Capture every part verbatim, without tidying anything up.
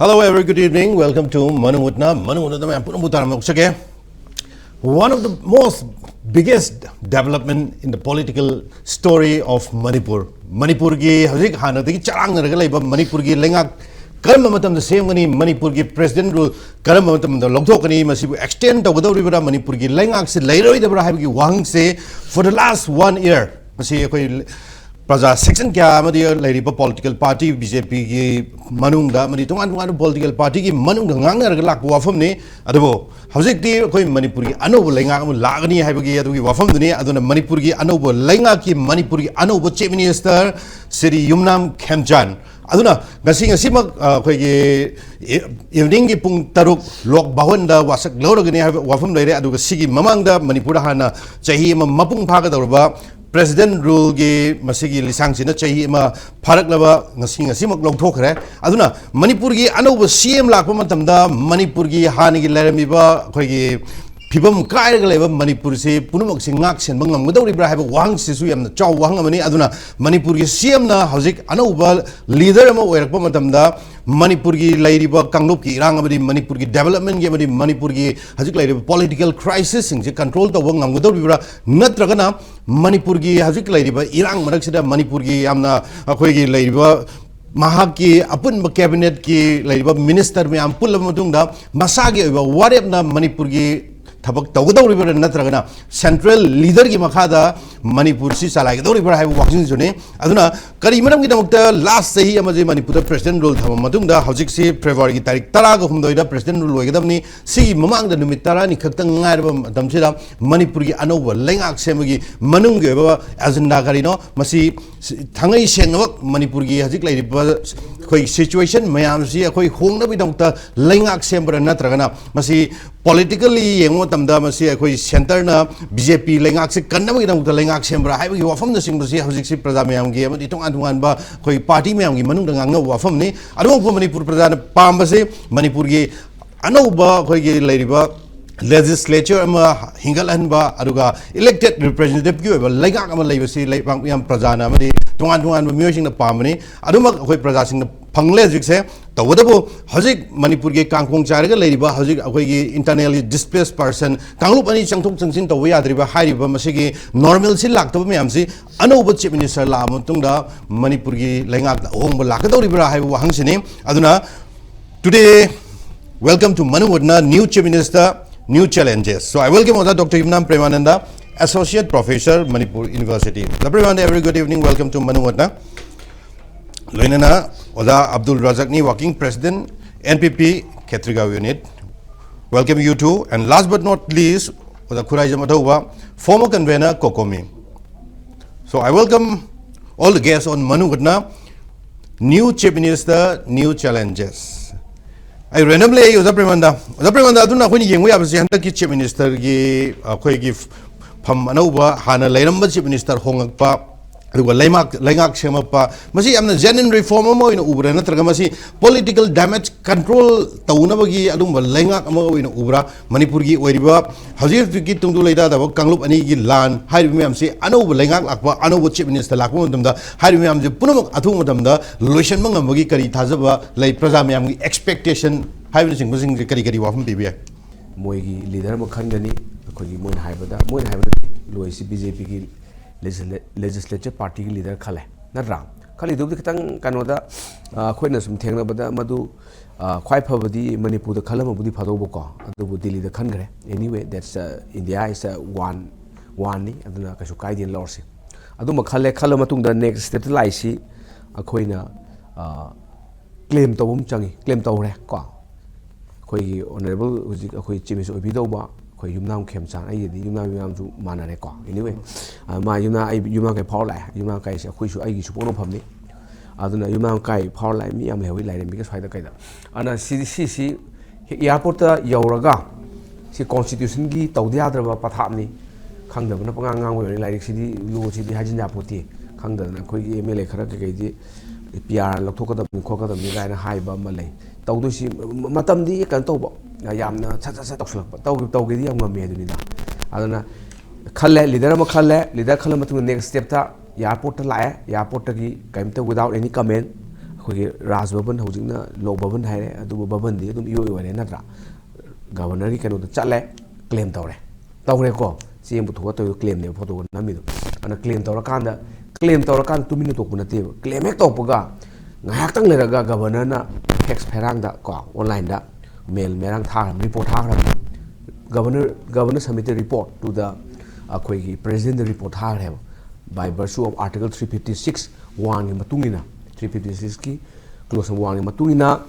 Hello, every good evening. Welcome to Manungutna. Manungutna ꯃꯌꯥꯝ ꯄꯨꯝꯅꯃꯛꯄꯨ ꯇꯔꯥꯝꯅ ꯑꯣꯛꯆꯒꯦ꯫ One of the most biggest development in the political story of Manipur. ꯃꯅꯤꯄꯨꯔꯒꯤ ꯍꯧꯖꯤꯛ ꯍꯥꯟꯅꯗꯒꯤ ꯆꯔꯥꯡꯅꯔꯒ ꯂꯩꯕ ꯃꯅꯤꯄꯨꯔꯒꯤ ꯂꯩꯉꯥꯛ ꯀꯔꯝꯕ ꯃꯇꯝꯗ ꯁꯦꯝꯒꯅꯤ, ꯃꯅꯤꯄꯨꯔꯒꯤ president rule ꯀꯔꯝꯕ ꯃꯇꯝꯗ ꯂꯧꯊꯣꯛꯀꯅꯤ, ꯃꯁꯤꯕꯨ extend ꯇꯧꯒꯗꯧꯔꯤꯕ꯭ꯔꯥ, ꯃꯅꯤꯄꯨꯔꯒꯤ ꯂꯩꯉꯥꯛꯁꯤ ꯂꯩꯔꯣꯏꯗꯕ꯭ꯔꯥ ꯍꯥꯏꯕꯒꯤ ꯋꯥꯍꯪꯁꯦ for the last one year ꯃꯁꯤ ꯑꯩꯈꯣꯏ ꯄ꯭ꯔꯖꯥ section ꯀꯌꯥ ꯑꯃꯗꯤ ꯂꯩꯔꯤꯕ political party BJPꯒꯤ ꯃꯅꯨꯡꯗ ꯑꯃꯗꯤ ꯇꯣꯉꯥꯟ ꯇꯣꯉꯥꯟꯕ political partyꯒꯤ ꯃꯅꯨꯡꯗ ꯉꯥꯡꯅꯔꯒ ꯂꯥꯛꯄ ꯋꯥꯐꯝꯅꯤ꯫ ꯑꯗꯨꯕꯨ ꯍꯧꯖꯤꯛꯇꯤ ꯑꯩꯈꯣꯏ ꯃꯅꯤꯄꯨꯔꯒꯤ ꯑꯅꯧꯕ ꯂꯩꯉꯥꯛ ꯑꯃ ꯂꯥꯛꯑꯒꯅꯤ ꯍꯥꯏꯕꯒꯤ ꯑꯗꯨꯒꯤ ꯋꯥꯐꯝꯗꯨꯅꯤ꯫ ꯑꯗꯨꯅ ꯃꯅꯤꯄꯨꯔꯒꯤ ꯑꯅꯧꯕ ꯂꯩꯉꯥꯛꯀꯤ, ꯃꯅꯤꯄꯨꯔꯒꯤ ꯑꯅꯧꯕ Chief Minister ꯁ꯭ꯔꯤ ꯌꯨꯝꯅꯥꯝ ꯈꯦꯝꯆꯥꯟ, ꯑꯗꯨꯅ ꯉꯁꯤ, ꯉꯁꯤꯃꯛ, ꯑ, ꯑꯩꯈꯣꯏꯒꯤ ꯏ-, eveningꯒꯤ ꯄꯨꯡ ꯇꯔꯨꯛ ꯂꯣꯛ ꯚꯋꯟꯗ ꯋꯥꯁꯛ ꯂꯧꯔꯒꯅꯤ ꯍꯥꯏꯕ ꯋꯥꯐꯝ ꯂꯩꯔꯦ꯫ ꯑꯗꯨꯒ ꯁꯤꯒꯤ ꯃꯃꯥꯡꯗ ꯃꯅꯤꯄꯨꯔꯗ ꯍꯥꯟꯅ ꯆꯍꯤ ꯑꯃ ꯃꯄꯨꯡ ꯐꯥꯒꯗꯧꯔꯕ president ruleꯒꯤ ꯃꯁꯤꯒꯤ ꯂꯤꯁꯥꯡꯁꯤꯅ ꯆꯍꯤ ꯑꯃ ꯐꯥꯔꯛꯂꯕ ꯉꯁꯤ, ꯉꯁꯤꯃꯛ ꯂꯧꯊꯣꯛꯈ꯭ꯔꯦ꯫ ꯑꯗꯨꯅ ꯃꯅꯤꯄꯨꯔꯒꯤ ꯑꯅꯧꯕ CM ꯂꯥꯛꯄ ꯃꯇꯝꯗ ꯃꯅꯤꯄꯨꯔꯒꯤ ꯍꯥꯟꯅꯒꯤ ꯂꯩꯔꯝꯃꯤꯕ ꯑꯩꯈꯣꯏꯒꯤ ꯐꯤꯕꯝ ꯀꯥꯏꯔꯒ ꯂꯩꯕ ꯃꯅꯤꯄꯨꯔꯁꯤ ꯄꯨꯝꯅꯃꯛꯁꯤ ꯉꯥꯛ ꯁꯦꯟꯕ ꯉꯝꯒꯗꯧꯔꯤꯕ꯭ꯔꯥ ꯍꯥꯏꯕ ꯋꯥꯍꯪꯁꯤꯁꯨ ꯌꯥꯝꯅ ꯆꯥꯎꯕ ꯋꯥꯍꯪ ꯑꯃꯅꯤ꯫ ꯑꯗꯨꯅ ꯃꯅꯤꯄꯨꯔꯒꯤ CMꯅ ꯍꯧꯖꯤꯛ ꯑꯅꯧꯕ leader ꯑꯃ ꯑꯣꯏꯔꯛꯄ ꯃꯇꯝꯗ ꯃꯅꯤꯄꯨꯔꯒꯤ ꯂꯩꯔꯤꯕ ꯀꯥꯡꯂꯨꯞꯀꯤ ꯏꯔꯥꯡ ꯑꯃꯗꯤ ꯃꯅꯤꯄꯨꯔꯒꯤ developmentꯒꯤ ꯑꯃꯗꯤ ꯃꯅꯤꯄꯨꯔꯒꯤ ꯍꯧꯖꯤꯛ ꯂꯩꯔꯤꯕ political crisisꯁꯤꯡꯁꯦ control ꯇꯧꯕ ꯉꯝꯒꯗꯧꯔꯤꯕ꯭ꯔꯥ, ꯅꯠꯇ꯭ꯔꯒꯅ ꯃꯅꯤꯄꯨꯔꯒꯤ ꯍꯧꯖꯤꯛ ꯂꯩꯔꯤꯕ ꯏꯔꯥꯡ ꯃꯔꯛꯁꯤꯗ ꯃꯅꯤꯄꯨꯔꯒꯤ ꯌꯥꯝꯅ ꯑꯩꯈꯣꯏꯒꯤ ꯂꯩꯔꯤꯕ ꯃꯍꯥꯛꯀꯤ ꯑꯄꯨꯟꯕ cabinetꯀꯤ ꯂꯩꯔꯤꯕ minister ꯃꯌꯥꯝ ꯄꯨꯜꯂꯕ ꯃꯇꯨꯡꯗ ꯃꯁꯥꯒꯤ ꯑꯣꯏꯕ ꯋꯥꯔꯦꯞꯅ ꯃꯅꯤꯄꯨꯔꯒꯤ ꯊꯕꯛ ꯇꯧꯒꯗꯧꯔꯤꯕ꯭ꯔꯥ ꯅꯠꯇ꯭ꯔꯒꯅ central leaderꯒꯤ ꯃꯈꯥꯗ ꯃꯅꯤꯄꯨꯔꯁꯤ ꯆꯂꯥꯏꯒꯗꯧꯔꯤꯕ꯭ꯔꯥ ꯍꯥꯏꯕ ꯋꯥꯐꯝꯁꯤꯁꯨꯅꯤ꯫ ꯑꯗꯨꯅ ꯀꯔꯤ ꯃꯔꯝꯒꯤꯗꯃꯛꯇ last ꯆꯍꯤ ꯑꯃꯁꯤ ꯃꯅꯤꯄꯨꯔꯗ president rule ꯊꯝꯃ ꯃꯇꯨꯡꯗ ꯍꯧꯖꯤꯛꯁꯤ Februaryꯒꯤ ꯇꯥꯔꯤꯛ ꯇꯔꯥꯒ ꯍꯨꯝꯗꯣꯏꯗ president rule ꯂꯣꯏꯒꯗꯕꯅꯤ, ꯁꯤꯒꯤ ꯃꯃꯥꯡꯗ ꯅꯨꯃꯤꯠ ꯇꯔꯥꯅꯤ ꯈꯛꯇꯪ ꯉꯥꯏꯔꯕ ꯃꯇꯝꯁꯤꯗ ꯃꯅꯤꯄꯨꯔꯒꯤ ꯑꯅꯧꯕ ꯂꯩꯉꯥꯛ ꯁꯦꯝꯕꯒꯤ ꯃꯅꯨꯡꯒꯤ ꯑꯣꯏꯕ agenda ꯀꯔꯤꯅꯣ? ꯃꯁꯤ ꯊꯥꯡꯉꯩ ꯁꯦꯡꯅꯃꯛ ꯃꯅꯤꯄꯨꯔꯒꯤ ꯍꯧꯖꯤꯛ ꯂꯩꯔꯤꯕ ꯑꯩꯈꯣꯏ situation ꯃꯌꯥꯝꯁꯤ ꯑꯩꯈꯣꯏ ꯍꯣꯡꯅꯕꯒꯤꯗꯃꯛꯇ ꯂꯩꯉꯥꯛ ꯁꯦꯝꯕ꯭ꯔꯥ, ꯅꯠꯇ꯭ꯔꯒꯅ ꯃꯁꯤ politically ꯌꯦꯡꯕ ꯃꯇꯝꯗ ꯃꯁꯤ ꯑꯩꯈꯣꯏ centreꯅ BJP ꯂꯩꯉꯥꯛꯁꯤ ꯀꯟꯅꯕꯒꯤꯗꯃꯛꯇ ꯂꯩꯉꯥꯛ ꯁꯦꯝꯕ꯭ꯔꯥ ꯍꯥꯏꯕꯒꯤ ꯋꯥꯐꯝꯅꯆꯤꯡꯕꯁꯤ ꯍꯧꯖꯤꯛꯁꯤ ꯄ꯭ꯔꯖꯥ ꯃꯌꯥꯝꯒꯤ ꯑꯃꯗꯤ ꯇꯣꯉꯥꯟ ꯇꯣꯉꯥꯟꯕ ꯑꯩꯈꯣꯏ party ꯃꯌꯥꯝꯒꯤ ꯃꯅꯨꯡꯗ ꯉꯥꯡꯅꯕ ꯋꯥꯐꯝꯅꯤ꯫ ꯑꯗꯨꯃꯛꯄꯨ ꯃꯅꯤꯄꯨꯔ ꯄ꯭ꯔꯖꯥꯅ ꯄꯥꯝꯕꯁꯤ ꯃꯅꯤꯄꯨꯔꯒꯤ ꯑꯅꯧꯕ ꯑꯩꯈꯣꯏꯒꯤ ꯂꯩꯔꯤꯕ legislature ꯑꯃ ꯍꯤꯡꯒꯠꯍꯟꯕ, ꯑꯗꯨꯒ elected representativeꯀꯤ ꯑꯣꯏꯕ ꯂꯩꯉꯥꯛ ꯑꯃ ꯂꯩꯕꯁꯤ ꯂꯩꯕꯥꯛ ꯃꯤꯌꯥꯝ ꯄ꯭ꯔꯖꯥꯅ ꯑꯃꯗꯤ ꯇꯣꯉꯥꯟ ꯇꯣꯉꯥꯟꯕ ꯃꯤꯑꯣꯏꯁꯤꯡꯅ ꯄꯥꯝꯕꯅꯤ꯫ ꯑꯗꯨꯃꯛ ꯑꯩꯈꯣꯏ ꯄ꯭ꯔꯖꯥꯁꯤꯡꯅ ꯐꯪꯂꯦ ꯍꯧꯖꯤꯛꯁꯦ꯫ ꯇꯧꯕꯇꯕꯨ ꯍꯧꯖꯤꯛ ꯃꯅꯤꯄꯨꯔꯒꯤ ꯀꯥꯡꯈꯣꯡ ꯆꯥꯏꯔꯒ ꯂꯩꯔꯤꯕ, ꯍꯧꯖꯤꯛ ꯑꯩꯈꯣꯏꯒꯤ internally displaced person, ꯀꯥꯡꯂꯨꯞ ꯑꯅꯤ ꯆꯪꯊꯣꯛ ꯆꯪꯁꯤꯟ ꯇꯧꯕ ꯌꯥꯗ꯭ꯔꯤꯕ ꯍꯥꯏꯔꯤꯕ ꯃꯁꯤꯒꯤ normalcy ꯂꯥꯛꯇꯕ ꯃꯌꯥꯝꯁꯤ ꯑꯅꯧꯕ Chief Minister ꯂꯥꯛꯑꯕ ꯃꯇꯨꯡꯗ ꯃꯅꯤꯄꯨꯔꯒꯤ ꯂꯩꯉꯥꯛꯇ ꯑꯍꯣꯡꯕ ꯂꯥꯛꯀꯗꯧꯔꯤꯕ꯭ꯔꯥ ꯍꯥꯏꯕ ꯋꯥꯍꯪꯁꯤꯅꯤ꯫ ꯑꯗꯨꯅ today, welcome to Manu Bhatnagar, new Chief Minister, new challenges. So I welcome ꯑꯣꯖꯥ doctor Yumnam Premananda, Associate Professor, Manipur University. Doctor Premananda, very good evening, welcome to Manu Bhatnagar. ꯂꯣꯏꯅꯅ ꯑꯣꯖꯥ Abdul ꯔꯖꯥꯛꯅꯤ, Working President, N P P, Khetrigao Unit. Welcome you too. And last but not least, ꯑꯣꯖꯥ Khuraijam ꯑꯊꯧꯕ, former convener, COCOMI. So I welcome all the guests on Manu Bhatnagar, new Chief Minister, new challenges. ꯑꯩ randomly ꯑꯩ ꯑꯣꯖꯥ ꯄ꯭ꯔꯦꯃꯥꯅꯟꯗ, ꯑꯣꯖꯥ ꯄ꯭ꯔꯦꯃꯥꯅꯟꯗ, ꯑꯗꯨꯅ ꯑꯩꯈꯣꯏꯅ ꯌꯦꯡꯕ ꯌꯥꯕꯁꯦ ꯍꯟꯗꯛꯀꯤ Chief Ministerꯒꯤ ꯑꯩꯈꯣꯏꯒꯤ ꯐꯝ ꯑꯅꯧꯕ, ꯍꯥꯟꯅ ꯂꯩꯔꯝꯕ Chief Minister ꯍꯣꯡꯉꯛꯄ, ꯑꯗꯨꯒ ꯂꯩꯉꯥꯛ, ꯂꯩꯉꯥꯛ ꯁꯦꯝꯃꯛꯄ, ꯃꯁꯤ ꯌꯥꯝꯅ genuine reform ꯑꯃ ꯑꯣꯏꯅ ꯎꯕ꯭ꯔꯥ, ꯅꯠꯇ꯭ꯔꯒ ꯃꯁꯤ political damage control ꯇꯧꯅꯕꯒꯤ ꯑꯗꯨꯒꯨꯝꯕ ꯂꯩꯉꯥꯛ ꯑꯃ ꯑꯣꯏꯅ ꯎꯕ꯭ꯔꯥ? ꯃꯅꯤꯄꯨꯔꯒꯤ ꯑꯣꯏꯔꯤꯕ ꯍꯧꯖꯤꯛ ꯍꯧꯖꯤꯛꯀꯤ ꯇꯨꯡꯗꯨ ꯂꯩꯇꯥꯗꯕ ꯀꯥꯡꯂꯨꯞ ꯑꯅꯤꯒꯤ ꯂꯥꯟ ꯍꯥꯏꯔꯤꯕ ꯃꯌꯥꯝꯁꯤ ꯑꯅꯧꯕ ꯂꯩꯉꯥꯛ ꯂꯥꯛꯄ, ꯑꯅꯧꯕ Chief Minister ꯂꯥꯛꯄ ꯃꯇꯝꯗ ꯍꯥꯏꯔꯤꯕ ꯃꯌꯥꯝꯁꯤ ꯄꯨꯝꯅꯃꯛ ꯑꯊꯨꯕ ꯃꯇꯝꯗ ꯂꯣꯏꯁꯤꯟꯕ ꯉꯝꯕꯒꯤ ꯀꯔꯤ ꯊꯥꯖꯕ ꯂꯩ? ꯄ꯭ꯔꯖꯥ ꯃꯌꯥꯝꯒꯤ expectation ꯍꯥꯏꯕꯅꯆꯤꯡꯕꯁꯤꯡꯁꯦ ꯀꯔꯤ ꯀꯔꯤ ꯋꯥꯐꯝ ꯄꯤꯕ ꯌꯥꯏ? ꯃꯣꯏꯒꯤ leader ꯑꯃ ꯈꯟꯒꯅꯤ꯫ ꯑꯩꯈꯣꯏꯒꯤ ꯃꯣꯏꯅ ꯍꯥꯏꯕꯗ, ꯃꯣꯏꯅ ꯍꯥꯏꯕꯗ ꯂꯣꯏꯁꯤ BJPꯒꯤ legisla-, legislature partyꯒꯤ leader ꯈꯜꯂꯦ, ꯅꯠꯇ꯭ꯔꯥ? ꯈꯜꯂꯤꯗꯨꯕꯨꯗꯤ ꯈꯤꯇꯪ ꯀꯩꯅꯣꯗ, ꯑ, ꯑꯩꯈꯣꯏꯅ ꯁꯨꯝ ꯊꯦꯡꯅꯕꯗ ꯃꯗꯨ, ꯑ, ꯈ꯭ꯋꯥꯏ ꯐꯕꯗꯤ ꯃꯅꯤꯄꯨꯔꯗ ꯈꯜꯂꯝꯃꯕꯨꯗꯤ ꯐꯗꯧꯕꯀꯣ, ꯑꯗꯨꯕꯨ ꯗꯤꯜꯂꯤꯗ ꯈꯟꯈ꯭ꯔꯦ꯫ Anyway, that's, uh, India is a one, oneꯅꯤ, ꯑꯗꯨꯅ ꯀꯩꯁꯨ ꯀꯥꯏꯗꯦꯅ ꯂꯧꯔꯁꯤ꯫ ꯑꯗꯨꯃ ꯈꯜꯂꯦ꯫ ꯈꯜꯂ ꯃꯇꯨꯡꯗ next stepꯇ ꯂꯥꯛꯏꯁꯤ ꯑꯩꯈꯣꯏꯅ, ꯑ, claim ꯇꯧꯕ ꯑꯃ ꯆꯪꯉꯤ꯫ Claim ꯇꯧꯔꯦ ꯀꯣ꯫ ꯑꯩꯈꯣꯏꯒꯤ honourable ꯍꯧꯖꯤꯛ ꯑꯩꯈꯣꯏ Chief Minister ꯑꯣꯏꯕꯤꯗꯧꯕ ꯑꯩꯈꯣꯏ ꯌꯨꯝꯅꯥꯝ ꯈꯦꯝꯆꯥꯟ, ꯑꯩꯒꯤꯗꯤ ꯌꯨꯝꯅꯥꯝ ꯌꯨꯝꯅꯥꯝꯁꯨ ꯃꯥꯟꯅꯔꯦꯀꯣ꯫ Anyway, ꯑ, ꯃꯥ ꯌꯨꯝꯅꯥꯝ, ꯑꯩ ꯌꯨꯝꯅꯥꯝ ꯀꯥꯏ ꯐꯥꯎꯔ ꯂꯥꯛꯑꯦ꯫ ꯌꯨꯝꯅꯥꯝ ꯀꯥꯏꯁꯦ ꯑꯩꯈꯣꯏꯁꯨ, ꯑꯩꯒꯤꯁꯨ ꯄꯣꯛꯅꯐꯝꯅꯤ꯫ ꯑꯗꯨꯅ ꯌꯨꯝꯅꯥꯝ ꯀꯥꯏ ꯐꯥꯎꯔ ꯂꯥꯛꯑꯦ, ꯃꯤ ꯌꯥꯝ ꯂꯩꯍꯧꯋꯤ ꯂꯥꯏꯔꯦꯝꯕꯤꯒ ꯁ꯭ꯋꯥꯏꯗ ꯀꯩꯗ꯫ ꯑꯗꯨꯅ ꯁꯤꯗꯤ, ꯁꯤꯁꯤ ꯍꯦꯛ airportꯇ ꯌꯧꯔꯒ ꯁꯤ constitutionꯒꯤ ꯇꯧꯗ ꯌꯥꯗ꯭ꯔꯕ ꯄꯊꯥꯞꯅꯤ꯫ ꯈꯪꯗꯕꯅ ꯄꯉꯥꯡ ꯉꯥꯡꯕ ꯑꯣꯏꯔꯅꯤ꯫ ꯂꯥꯏꯔꯤꯛꯁꯤꯗꯤ, lawꯁꯤꯗꯤ ꯍꯥꯏꯖꯤꯟ ꯌꯥꯄꯣꯠꯇꯦ꯫ ꯈꯪꯗꯗꯅ ꯑꯩꯈꯣꯏꯒꯤ MLA ꯈꯔ ꯀꯩꯀꯩꯗꯤ PR ꯂꯧꯊꯣꯛꯀꯗꯕꯅꯤ ꯈꯣꯠꯀꯗꯕꯅꯤ ꯀꯥꯏꯅ ꯍꯥꯏꯕ ꯑꯃ ꯂꯩ꯫ ꯇꯧꯗꯣꯏꯁꯤ ꯃ-, ꯃꯇꯝꯗꯤ ꯀꯩꯅꯣ ꯇꯧꯕ, ꯌꯥꯝꯅ ꯁꯠ ꯁꯠ ꯁꯠ ꯇꯧꯁꯤꯜꯂꯛꯄ꯫ ꯇꯧꯒꯦ-, ꯇꯧꯒꯦꯗꯤ ꯌꯥꯝ ꯉꯝꯃꯤ ꯍꯥꯏꯗꯨꯅꯤꯗ꯫ ꯑꯗꯨꯅ ꯈꯜꯂꯦ, leader ꯑꯃ ꯈꯜꯂꯦ꯫ Leader ꯈꯜꯂ ꯃꯇꯨꯡꯗ next stepꯇ airportꯇ ꯂꯥꯛꯑꯦ꯫ Airportꯇꯒꯤ ꯀꯔꯤꯝꯇ without any comment ꯑꯩꯈꯣꯏ ꯑꯩꯈꯣꯏꯒꯤ ꯔꯥꯖ ꯚꯕꯟ, ꯍꯧꯖꯤꯛꯅ ꯂꯣꯛ ꯚꯕꯟ ꯍꯥꯏꯔꯦ, ꯑꯗꯨꯕꯨ ꯚꯕꯟꯗꯤ ꯑꯗꯨꯝ ꯏꯑꯣꯏ ꯑꯣꯏꯔꯦ ꯅꯠꯇ꯭ꯔꯥ? ꯒꯕꯔꯅꯔꯒꯤ ꯀꯩꯅꯣꯗ ꯆꯠꯂꯦ, ꯀ꯭ꯂꯦꯝ ꯇꯧꯔꯦ, ꯇꯧꯔꯦꯀꯣ꯫ ꯆꯦ ꯑꯃ ꯄꯨꯊꯣꯛꯑ ꯇꯧꯔꯤꯗꯣ ꯀ꯭ꯂꯦꯝꯅꯦꯕ, ꯐꯣꯇꯣꯒ ꯅꯝꯃꯤꯗꯣ꯫ ꯑꯗꯨꯅ ꯀ꯭ꯂꯦꯝ ꯇꯧꯔꯀꯥꯟꯗ, ꯀ꯭ꯂꯦꯝ ꯇꯧꯔꯀꯥꯟꯗ ꯇꯨꯃꯤꯟꯅ ꯇꯣꯛꯄ ꯅꯠꯇꯦꯕ꯫ ꯀ꯭ꯂꯦꯝ ꯍꯦꯛ ꯇꯧꯔꯛꯄꯒ ꯉꯥꯏꯍꯥꯛꯇꯪ ꯂꯩꯔꯒ ꯒꯕꯔꯅꯔꯅ ꯐꯦꯛꯁ ꯐꯩꯔꯥꯡꯗ ꯀꯣ, ꯑꯣꯟꯂꯥꯏꯟꯗ ꯃꯦꯜ ꯃꯦꯔꯥꯡ ꯊꯥꯈ꯭ꯔꯕꯅꯤ, ꯔꯤꯄꯣꯔꯠ ꯊꯥꯈ꯭ꯔꯕꯅꯤ꯫ Governor, governor submitted report to the, ꯑꯩꯈꯣꯏꯒꯤ president ꯗ ꯔꯤꯄꯣꯔꯠ ꯊꯥꯈ꯭ꯔꯦꯕ꯫ By virtue of article three fifty six one ꯒꯤ ꯃꯇꯨꯡ ꯏꯟꯅ, three fifty six ꯀꯤ clause one ꯒꯤ ꯃꯇꯨꯡ ꯏꯟꯅ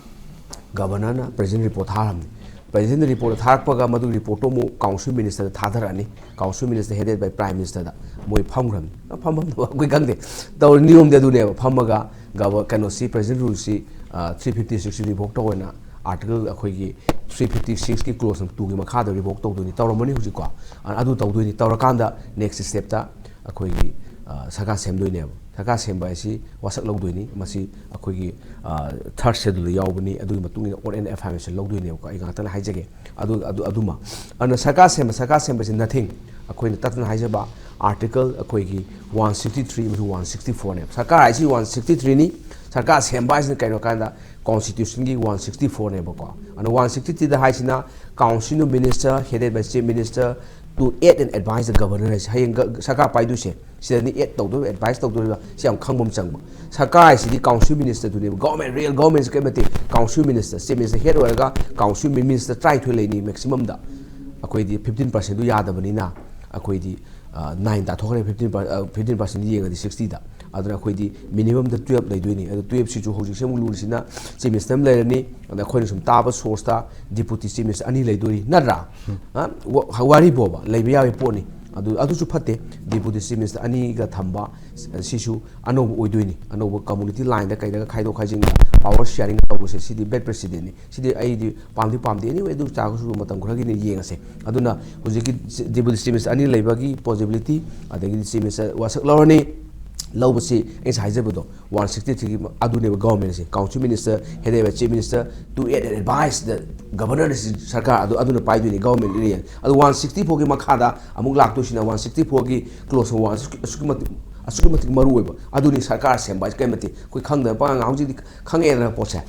ꯒꯕꯔꯅꯔꯅ president ꯗ ꯔꯤꯄꯣꯔꯠ ꯊꯥꯈ꯭ꯔꯕꯅꯤ꯫ President ꯗ ꯔꯤꯄꯣꯔꯠ ꯊꯥꯔꯛꯄꯒ ꯃꯗꯨꯒꯤ ꯔꯤꯄꯣꯔꯠꯇꯣ ꯑꯃꯨꯛ council minister the ꯊꯥꯗꯔꯛꯑꯅꯤ꯫ Council minister headed by prime minister ꯗ ꯃꯣꯏ ꯐꯝꯈ꯭ꯔꯕꯅꯤ꯫ ꯐꯝꯐꯝꯗꯣ ꯑꯩꯈꯣꯏ ꯈꯪꯗꯦ, ꯇꯧꯔꯤ ꯅꯤꯌꯣꯝꯗꯤ ꯑꯗꯨꯅꯦꯕ꯫ ꯐꯝꯃꯒ ꯒꯕ-, ꯀꯩꯅꯣꯁꯤ, president rule ꯁꯤ, ꯑ, three fifty six ꯁꯤ revoke ꯇꯧꯋꯦꯅ article, ꯑꯩꯈꯣꯏꯒꯤ three fifty six ꯀꯤ clause two ꯒꯤ ꯃꯈꯥꯗ revoke ꯇꯧꯗꯣꯏꯅꯤ, ꯇꯧꯔꯝꯃꯅꯤ ꯍꯧꯖꯤꯛꯀꯣ꯫ ꯑ-, ꯑꯗꯨ ꯇꯧꯗꯣꯏꯅꯤ꯫ ꯇꯧꯔꯀꯥꯟꯗ next step ꯇ ꯑꯩꯈꯣꯏꯒꯤ, ꯑ, ꯁꯔꯀꯥꯔ ꯁꯦꯝꯗꯣꯏꯅꯦꯕ꯫ ꯁꯔꯀꯥꯔ ꯁꯦꯝꯕ ꯍꯥꯏꯁꯤ ꯋꯥꯁꯛ ꯂꯧꯗꯣꯏꯅꯤ꯫ ꯃꯁꯤ ꯑꯩꯈꯣꯏꯒꯤ, ꯑ, third schedule ꯗ ꯌꯥꯎꯕꯅꯤ꯫ ꯑꯗꯨꯒꯤ ꯃꯇꯨꯡ ꯏꯟꯅ order and affirmation ꯂꯧꯗꯣꯏꯅꯦꯕꯀꯣ꯫ ꯑꯩ ꯉꯥꯛꯇꯪ ꯍꯥꯏꯖꯒꯦ꯫ ꯑꯗꯨ, ꯑꯗꯨ, ꯑꯗꯨꯃ꯫ ꯑꯗꯨꯅ ꯁꯔꯀꯥꯔ ꯁꯦꯝꯕ, ꯁꯔꯀꯥꯔ ꯁꯦꯝꯕꯁꯤ nothing, ꯑꯩꯈꯣꯏꯅ ꯇꯠꯇꯅ ꯍꯥꯏꯖꯕ article ꯑꯩꯈꯣꯏꯒꯤ one sixty three ꯑꯃꯁꯨꯡ one sixty four ꯅꯦꯕ꯫ ꯁꯔꯀꯥꯔ ꯍꯥꯏꯁꯤ one sixty three ꯅꯤ꯫ ꯁꯔꯀꯥꯔ ꯁꯦꯝꯕ ꯍꯥꯏꯁꯤꯅ ꯀꯩꯅꯣ ꯀꯥꯟꯗ constitution ꯒꯤ one sixty four ꯅꯦꯕꯀꯣ꯫ ꯑꯗꯣ one sixty three ꯗ ꯍꯥꯏꯁꯤꯅ council of minister headed by chief minister to aid and advise the governor ꯍꯥꯏꯁꯦ꯫ ꯍꯌꯦꯡ ꯒ-, ꯁꯔꯀꯥꯔ ꯄꯥꯏꯗꯣꯏꯁꯦ ꯁꯤꯗꯅꯤ, aid ꯇꯧꯗꯣꯏꯕ, advice ꯇꯧꯗꯣꯏꯕ, ꯁꯤ ꯌꯥꯝ ꯈꯪꯕ ꯑꯃ ꯆꯪꯕ꯫ ꯁꯔꯀꯥꯔ ꯍꯥꯏꯁꯤꯗꯤ council minister ꯗꯨꯅꯦꯕ꯫ Government, real government ꯁꯤ ꯀꯔꯤꯝ ꯅꯠꯇꯦ꯫ Council minister, chief minister head ꯑꯣꯏꯔꯒ council minister ꯇꯔꯥꯅꯤꯊꯣꯏ ꯂꯩꯅꯤ maximum ꯗ꯫ ꯑꯩꯈꯣꯏꯗꯤ fifteen percent ꯗꯨ ꯌꯥꯗꯕꯅꯤꯅ ꯑꯩꯈꯣꯏꯗꯤ, ꯑ, nine ꯇꯥꯊꯣꯛꯈ꯭ꯔꯦ꯫ Fifteen per-, ꯑ, fifteen percent ꯌꯦꯡꯉꯗꯤ sixty ꯗ꯫ ꯑꯗꯨꯅ ꯑꯩꯈꯣꯏꯗꯤ minimum ꯗ twelve ꯂꯩꯗꯣꯏꯅꯤ꯫ ꯑꯗꯨ twelve ꯁꯤꯁꯨ ꯍꯧꯖꯤꯛꯁꯦ ꯑꯃꯨꯛ ꯂꯨꯔꯤꯁꯤꯅ chief minister ꯑꯃ ꯂꯩꯔꯅꯤ꯫ ꯑꯗ ꯑꯩꯈꯣꯏꯅ ꯁꯨꯝ ꯇꯥꯕ source ꯇ deputy chief minister ꯑꯅꯤ ꯂꯩꯗꯣꯔꯤ ꯅꯠꯇ꯭ꯔꯥ? ꯑ? ꯋꯥ-, ꯋꯥꯔꯤꯕꯣꯕ, ꯂꯩꯕ ꯌꯥꯕ ꯄꯣꯠꯅꯤ꯫ ꯑꯗꯨ, ꯑꯗꯨꯁꯨ ꯐꯠꯇꯦ꯫ Deputy chief minister ꯑꯅꯤꯒ ꯊꯝꯕ, ꯁꯤꯁꯨ ꯑꯅꯧꯕ ꯑꯣꯏꯗꯣꯏꯅꯤ꯫ ꯑꯅꯧꯕ community line ꯗ ꯀꯩꯗꯒ ꯈꯥꯏꯗꯣꯛ ꯈꯥꯏꯖꯤꯟ power sharing ꯇꯧꯕꯁꯦ, ꯁꯤꯗꯤ bad precedent ꯅꯤ꯫ ꯁꯤꯗꯤ ꯑꯩꯗꯤ ꯄꯥꯝꯗꯤ ꯄꯥꯝꯗꯦ꯫ Anyway, ꯑꯗꯨ ꯇꯥꯔꯒꯁꯨ ꯃꯇꯝ ꯈꯔꯒꯤꯅꯤ ꯌꯦꯡꯉꯁꯦ꯫ ꯑꯗꯨꯅ ꯍꯧꯖꯤꯛꯀꯤ deputy chief minister ꯑꯅꯤ ꯂꯩꯕꯒꯤ possibility, ꯑꯗꯒꯤꯗꯤ chief minister ꯋꯥꯁꯛ ꯂꯧꯔꯅꯤ꯫ ꯂꯧꯕꯁꯤ ꯑꯩ ꯉꯁꯥꯏ ꯍꯥꯏꯖꯕꯗꯣ, one sixty three ꯒꯤ ꯑꯗꯨꯅꯦꯕ government say. Council minister headed by chief minister to aid and advise the governor ꯁꯤ ꯁꯔꯀꯥꯔ ꯑꯗꯨ, ꯑꯗꯨꯅ ꯄꯥꯏꯗꯣꯏꯅꯤ government area꯫ ꯑꯗꯨ one sixty four ꯒꯤ ꯃꯈꯥꯗ ꯑꯃꯨꯛ ꯂꯥꯛꯇꯣꯏꯁꯤꯅ one sixty four ꯒꯤ clause one ꯑꯁꯨꯛꯀꯤ ꯃꯇꯤꯛ ꯑꯁꯨꯛꯀꯤ ꯃꯇꯤꯛ ꯃꯔꯨ ꯑꯣꯏꯕ꯫ ꯑꯗꯨꯅꯤ ꯁꯔꯀꯥꯔ ꯁꯦꯝꯕ ꯍꯥꯏꯁꯦ꯫ ꯀꯩ ꯃꯇꯤꯛ ꯑꯩꯈꯣꯏ ꯈꯪꯗꯕ ꯄꯥꯉꯥꯡ ꯍꯧꯖꯤꯛꯇꯤ ꯈꯪꯉꯛꯑꯦꯗꯅ ꯄꯣꯠꯁꯦ꯫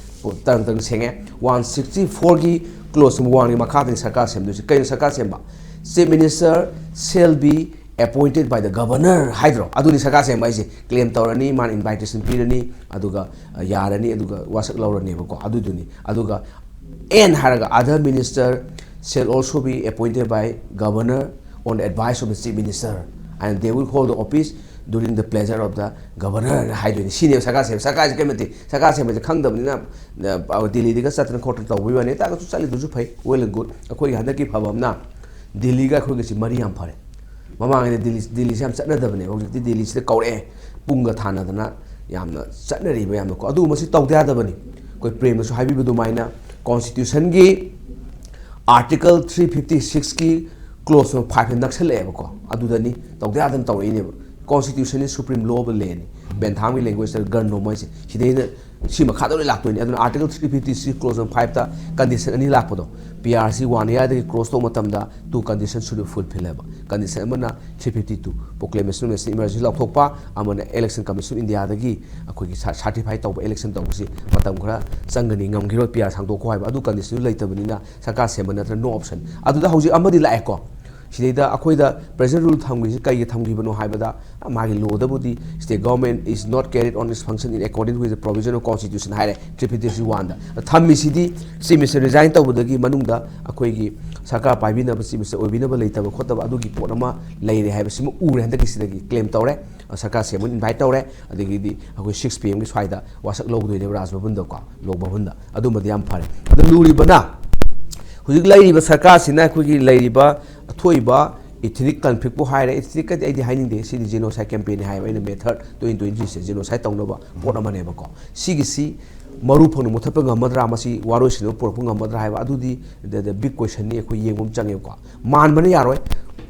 ꯇꯔꯪ ꯇꯔꯪ ꯁꯦꯡꯉꯦ꯫ One sixty four ꯒꯤ clause number one ꯒꯤ ꯃꯈꯥꯗꯅꯤ ꯁꯔꯀꯥꯔ ꯁꯦꯝꯗꯣꯏꯁꯦ꯫ ꯀꯩꯅꯣ ꯁꯔꯀꯥꯔ ꯁꯦꯝꯕ? Chief Minister shall be appointed by the governor ꯍꯥꯏꯗ꯭ꯔꯣ? ꯑꯗꯨꯅꯤ ꯁꯔꯀꯥꯔ ꯁꯦꯝꯕ ꯍꯥꯏꯁꯦ꯫ Claim ꯇꯧꯔꯅꯤ, ꯃꯥꯅ invitation ꯄꯤꯔꯅꯤ, ꯑꯗꯨꯒ, ꯑ, ꯌꯥꯔꯅꯤ, ꯑꯗꯨꯒ ꯋꯥꯁꯛ ꯂꯧꯔꯅꯦꯕꯀꯣ꯫ ꯑꯗꯨꯗꯨꯅꯤ꯫ ꯑꯗꯨꯒ and ꯍꯥꯏꯔꯒ, other minister shall also be appointed by governor on the advice of the chief minister, and they will hold the office during the pleasure of the governor ꯍꯥꯏꯗꯣꯏꯅꯤ꯫ ꯁꯤꯅꯦꯕ ꯁꯔꯀꯥꯔ ꯁꯦꯝꯕ꯫ ꯁꯔꯀꯥꯔꯁꯦ ꯀꯩ ꯃꯇꯤꯛ? ꯁꯔꯀꯥꯔ ꯁꯦꯝꯕꯁꯦ ꯈꯪꯗꯕꯅꯤꯅ, ꯑ, ꯗꯤꯜꯂꯤꯗꯒ ꯆꯠꯇꯅ ꯈꯣꯠꯇꯅ ꯇꯧꯕꯒꯤ ꯋꯥꯅꯤ꯫ ꯇꯥꯔꯒꯁꯨ ꯆꯠꯂꯤꯗꯨꯁꯨ ꯐꯩ, well and good꯫ ꯑꯩꯈꯣꯏꯒꯤ ꯍꯟꯗꯛꯀꯤ ꯐꯕ ꯑꯃꯅ ꯗꯤꯜꯂꯤꯒ ꯑꯩꯈꯣꯏꯒꯁꯤ ꯃꯔꯤ ꯌꯥꯝ ꯐꯔꯦ꯫ ꯃꯃꯥꯡꯉꯩꯗ ꯗꯤꯜꯂꯤ, ꯗꯤꯜꯂꯤꯁꯦ ꯌꯥꯝ ꯆꯠꯅꯗꯕꯅꯦ꯫ ꯍꯧꯖꯤꯛꯇꯤ ꯗꯤꯜꯂꯤꯁꯤꯗ ꯀꯧꯔꯛꯑꯦ, ꯄꯨꯡꯒ ꯊꯥꯅꯗꯅ ꯌꯥꯝꯅ ꯆꯠꯅꯔꯤꯕ ꯌꯥꯝꯅꯀꯣ꯫ ꯑꯗꯨꯒꯨꯝꯕꯁꯤ ꯇꯧꯗ ꯌꯥꯗꯕꯅꯤ꯫ ꯑꯩꯈꯣꯏ ꯄ꯭ꯔꯦꯝꯅꯁꯨ ꯍꯥꯏꯕꯤꯕ ꯑꯗꯨꯃꯥꯏꯅ, constitution ꯒꯤ article three fifty six ꯀꯤ clause number five ꯅꯛꯁꯜꯂꯛꯑꯦꯕꯀꯣ꯫ ꯑꯗꯨꯗꯅꯤ ꯇꯧꯗ ꯌꯥꯗꯅ ꯇꯧꯔꯛꯏꯅꯦꯕ꯫ Constitution is supreme law of the land ꯅꯤ꯫ ꯕꯦꯟꯊꯥꯝꯒꯤ language ꯇ ꯒꯟ ꯅꯣꯝ ꯍꯥꯏꯁꯦ꯫ ꯁꯤꯗꯩꯗ ꯁꯤ ꯃꯈꯥꯗ ꯂꯣꯏ ꯂꯥꯛꯇꯣꯏꯅꯤ꯫ ꯑꯗꯨꯅ article three fifty six clause number five ꯇ condition ꯑꯅꯤ ꯂꯥꯛꯄꯗꯣ, P R C one year ꯗꯒꯤ cross ꯇꯧꯕ ꯃꯇꯝꯗ two condition should be fulfill ꯍꯥꯏꯕ꯫ Condition ꯑꯃꯅ three fifty two proclamation of national emergency ꯂꯥꯎꯊꯣꯛꯄ, ꯑꯃꯅ Election Commission of India ꯗꯒꯤ ꯑꯩꯈꯣꯏꯒꯤ ꯁꯥ-, certify ꯇꯧꯕ election ꯇꯧꯕꯁꯤ ꯃꯇꯝ ꯈꯔ ꯆꯪꯒꯅꯤ, ꯉꯝꯈꯤꯔꯣꯏ, P R ꯁꯥꯡꯗꯣꯛꯈꯣ ꯍꯥꯏꯕ꯫ ꯑꯗꯨ condition ꯗꯨ ꯂꯩꯇꯕꯅꯤꯅ ꯁꯔꯀꯥꯔ ꯁꯦꯝꯕ ꯅꯠꯇ꯭ꯔꯒ no option꯫ ꯑꯗꯨꯗ ꯍꯧꯖꯤꯛ ꯑꯃꯗꯤ ꯂꯥꯛꯑꯦꯀꯣ꯫ ꯁꯤꯗꯩꯗ ꯑꯩꯈꯣꯏꯗ present rule ꯊꯝꯈ꯭ꯔꯤꯁꯤ ꯀꯩꯒꯤ ꯊꯝꯈꯤꯕꯅꯣ ꯍꯥꯏꯕꯗ, ꯃꯥꯒꯤ law ꯗꯕꯨꯗꯤ state government is not carried on its function in accordance with the provision of constitution ꯍꯥꯏꯔꯦ, three fifty three one ꯗ꯫ ꯊꯝꯃꯤꯁꯤꯗꯤ Chief Minister resign ꯇꯧꯕꯗꯒꯤ ꯃꯅꯨꯡꯗ ꯑꯩꯈꯣꯏꯒꯤ ꯁꯔꯀꯥꯔ ꯄꯥꯏꯕꯤꯅꯕ, Chief Minister ꯑꯣꯏꯕꯤꯅꯕ ꯂꯩꯇꯕ ꯈꯣꯠꯇꯕ ꯑꯗꯨꯒꯤ ꯄꯣꯠ ꯑꯃ ꯂꯩꯔꯦ ꯍꯥꯏꯕꯁꯤꯃ ꯎꯔꯦ꯫ ꯍꯟꯗꯛꯀꯤꯁꯤꯗꯒꯤ claim ꯇꯧꯔꯦ, ꯁꯔꯀꯥꯔ ꯁꯦꯝꯕ invite ꯇꯧꯔꯦ, ꯑꯗꯒꯤꯗꯤ ꯑꯩꯈꯣꯏ six P M ꯒꯤ ꯁ꯭ꯋꯥꯏꯗ ꯋꯥꯁꯛ ꯂꯧꯒꯗꯣꯏꯅꯦꯕ ꯔꯥꯖ ꯚꯕꯟꯗꯀꯣ, ꯂꯣꯛ ꯚꯕꯟꯗ꯫ ꯑꯗꯨꯃꯗꯤ ꯌꯥꯝ ꯐꯔꯦ꯫ ꯑꯗꯨ ꯂꯨꯔꯤꯕꯅ ꯍꯧꯖꯤꯛ ꯂꯩꯔꯤꯕ ꯁꯔꯀꯥꯔꯁꯤꯅ ꯑꯩꯈꯣꯏꯒꯤ ꯂꯩꯔꯤꯕ ꯊꯣꯛꯏꯕ ethnic conflict ꯄꯨ ꯍꯥꯏꯔꯦ, ethnic ꯀꯗꯤ ꯑꯩꯗꯤ ꯍꯥꯏꯅꯤꯡꯗꯦ, ꯁꯤꯗꯤ genocide campaign ꯅꯤ ꯍꯥꯏꯕ ꯑꯩꯅ, May third twenty twenty three ꯁꯦ genocide ꯇꯧꯅꯕ ꯄꯣꯠ ꯑꯃꯅꯦꯕꯀꯣ꯫ ꯁꯤꯒꯤꯁꯤ ꯃꯔꯨ ꯐꯪꯅ ꯃꯨꯊꯠꯄ ꯉꯝꯃꯗ꯭ꯔꯥ, ꯃꯁꯤ ꯋꯥꯔꯣꯏꯁꯤꯟ ꯑꯃ ꯄꯨꯔꯛꯄ ꯉꯝꯃꯗ꯭ꯔꯥ ꯍꯥꯏꯕ, ꯑꯗꯨꯗꯤ the, the big question ꯅꯤ, ꯑꯩꯈꯣꯏ ꯌꯦꯡꯕ ꯑꯃ ꯆꯪꯉꯦꯕꯀꯣ꯫ ꯃꯥꯟꯕꯅ ꯌꯥꯔꯣꯏ,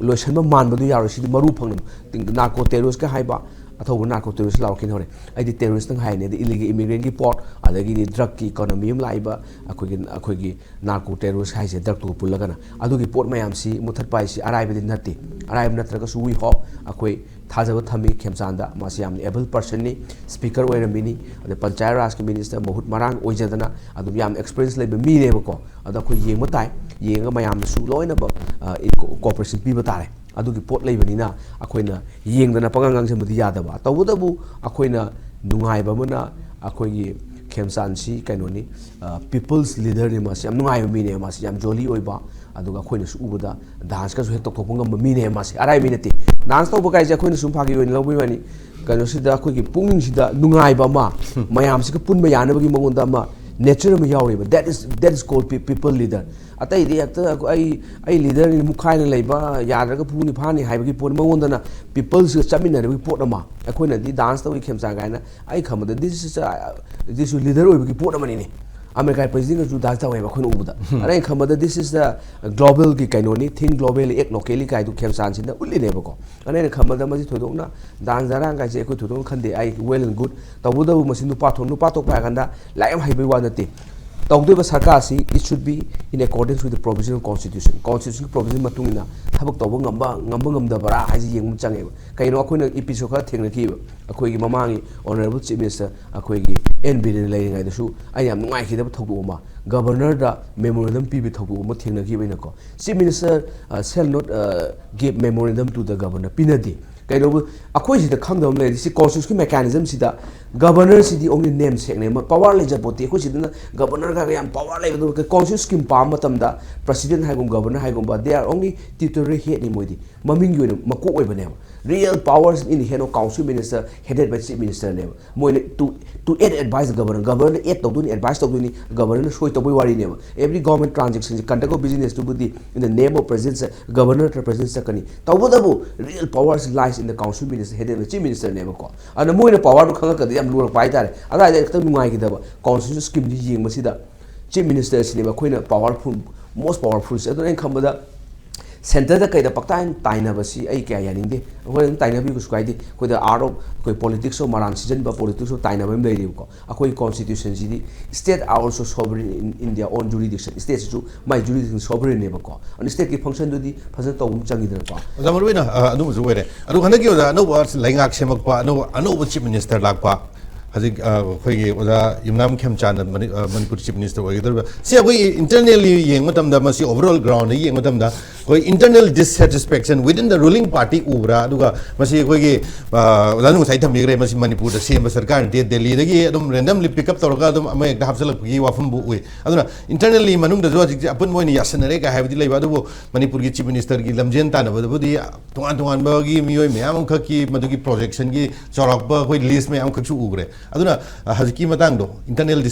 ꯂꯣꯏꯁꯤꯟꯕ ꯃꯥꯟꯕꯗꯨ ꯌꯥꯔꯣꯏ꯫ ꯁꯤꯗꯤ ꯃꯔꯨ ꯐꯪꯅ narco terrorist ꯀ ꯍꯥꯏꯕ, ꯑꯊꯧꯕ ꯅꯥꯔꯀꯣ ꯇꯦꯔꯣꯔꯤꯁ ꯂꯥꯎꯔꯛꯈꯤꯅ ꯍꯧꯔꯦ꯫ ꯑꯩꯗꯤ ꯇꯦꯔꯣꯔꯤꯁꯇꯪ ꯍꯥꯏꯅꯤ, ꯑꯗꯩ ꯏꯂꯤꯒꯦꯜ ꯏꯃꯤꯒ꯭ꯔꯦꯟꯒꯤ ꯄꯣꯠ, ꯑꯗꯒꯤꯗꯤ ꯗ꯭ꯔꯛꯀꯤ ꯏꯀꯣꯅꯣꯃꯤ ꯑꯃ ꯂꯥꯛꯏꯕ, ꯑꯩꯈꯣꯏꯒꯤ ꯑꯩꯈꯣꯏꯒꯤ ꯅꯥꯔꯀꯣ ꯇꯦꯔꯣꯔꯤꯁ ꯍꯥꯏꯁꯦ ꯗ꯭ꯔꯛꯇꯨꯒ ꯄꯨꯜꯂꯒꯅ, ꯑꯗꯨꯒꯤ ꯄꯣꯠ ꯃꯌꯥꯝꯁꯤ ꯃꯨꯊꯠꯄ ꯍꯥꯏꯁꯤ ꯑꯔꯥꯏꯕꯗꯤ ꯅꯠꯇꯦ꯫ ꯑꯔꯥꯏꯕ ꯅꯠꯇ꯭ꯔꯒꯁꯨ we hope, ꯑꯩꯈꯣꯏ ꯊꯥꯖꯕ ꯊꯝꯃꯤ ꯈꯦꯝꯆꯥꯟꯗ꯫ ꯃꯥꯁꯤ ꯌꯥꯝꯅ ꯑꯦꯕꯜ ꯄꯔꯁꯟꯅꯤ, ꯁ꯭ꯄꯤꯀꯔ ꯑꯣꯏꯔꯝꯃꯤꯅꯤ, ꯑꯗꯩ ꯄꯟꯆꯥꯌꯠ ꯔꯥꯖꯀꯤ ꯃꯤꯅꯤꯁꯇꯔ ꯃꯍꯨꯠ ꯃꯔꯥꯡ ꯑꯣꯏꯖꯗꯅ ꯑꯗꯨꯝ ꯌꯥꯝꯅ ꯑꯦꯛꯁꯄꯤꯔꯤꯌꯦꯟꯁ ꯂꯩꯕ ꯃꯤꯅꯦꯕꯀꯣ꯫ ꯑꯗꯣ ꯑꯩꯈꯣꯏ ꯌꯦꯡꯕ ꯇꯥꯏ, ꯌꯦꯡꯉꯒ ꯃꯌꯥꯝꯅꯁꯨ ꯂꯣꯏꯅꯃꯛ ꯀꯣꯑꯣꯄꯔꯦꯁꯟ ꯄꯤꯕ ꯇꯥꯔꯦ꯫ ꯑꯗꯨꯒꯤ ꯄꯣꯠ ꯂꯩꯕꯅꯤꯅ ꯑꯩꯈꯣꯏꯅ ꯌꯦꯡꯗꯅ ꯄꯉꯥꯡ ꯉꯥꯡꯁꯤꯟꯕꯗꯤ ꯌꯥꯗꯕ꯫ ꯇꯧꯕꯇꯕꯨ ꯑꯩꯈꯣꯏꯅ ꯅꯨꯡꯉꯥꯏꯕ ꯑꯃꯅ ꯑꯩꯈꯣꯏꯒꯤ ꯈꯦꯝꯆꯥꯟꯁꯤ ꯀꯩꯅꯣꯅꯤ, ꯄꯤꯄꯜꯁ ꯂꯤꯗꯔꯅꯤ꯫ ꯃꯥꯁꯤ ꯌꯥꯝ ꯅꯨꯡꯉꯥꯏꯕ ꯃꯤꯅꯦ, ꯃꯥꯁꯤ ꯌꯥꯝ ꯖꯣꯂꯤ ꯑꯣꯏꯕ, ꯑꯗꯨꯒ ꯑꯩꯈꯣꯏꯅꯁꯨ ꯎꯕꯗ ꯗꯥꯟꯁꯀꯁꯨ ꯍꯦꯛ ꯇꯧꯊꯣꯛꯄ ꯉꯝꯕ ꯃꯤꯅꯦ꯫ ꯃꯥꯁꯤ ꯑꯔꯥꯏꯕ ꯃꯤ ꯅꯠꯇꯦ꯫ ꯗꯥꯟꯁ ꯇꯧꯕ ꯀꯥꯏꯁꯦ ꯑꯩꯈꯣꯏꯅ ꯁꯨꯝ ꯐꯥꯒꯤ ꯑꯣꯏꯅ ꯂꯧꯕꯒꯤ ꯋꯥꯅꯤ, ꯀꯩꯅꯣꯁꯤꯗ ꯑꯩꯈꯣꯏꯒꯤ ꯄꯨꯛꯅꯤꯡꯁꯤꯗ ꯅꯨꯡꯉꯥꯏꯕ ꯑꯃ, ꯃꯌꯥꯝꯁꯤꯒ ꯄꯨꯟꯕ ꯌꯥꯅꯕꯒꯤ ꯃꯉꯣꯟꯗ ꯑꯃ ꯅꯦꯆꯔ ꯑꯃ ꯌꯥꯎꯔꯤꯕ, that is that is called people leader꯫ ꯑꯇꯩꯗꯤ ꯍꯦꯛꯇ ꯑꯩ ꯑꯩ ꯂꯤꯗꯔꯅꯤ, ꯃꯨꯛꯈꯥꯏꯅ ꯂꯩꯕ, ꯌꯥꯗ꯭ꯔꯒ ꯐꯨꯅꯤ ꯐꯥꯅꯤ ꯍꯥꯏꯕꯒꯤ ꯄꯣꯠ, ꯃꯉꯣꯟꯗꯅ ꯄꯤꯄꯜꯁꯤꯒ ꯆꯠꯃꯤꯟꯅꯔꯕꯒꯤ ꯄꯣꯠ ꯑꯃ꯫ ꯑꯩꯈꯣꯏꯅꯗꯤ ꯗꯥꯟꯁ ꯇꯧꯏ ꯈꯦꯝꯆꯥꯟ ꯀꯥꯏꯅ, ꯑꯩ ꯈꯟꯕꯗ this is a, this is leader ꯑꯣꯏꯕꯒꯤ ꯄꯣꯠ ꯑꯃꯅꯤꯅꯦ꯫ ꯑꯃꯦꯔꯤꯀꯥꯒꯤ ꯄ꯭ꯔꯦꯁꯤꯗꯦꯟꯒꯁꯨ ꯗꯥꯟꯁ ꯇꯧꯋꯦꯕ ꯑꯩꯈꯣꯏꯅ ꯎꯕꯗ꯫ ꯑꯗ ꯑꯩꯅ ꯈꯟꯕꯗ this is the globalꯒꯤ ꯀꯩꯅꯣꯅꯤ, think globally, act locally ꯀꯥꯏꯗꯨ ꯈꯦꯝꯆꯥꯟꯁꯤꯅ ꯎꯠꯂꯤꯅꯦꯕꯀꯣ꯫ ꯑꯗ ꯑꯩꯅ ꯈꯟꯕꯗ ꯃꯁꯤ ꯊꯣꯏꯗꯣꯛꯅ ꯗꯥꯟꯁ ꯗꯔꯥꯡ ꯀꯥꯏꯁꯦ ꯑꯩꯈꯣꯏ ꯊꯣꯏꯗꯣꯛꯅ ꯈꯟꯗꯦ꯫ ꯑꯩ well and good꯫ ꯇꯧꯕꯇꯕꯨ ꯃꯁꯤ ꯅꯨꯄꯥ ꯊꯣꯛ-, ꯅꯨꯄꯥ ꯊꯣꯛꯄ ꯍꯥꯏꯔ ꯀꯥꯟꯗ ꯂꯥꯏꯔꯤꯛ ꯌꯥꯝ ꯍꯩꯕꯩ ꯋꯥ ꯅꯠꯇꯦ꯫ ꯇꯧꯗꯣꯏꯕ ꯁꯔꯀꯥꯔꯁꯤ it should be in accordance with the provision of constitution꯫ ꯀꯣꯟꯁꯇꯤꯇ꯭ꯌꯨꯁꯟꯒꯤ ꯄ꯭ꯔꯣꯕꯤꯖꯟ ꯃꯇꯨꯡ ꯏꯟꯅ ꯊꯕꯛ ꯇꯧꯕ ꯉꯝꯕ, ꯉꯝꯕ ꯉꯝꯗꯕ꯭ꯔꯥ ꯍꯥꯏꯁꯤ ꯌꯦꯡꯕ ꯑꯃ ꯆꯪꯉꯦꯕ꯫ ꯀꯩꯅꯣ, ꯑꯩꯈꯣꯏꯅ ꯏꯄꯤꯁꯣꯗ ꯈꯔ ꯊꯦꯡꯅꯈꯤꯕ꯫ ꯑꯩꯈꯣꯏꯒꯤ ꯃꯃꯥꯡꯒꯤ ꯑꯣꯅꯔꯦꯕꯜ ꯆꯤꯐ ꯃꯤꯅꯤꯁꯇꯔ ꯑꯩꯈꯣꯏꯒꯤ ꯑꯦꯟ ꯕꯤꯔꯦꯟꯅ ꯂꯩꯔꯤꯉꯩꯗꯁꯨ ꯑꯩꯅ ꯌꯥꯝ ꯅꯨꯡꯉꯥꯏꯈꯤꯗꯕ ꯊꯧꯗꯣꯛ ꯑꯃ, ꯒꯕꯔꯅꯔꯗ ꯃꯦꯃꯣꯔꯦꯟꯗꯝ ꯄꯤꯕꯒꯤ ꯊꯧꯗꯣꯛ ꯑꯃ ꯊꯦꯡꯅꯈꯤꯕ ꯑꯩꯅꯀꯣ꯫ Chief minister, uh, shall not, uh, give memorandum to the governor꯫ ꯄꯤꯅꯗꯦ꯫ ꯀꯩꯗꯧꯕ, ꯑꯩꯈꯣꯏ ꯁꯤꯗ ꯈꯪꯗꯕ ꯑꯃ ꯂꯩꯔꯤ, ꯁꯤ ꯀꯣꯟꯁꯇꯤꯇ꯭ꯌꯨꯁꯟꯒꯤ ꯃꯦꯀꯥꯅꯤꯖꯝꯁꯤꯗ ꯒꯕꯔꯅꯔꯁꯤꯗꯤ ꯑꯣꯡꯂꯤ ꯅꯦꯝ ꯁꯦꯛꯅꯦ, ꯄꯋꯥꯔ ꯂꯩꯖꯄꯣꯠꯇꯦ꯫ ꯑꯩꯈꯣꯏ ꯁꯤꯗꯅ ꯒꯕꯔꯅꯔꯒ ꯌꯥꯝ ꯄꯋꯥꯔ ꯂꯩꯕꯗꯣ, ꯀꯣꯟꯁꯇꯤꯇ꯭ꯌꯨꯁꯟ ꯁ꯭ꯀꯤꯝ ꯄꯥꯕ ꯃꯇꯝꯗ ꯄ꯭ꯔꯁꯤꯗꯦꯟ ꯍꯥꯏꯒꯨꯝ, ꯒꯕꯔꯅꯔ ꯍꯥꯏꯒꯨꯝꯕ, they are only tutorial headꯅꯤ ꯃꯣꯏꯗꯤ꯫ ꯃꯃꯤꯡꯒꯤ ꯑꯣꯏꯅ ꯃꯀꯣꯛ ꯑꯣꯏꯕꯅꯦꯕ꯫ Real powers in the hand of council minister headed by chief ministerꯅꯦꯕ꯫ ꯃꯣꯏꯅ to, to aid advice the governor, ꯒꯕꯔꯅꯔꯅ ꯑꯦꯗ ꯇꯧꯗꯣꯏꯅꯤ, ꯑꯦꯗꯚꯥꯏꯁ ꯇꯧꯗꯣꯏꯅꯤ, ꯒꯕꯔꯅꯔꯅ ꯁꯣꯏ ꯇꯧꯕꯩ ꯋꯥꯔꯤꯅꯦꯕ꯫ Every government transactionꯁꯦ, conduct of businessꯇꯨꯕꯨꯗꯤ in the name of presidentꯁꯦ, ꯒꯕꯔꯅꯔ ꯅꯠꯇ꯭ꯔ ꯄ꯭ꯔꯁꯤꯗꯦꯟ ꯆꯠꯀꯅꯤ꯫ ꯇꯧꯕꯇꯕꯨ real powers lies in the council minister headed by chief ministerꯅꯦꯕꯀꯣ꯫ ꯑꯗꯨꯅ ꯃꯣꯏꯅ ꯄꯋꯥꯔꯗꯨ ꯈꯪꯉꯛꯀꯗꯤ ꯌꯥꯝ ꯂꯨꯔꯛꯄ ꯍꯥꯏꯇꯥꯔꯦ꯫ ꯑꯗꯨꯋꯥꯏꯗ ꯈꯤꯇꯪ ꯅꯨꯡꯉꯥꯏꯈꯤꯗꯕ꯫ ꯀꯣꯟꯁꯇꯤꯇ꯭ꯌꯨꯁꯟ ꯁ꯭ꯀꯤꯝꯁꯤ ꯌꯦꯡꯕꯁꯤꯗ ꯆꯤꯐ ꯃꯤꯅꯤꯁꯇꯔꯁꯤꯅꯦꯕ ꯑꯩꯈꯣꯏꯅ ꯄꯋꯥꯔꯐꯨꯜ, most powerfulꯁꯦ꯫ ꯑꯗꯨꯅ ꯑꯩꯅ ꯈꯟꯕꯗ ꯁꯦꯟꯇꯔꯗ ꯀꯩꯗ ꯄꯛꯇꯥꯏ ꯇꯥꯏꯅꯕꯁꯤ ꯑꯩ ꯀꯌꯥ ꯌꯥꯅꯤꯡꯗꯦ꯫ ꯑꯩꯈꯣꯏ ꯑꯗꯨꯝ ꯇꯥꯏꯅꯕꯤꯕꯁꯨ ꯀꯥꯏꯗꯦ꯫ ꯑꯩꯈꯣꯏꯗ ꯑꯥꯔꯠ ꯑꯣꯐ ꯑꯩꯈꯣꯏ ꯄꯣꯂꯤꯇꯤꯛꯁ ꯑꯣꯐ ꯃꯔꯥꯟ ꯁꯤꯖꯟꯕ, ꯄꯣꯂꯤꯇꯤꯛꯁ ꯑꯣꯐ ꯇꯥꯏꯅꯕ ꯑꯃ ꯂꯩꯔꯤꯕꯀꯣ꯫ ꯑꯩꯈꯣꯏ ꯀꯣꯟꯁꯇꯤꯇ꯭ꯌꯨꯁꯟꯁꯤꯗꯤ "State are also sovereign in India own jurisdiction", ꯏꯁꯇꯦꯠꯁꯤꯁꯨ ꯃꯥꯏ ꯖꯨꯔꯤꯗꯤꯛꯁꯟ ꯁꯣꯚꯔꯦꯟꯅꯦꯕꯀꯣ꯫ ꯑꯗꯨꯅ ꯏꯁꯇꯦꯠꯀꯤ ꯐꯪꯁꯟꯗꯨꯗꯤ ꯐꯖꯅ ꯇꯧꯕ ꯑꯃ ꯆꯪꯉꯤꯗꯅꯀꯣ꯫ ꯑꯣꯖꯥ, ꯃꯔꯨ ꯑꯣꯏꯅ ꯑ, ꯑꯗꯨꯝꯕꯁꯨ ꯑꯣꯏꯔꯦ꯫ ꯑꯗꯨ ꯍꯟꯗꯛꯀꯤ ꯑꯣꯖꯥ ꯑꯅꯧꯕ ꯂꯩꯉꯥꯛ ꯁꯦꯝꯃꯛꯄ, ꯑꯅꯧꯕ ꯑꯅꯧꯕ ꯆꯤꯐ ꯃꯤꯅꯤꯁꯇꯔ ꯂꯥꯛꯄ, ꯍꯧꯖꯤꯛ ꯑ, ꯑꯩꯈꯣꯏꯒꯤ ꯑꯣꯖꯥ ꯌꯨꯝꯅꯥꯝ ꯈꯦꯝꯆꯥꯟꯗ ꯃꯅꯤ-, ꯑ, ꯃꯅꯤꯄꯨꯔ ꯆꯤꯐ ꯃꯤꯅꯤꯁꯇꯔ ꯑꯣꯏꯒꯗꯧꯔꯤꯕ, ꯁꯤ ꯑꯩꯈꯣꯏ ꯏꯟꯇꯔꯅꯦꯜꯂꯤ ꯌꯦꯡꯕ ꯃꯇꯝꯗ, ꯃꯁꯤ ꯑꯣꯚꯔꯑꯣꯜ ꯒ꯭ꯔꯥꯎꯟꯗ ꯌꯦꯡꯕ ꯃꯇꯝꯗ, ꯑꯩꯈꯣꯏ internal dissatisfaction within the ruling party ꯎꯕ꯭ꯔꯥ? ꯑꯗꯨꯒ ꯃꯁꯤ ꯑꯩꯈꯣꯏꯒꯤ, ꯑ, ꯑꯣꯖꯥꯅ ꯉꯁꯥꯏ ꯊꯝꯕꯤꯈ꯭ꯔꯦ, ꯃꯁꯤ ꯃꯅꯤꯄꯨꯔꯗ ꯁꯦꯝꯕ ꯁꯔꯀꯥꯔ ꯅꯠꯇꯦ, ꯗꯦꯜꯂꯤꯗꯒꯤ ꯑꯗꯨꯝ ꯔꯦꯟꯗꯝꯂꯤ ꯄꯤꯛ ꯑꯞ ꯇꯧꯔꯒ ꯑꯗꯨꯝ ꯑꯃ ꯍꯦꯛꯇ ꯍꯥꯞꯆꯤꯜꯂꯛꯄꯒꯤ ꯋꯥꯐꯝꯕꯨ ꯎꯏ꯫ ꯑꯗꯨꯅ ꯏꯟꯇꯔꯅꯦꯜꯂꯤ ꯃꯅꯨꯡꯗꯁꯨ ꯍꯧꯖꯤꯛꯁꯦ ꯑꯄꯨꯟꯕ ꯑꯣꯏꯅ ꯌꯥꯁꯟꯅꯔꯦ ꯀꯥꯏ ꯍꯥꯏꯕꯗꯤ ꯂꯩꯕ, ꯑꯗꯨꯕꯨ ꯃꯅꯤꯄꯨꯔꯒꯤ ꯆꯤꯐ ꯃꯤꯅꯤꯁꯇꯔꯒꯤ ꯂꯝꯖꯦꯟ ꯇꯥꯟꯅꯕꯗꯕꯨꯗꯤ ꯇꯣꯉꯥꯟ ꯇꯣꯉꯥꯟꯕꯒꯤ ꯃꯤꯑꯣꯏ ꯃꯌꯥꯝ ꯑꯃꯈꯛꯀꯤ ꯃꯗꯨꯒꯤ ꯄ꯭ꯔꯣꯖꯦꯛꯁꯟꯒꯤ ꯆꯥꯎꯔꯥꯛꯄ ꯑꯩꯈꯣꯏ ꯂꯤꯁ ꯃꯌꯥꯝ ꯑꯃꯈꯛꯁꯨ ꯎꯈ꯭ꯔꯦ꯫ ꯑꯗꯨꯅ, ꯑ, ꯍꯧꯖꯤꯛꯀꯤ ꯃꯇꯥꯡꯗꯣ, ꯏꯟꯇꯔꯅꯦꯜ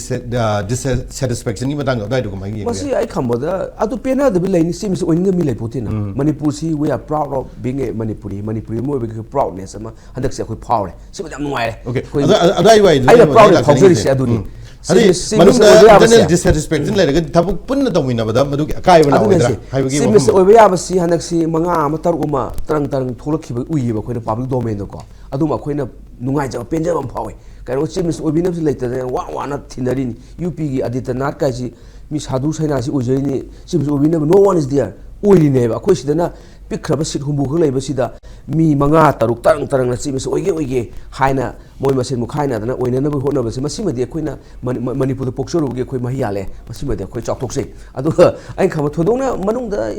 ꯗꯤꯁꯁꯦꯇꯤꯁꯐꯦꯛꯁꯟꯒꯤ ꯃꯇꯥꯡꯗꯣ ꯑꯗꯨꯋꯥꯏꯗꯣ ꯀꯃꯥꯏꯅ ꯌꯦꯡꯒꯦ? ꯃꯁꯤ ꯑꯩ ꯈꯪꯕꯗ ꯑꯗꯨ ꯄꯦꯟꯅꯗꯕ ꯂꯩꯅꯤ꯫ ꯆꯤꯞ ꯃꯤꯅꯤꯁꯇꯔ ꯑꯣꯏꯅꯤꯡꯗꯕ ꯃꯤ ꯂꯩ ꯄꯣꯠꯇꯦꯅ꯫ ꯃꯅꯤꯄꯨꯔꯁꯤ, "We are proud of being a Manipuri", Manipuri ꯑꯃ ꯑꯣꯏꯕꯒꯤ ꯄ꯭ꯔꯥꯎꯗꯅꯦꯁ ꯑꯃ ꯍꯟꯗꯛꯁꯦ ꯑꯩꯈꯣꯏ ꯐꯥꯎꯔꯦ꯫ ꯁꯤꯃꯗꯤ ꯌꯥꯝ ꯅꯨꯡꯉꯥꯏꯔꯦ꯫ ꯑꯣꯀꯦ꯫ ꯑꯩꯈꯣꯏ ꯑꯗꯨ, ꯑꯗꯨ, ꯑꯗꯨꯋꯥꯏ ꯋꯥꯏꯗꯨꯗꯤ ꯑꯩꯅ ꯑꯃꯨꯛ ꯄ꯭ꯔꯥꯎꯗ ꯂꯥꯛꯆꯅꯤꯡꯉꯤꯁꯦ꯫ ꯐꯥꯎꯖꯔꯤꯁꯦ ꯑꯗꯨꯅꯤ꯫ ꯎꯝ꯫ ꯆꯤꯞ ꯑꯗꯩ ꯃꯤꯅꯤꯁ-, ꯆꯤꯞ ꯃꯅꯨꯡꯗ ꯃꯤꯅꯤꯁꯇꯔ ꯑꯣꯏꯕ ꯌꯥꯕꯁꯦ꯫ ꯏꯟꯇꯔꯅꯦꯜ ꯗꯤꯁꯁꯦꯇꯤꯁꯐꯦꯛꯁꯟ ꯂꯩꯔꯒꯗꯤ ꯊꯕꯛ ꯄꯨꯟꯅ ꯇꯧꯃꯤꯟꯅꯕꯗ ꯃꯗꯨꯒꯤ ꯑꯀꯥꯏꯕ ꯑꯗꯨꯅ ꯂꯥꯛꯑꯣꯏꯗ꯭ꯔꯥ ꯁꯤ ꯍꯥꯏꯕꯒꯤ ꯆꯤꯞ ꯋꯥꯐꯝ ꯃꯤꯅꯤꯁꯇꯔ ꯑꯃ꯫ ꯑꯣꯏꯕ ꯌꯥꯕꯁꯤ ꯍꯟꯗꯛꯁꯤ ꯃꯉꯥ ꯑꯃ ꯇꯔꯨꯛ ꯑꯃ ꯇꯔꯪ ꯇꯔꯪ ꯊꯣꯛꯂꯛꯈꯤꯕ ꯎꯏꯌꯦꯕ ꯑꯩꯈꯣꯏꯅ ꯄꯥꯕ꯭ꯂꯤꯛ ꯗꯣꯃꯦꯟꯗꯀꯣ꯫ ꯑꯗꯨꯝ ꯑꯩꯈꯣꯏꯅ ꯅꯨꯡꯉꯥꯏꯖꯕ ꯄꯦꯟꯖꯕ ꯑꯃ ꯐꯥꯎꯏ꯫ ꯀꯩꯅꯣ, ꯆꯤꯞ ꯃꯤꯅꯤꯁꯇꯔ ꯑꯣꯏꯕꯤꯅꯕꯁꯨ ꯂꯩꯇꯗꯅ ꯋꯥ ꯋꯥꯅ ꯊꯤꯅꯔꯤꯅꯤ꯫ ꯌꯨ ꯄꯤꯒꯤ ꯑꯥꯗꯤꯇ꯭ꯌꯅꯥꯊ ꯀꯥꯏꯁꯤ ꯃꯤ ꯁꯥꯙꯨ ꯁꯩꯅꯥꯁꯤ ꯑꯣꯏꯖꯔꯤꯅꯤ꯫ ꯆꯤꯞ ꯃꯤꯅꯤꯁꯇꯔ ꯑꯣꯏꯕꯤꯅꯕ no one is there ꯑꯣꯏꯔꯤꯅꯦꯕ꯫ ꯑꯩꯈꯣꯏ ꯁꯤꯗꯅ ꯄꯤꯛꯈ꯭ꯔꯕ ꯁꯤꯠ ꯍꯨꯝꯐꯨ ꯈꯛ ꯂꯩꯕꯁꯤꯗ ꯃꯤ ꯃꯉꯥ ꯇꯔꯨꯛ ꯇꯔꯪ ꯇꯔꯪꯅ ꯆꯤꯞ ꯃꯤꯅꯤꯁꯇꯔ ꯑꯣꯏꯒꯦ ꯑꯣꯏꯒꯦ ꯍꯥꯏꯅ ꯃꯣꯏ ꯃꯁꯦꯟ ꯃꯨꯛꯈꯥꯏꯅꯗꯅ ꯑꯣꯏꯅꯅꯕ ꯍꯣꯠꯅꯕꯁꯦ, ꯃꯁꯤꯃꯗꯤ ꯑꯩꯈꯣꯏꯅ ꯃꯅꯤ-, ꯃ-, ꯃꯅꯤꯄꯨꯔꯗ ꯄꯣꯛꯆꯔꯨꯕꯒꯤ ꯑꯩꯈꯣꯏ ꯃꯍꯩ ꯌꯥꯜꯂꯦ꯫ ꯃꯁꯤꯃꯗꯤ ꯑꯩꯈꯣꯏ ꯆꯥꯎꯊꯣꯛꯆꯩ꯫ ꯑꯗꯨꯒ ꯑꯩꯅ ꯈꯪꯕ ꯊꯣꯏꯗꯣꯛꯅ ꯃꯅꯨꯡꯗ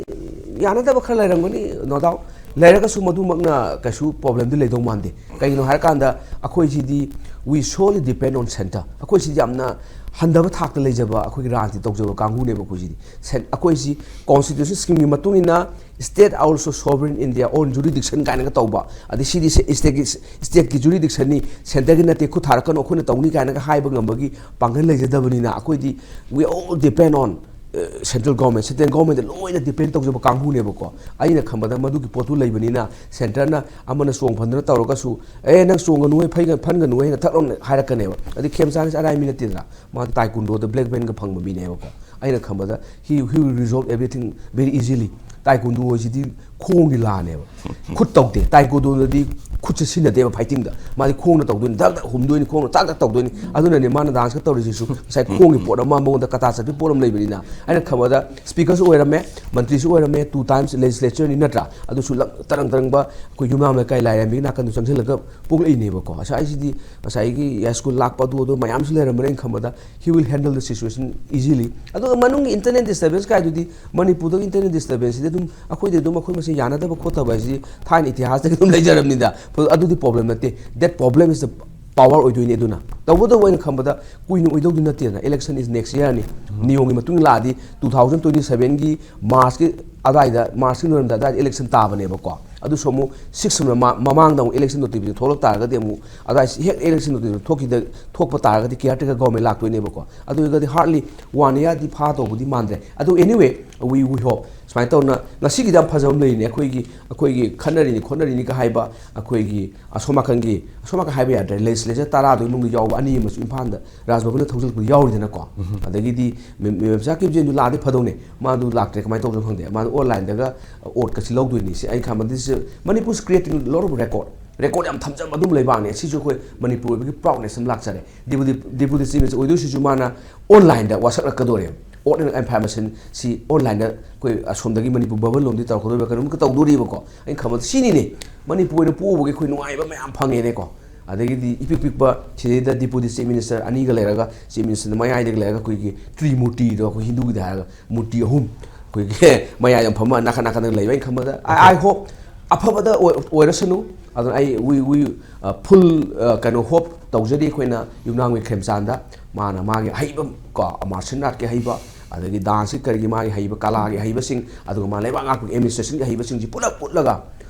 ꯌꯥꯅꯗꯕ ꯈꯔ ꯂꯩꯔꯝꯒꯅꯤ, no doubt꯫ ꯂꯩꯔꯒꯁꯨ ꯃꯗꯨꯃꯛꯅ ꯀꯩꯁꯨ ꯄ꯭ꯔꯣꯕ꯭ꯂꯦꯝꯗꯤ ꯂꯩꯗꯧ ꯃꯥꯟꯗꯦ꯫ ꯀꯩꯒꯤꯅꯣ ꯍꯥꯏꯔꯀꯥꯟꯗ ꯑꯩꯈꯣꯏꯁꯤꯗꯤ "We solely depend on centre"꯫ ꯑꯩꯈꯣꯏꯁꯤꯗꯤ ꯌꯥꯝꯅ ꯍꯟꯊꯕ ꯊꯥꯛꯇ ꯂꯩꯖꯕ, ꯑꯩꯈꯣꯏꯒꯤ ꯔꯥꯖꯅꯤꯇꯤ ꯇꯧꯖꯕ ꯀꯥꯡꯕꯨꯅꯦꯕ ꯑꯩꯈꯣꯏꯁꯤꯗꯤ꯫ ꯁꯦꯟ-, ꯑꯩꯈꯣꯏꯁꯤ ꯀꯣꯟꯁꯇꯤꯇ꯭ꯌꯨꯁꯟ ꯁ꯭ꯀꯤꯝꯒꯤ ꯃꯇꯨꯡ ꯏꯟꯅ "State also sovereign in their own jurisdiction" ꯀꯥꯏꯅꯒ ꯇꯧꯕ, ꯑꯗꯩ ꯁꯤꯗꯤ ꯁꯦ-, ꯏꯁꯇꯦꯠꯀꯤ, ꯏꯁꯇꯦꯠꯀꯤ ꯖꯨꯔꯤꯗꯤꯛꯁꯟꯅꯤ, ꯁꯦꯟꯇꯔꯒꯤ ꯅꯠꯇꯦ, ꯈꯨꯠ ꯊꯥꯔꯛꯀꯅꯨ, ꯑꯩꯈꯣꯏꯅ ꯇꯧꯅꯤ ꯀꯥꯏꯅꯒ ꯍꯥꯏꯕ ꯉꯝꯕꯒꯤ ꯄꯥꯡꯒꯜ ꯂꯩꯖꯗꯕꯅꯤꯅ ꯑꯩꯈꯣꯏꯗꯤ "We all depend on, uh, central government", central government ꯂꯣꯏꯅ ꯗꯤꯄꯦꯟ ꯇꯧꯖꯕ ꯀꯥꯡꯕꯨꯅꯦꯕꯀꯣ꯫ ꯑꯩꯅ ꯈꯟꯕꯗ ꯃꯗꯨꯒꯤ ꯄꯣꯠꯇꯨ ꯂꯩꯕꯅꯤꯅ ꯁꯦꯟꯇꯔꯅ ꯑꯃꯅ ꯆꯣꯡ ꯐꯟꯗꯅ ꯇꯧꯔꯒꯁꯨ, "ꯑꯦ, ꯅꯪ ꯆꯣꯡꯒꯅꯨꯍꯦ, ꯐꯩꯒ-, ꯐꯟꯒꯅꯨꯍꯦ" ꯍꯥꯏꯅ ꯊꯛ ꯂꯥꯎꯅ ꯍꯥꯏꯔꯛꯀꯅꯦꯕ꯫ ꯑꯗꯩ ꯈꯦꯝꯆꯥꯟꯁꯦ ꯑꯔꯥꯏ ꯃꯤ ꯅꯠꯇꯦꯗꯅ, ꯃꯥꯗꯤ ꯇꯥꯏꯀꯨꯟꯗꯣꯗ ꯕ꯭ꯂꯦꯛ ꯕꯦꯜꯠꯀ ꯐꯪꯕ ꯃꯤꯅꯦꯕꯀꯣ꯫ ꯑꯩꯅ ꯈꯟꯕꯗ he, he will resolve everything very easily꯫ ꯇꯥꯏꯀꯨꯟꯗꯨ ꯍꯥꯏꯁꯤꯗꯤ ꯈꯣꯡꯒꯤ ꯂꯥꯅꯦꯕ꯫ ꯈꯨꯠ ꯇꯧꯗꯦ꯫ ꯇꯥꯏꯀꯨꯟꯗꯨꯗꯗꯤ ꯈꯨꯠꯁꯦ ꯁꯤꯖꯤꯟꯅꯗꯦꯕ ꯐꯥꯏꯇꯤꯡꯗ꯫ ꯃꯥꯗꯤ ꯈꯣꯡꯅ ꯇꯧꯗꯣꯏꯅꯤ, ꯗꯛ ꯗꯛ ꯍꯨꯝꯗꯣꯏꯅꯤ, ꯈꯣꯡꯅ ꯇꯥꯛ ꯇꯥꯛ ꯇꯧꯗꯣꯏꯅꯤ꯫ ꯑꯗꯨꯅꯅꯦ ꯃꯥꯅ ꯗꯥꯟꯁꯀ ꯇꯧꯔꯤꯁꯤꯁꯨ ꯉꯁꯥꯏ ꯈꯣꯡꯒꯤ ꯄꯣꯠ ꯑꯃ, ꯃꯉꯣꯟꯗ ꯀꯇꯥ ꯆꯠꯄꯤ ꯄꯣꯠ ꯑꯃ ꯂꯩꯕꯅꯤꯅ꯫ ꯑꯩꯅ ꯈꯟꯕꯗ ꯁ꯭ꯄꯤꯀꯔꯁꯨ ꯑꯣꯏꯔꯝꯃꯦ, ꯃꯟꯇ꯭ꯔꯤꯁꯨ ꯑꯣꯏꯔꯝꯃꯦ, ꯇꯨ ꯇꯥꯏꯝꯁ ꯂꯦꯖꯤꯁꯂꯦꯆꯔꯅꯤ ꯅꯠꯇ꯭ꯔꯥ? ꯑꯗꯨꯁꯨ ꯂꯝ ꯇꯔꯪ ꯇꯔꯪꯕ ꯑꯩꯈꯣꯏ ꯌꯨꯝꯅꯥꯝ ꯂꯩꯀꯥꯏ ꯂꯥꯏꯔꯦꯝꯕꯤꯒꯤ ꯅꯥꯀꯟꯗ ꯆꯪꯁꯤꯜꯂꯒ ꯄꯣꯛꯂꯛꯏꯅꯦꯕꯀꯣ꯫ ꯉꯁꯥꯏꯁꯤꯗꯤ ꯉꯁꯥꯏꯒꯤ ꯌꯥꯏꯁ꯭ꯀꯨꯜ ꯂꯥꯛꯄ ꯑꯗꯨ ꯑꯗꯨ ꯃꯌꯥꯝꯁꯨ ꯂꯩꯔꯝꯕꯅ ꯑꯩꯅ ꯈꯟꯕꯗ he will handle the situation easily꯫ ꯑꯗꯨꯒ ꯃꯅꯨꯡꯒꯤ ꯏꯟꯇꯔꯅꯦꯜ ꯗꯤꯁꯇꯔꯕꯦꯟꯁ ꯀꯥꯏꯗꯨꯗꯤ ꯃꯅꯤꯄꯨꯔꯗꯒꯤ ꯏꯟꯇꯔꯅꯦꯜ ꯗꯤꯁꯇꯔꯕꯦꯟꯁꯁꯤꯗꯤ ꯑꯗꯨꯝ ꯑꯩꯈꯣꯏꯗꯤ ꯑꯗꯨꯝ ꯑꯩꯈꯣꯏ ꯃꯁꯦꯟ ꯌꯥꯅꯗꯕ ꯈꯣꯠꯇꯕ ꯍꯥꯏꯁꯤꯗꯤ ꯊꯥꯏꯅ ꯏꯇꯤꯍꯥꯁꯇꯒꯤ ꯑꯗꯨꯝ ꯂꯩꯖꯔꯕꯅꯤꯗ꯫ ꯑꯗꯨꯗꯤ ꯄ꯭ꯔꯣꯕ꯭ꯂꯦꯝ ꯅꯠꯇꯦ꯫ That problem is the power ꯑꯣꯏꯗꯣꯏꯅꯤ꯫ ꯑꯗꯨꯅ ꯇꯧꯕꯇꯕꯨ ꯑꯩꯅ ꯈꯟꯕꯗ ꯀꯨꯏꯅ ꯑꯣꯏꯗꯧꯗꯤ ꯅꯠꯇꯦꯗꯅ꯫ Election is next yearꯅꯤ꯫ ꯅꯤꯌꯣꯝꯒꯤ ꯃꯇꯨꯡ ꯏꯟꯅ ꯂꯥꯛꯑꯗꯤ two thousand twenty sevenꯒꯤ ꯃꯥꯔꯆꯀꯤ ꯑꯗꯨꯋꯥꯏꯗ, ꯃꯥꯔꯆꯀꯤ ꯂꯣꯏꯔꯝꯗꯥꯏ ꯑꯗꯨꯋꯥꯏꯗ election ꯇꯥꯕꯅꯦꯕꯀꯣ꯫ ꯑꯗꯨꯁꯨ ꯑꯃꯨꯛ six ꯑꯃ ꯃ-, ꯃꯃꯥꯡꯗ ꯑꯃꯨꯛ election notification ꯊꯣꯛꯂꯛ ꯇꯥꯔꯒꯗꯤ ꯑꯃꯨꯛ ꯑꯗꯨꯋꯥꯏ ꯍꯦꯛ election notification ꯊꯣꯛꯈꯤꯗ-, ꯊꯣꯛꯄ ꯇꯥꯔꯒꯗꯤ caretaker government ꯂꯥꯛꯇꯣꯏꯅꯦꯕꯀꯣ꯫ ꯑꯗꯨ ꯑꯣꯏꯔꯒꯗꯤ hardly one yearꯗꯤ ꯐꯥꯗꯧꯕꯗꯤ ꯃꯥꯟꯗ꯭ꯔꯦ꯫ ꯑꯗꯨ anyway, we, we hope ꯁꯨꯃꯥꯏꯅ ꯇꯧꯅ ꯉꯁꯤꯒꯤꯗꯤ ꯌꯥꯝ ꯐꯖꯕ ꯑꯃ ꯂꯩꯔꯤꯅꯦ꯫ ꯑꯩꯈꯣꯏꯒꯤ, ꯑꯩꯈꯣꯏꯒꯤ ꯈꯠꯅꯔꯤꯅꯤ ꯈꯣꯠꯅꯔꯤꯅꯤꯒ ꯍꯥꯏꯕ ꯑꯩꯈꯣꯏꯒꯤ ꯑꯁꯣꯝ ꯅꯥꯀꯟꯒꯤ, ꯑꯁꯣꯝ ꯅꯥꯀꯟ ꯍꯥꯏꯕ ꯌꯥꯗ꯭ꯔꯦ, legislature ꯇꯔꯥꯗꯨꯒꯤ ꯃꯅꯨꯡꯗ ꯌꯥꯎꯕ ꯑꯅꯤ ꯑꯃꯁꯨ ꯏꯝꯐꯥꯜꯗ ꯔꯥꯖ ꯚꯕꯟꯗ ꯊꯧꯖꯤꯜꯂꯛꯄ ꯌꯥꯎꯔꯤꯗꯅꯀꯣ꯫ ꯑꯗꯒꯤꯗꯤ ꯃꯦ-, ꯃꯦꯝꯆꯥ ꯀꯤꯞꯖꯦꯟꯗꯨ ꯂꯥꯛꯑꯗꯤ ꯐꯗꯧꯅꯦ, ꯃꯥꯗꯨ ꯂꯥꯛꯇ꯭ꯔꯦ, ꯀꯃꯥꯏꯅ ꯇꯧꯗꯣꯏꯅꯣ ꯈꯪꯗꯦ꯫ ꯃꯥꯗꯨ ꯑꯣꯟꯂꯥꯏꯟꯗꯒ ꯑꯣꯠꯀꯁꯤ ꯂꯧꯗꯣꯏꯅꯤ꯫ ꯁꯤ ꯑꯩ ꯈꯟꯕꯗ this is, Manipur is creating lot of record, record ꯌꯥꯝ ꯊꯝꯖꯕ ꯑꯗꯨꯝ ꯂꯩꯕꯥꯛꯅꯦ꯫ ꯁꯤꯁꯨ ꯑꯩꯈꯣꯏ ꯃꯅꯤꯄꯨꯔ ꯑꯣꯏꯕꯒꯤ proudness ꯑꯃ ꯂꯥꯛꯆꯔꯦ꯫ Deputy, Deputy Chief Minister ꯑꯣꯏꯗꯣꯏꯁꯤꯁꯨ ꯃꯥꯅ ꯑꯣꯟꯂꯥꯏꯟꯗ ꯋꯥꯁꯛꯂꯛꯀꯗꯣꯔꯦ꯫ Oath and affirmation ꯁꯤ ꯑꯣꯟꯂꯥꯏꯟꯗ ꯑꯩꯈꯣꯏ ꯑꯁꯣꯝꯗꯒꯤ ꯃꯅꯤꯄꯨꯔ ꯚꯕꯟ ꯂꯣꯝꯗꯒꯤ ꯇꯧꯔꯛꯀꯗꯣꯔꯤꯕ ꯀꯩꯅꯣꯝ ꯇꯧꯗꯣꯔꯤꯕꯀꯣ꯫ ꯑꯩꯅ ꯈꯟꯕꯗ ꯁꯤꯅꯤꯅꯦ ꯃꯅꯤꯄꯨꯔ ꯑꯣꯏꯅ ꯄꯣꯛꯎꯕꯒꯤ ꯑꯩꯈꯣꯏ ꯅꯨꯡꯉꯥꯏꯕ ꯃꯌꯥꯝ ꯐꯪꯉꯦꯅꯦꯀꯣ꯫ ꯑꯗꯒꯤꯗꯤ ꯏꯄꯤꯛ ꯄꯤꯛꯄ ꯁꯤꯗꯩꯗ Deputy Chief Minister ꯑꯅꯤꯒ ꯂꯩꯔꯒ, Chief Minister ꯃꯌꯥꯏꯗꯒ ꯂꯩꯔꯒ ꯑꯩꯈꯣꯏꯒꯤ ꯇ꯭ꯔꯤꯃꯨꯔꯇꯤꯗꯣ, ꯑꯩꯈꯣꯏ ꯍꯤꯟꯗꯨꯒꯤꯗ ꯍꯥꯏꯔꯒ ꯃꯨꯔꯇꯤ ꯑꯍꯨꯝ ꯑꯩꯈꯣꯏꯒꯤ ꯃꯌꯥꯏꯗ ꯐꯝꯕ ꯅꯥꯀꯟ ꯅꯥꯀꯟꯗ ꯂꯩꯕ꯫ ꯑꯩꯅ ꯈꯟꯕꯗ I, I hope ꯑꯐꯕꯗ ꯑꯣꯏ-, ꯑꯣꯏꯔꯁꯅꯨ꯫ ꯑꯗꯨꯅ ꯑꯩ we, we, uh, full, uh, ꯀꯩꯅꯣ hope ꯇꯧꯖꯔꯤ ꯑꯩꯈꯣꯏꯅ ꯌꯨꯝꯅꯥꯝꯒꯤ ꯈꯦꯝꯆꯥꯟꯗ꯫ ꯃꯥꯅ ꯃꯥꯒꯤ ꯑꯍꯩꯕ ꯀꯣ, martial artꯀꯤ ꯑꯍꯩꯕ, ꯑꯗꯒꯤ danceꯀꯤ ꯀꯔꯤꯒꯤ ꯃꯥꯒꯤ ꯍꯩꯕ, ꯀꯂꯥꯒꯤ ꯑꯍꯩꯕꯁꯤꯡ, ꯑꯗꯨꯒ ꯃꯥ ꯂꯩꯕꯥꯛ ꯉꯥꯛꯄꯒꯤ administrationꯒꯤ ꯑꯍꯩꯕꯁꯤꯡꯁꯤ ꯄꯨꯂꯞ ꯄꯨꯠꯂꯒ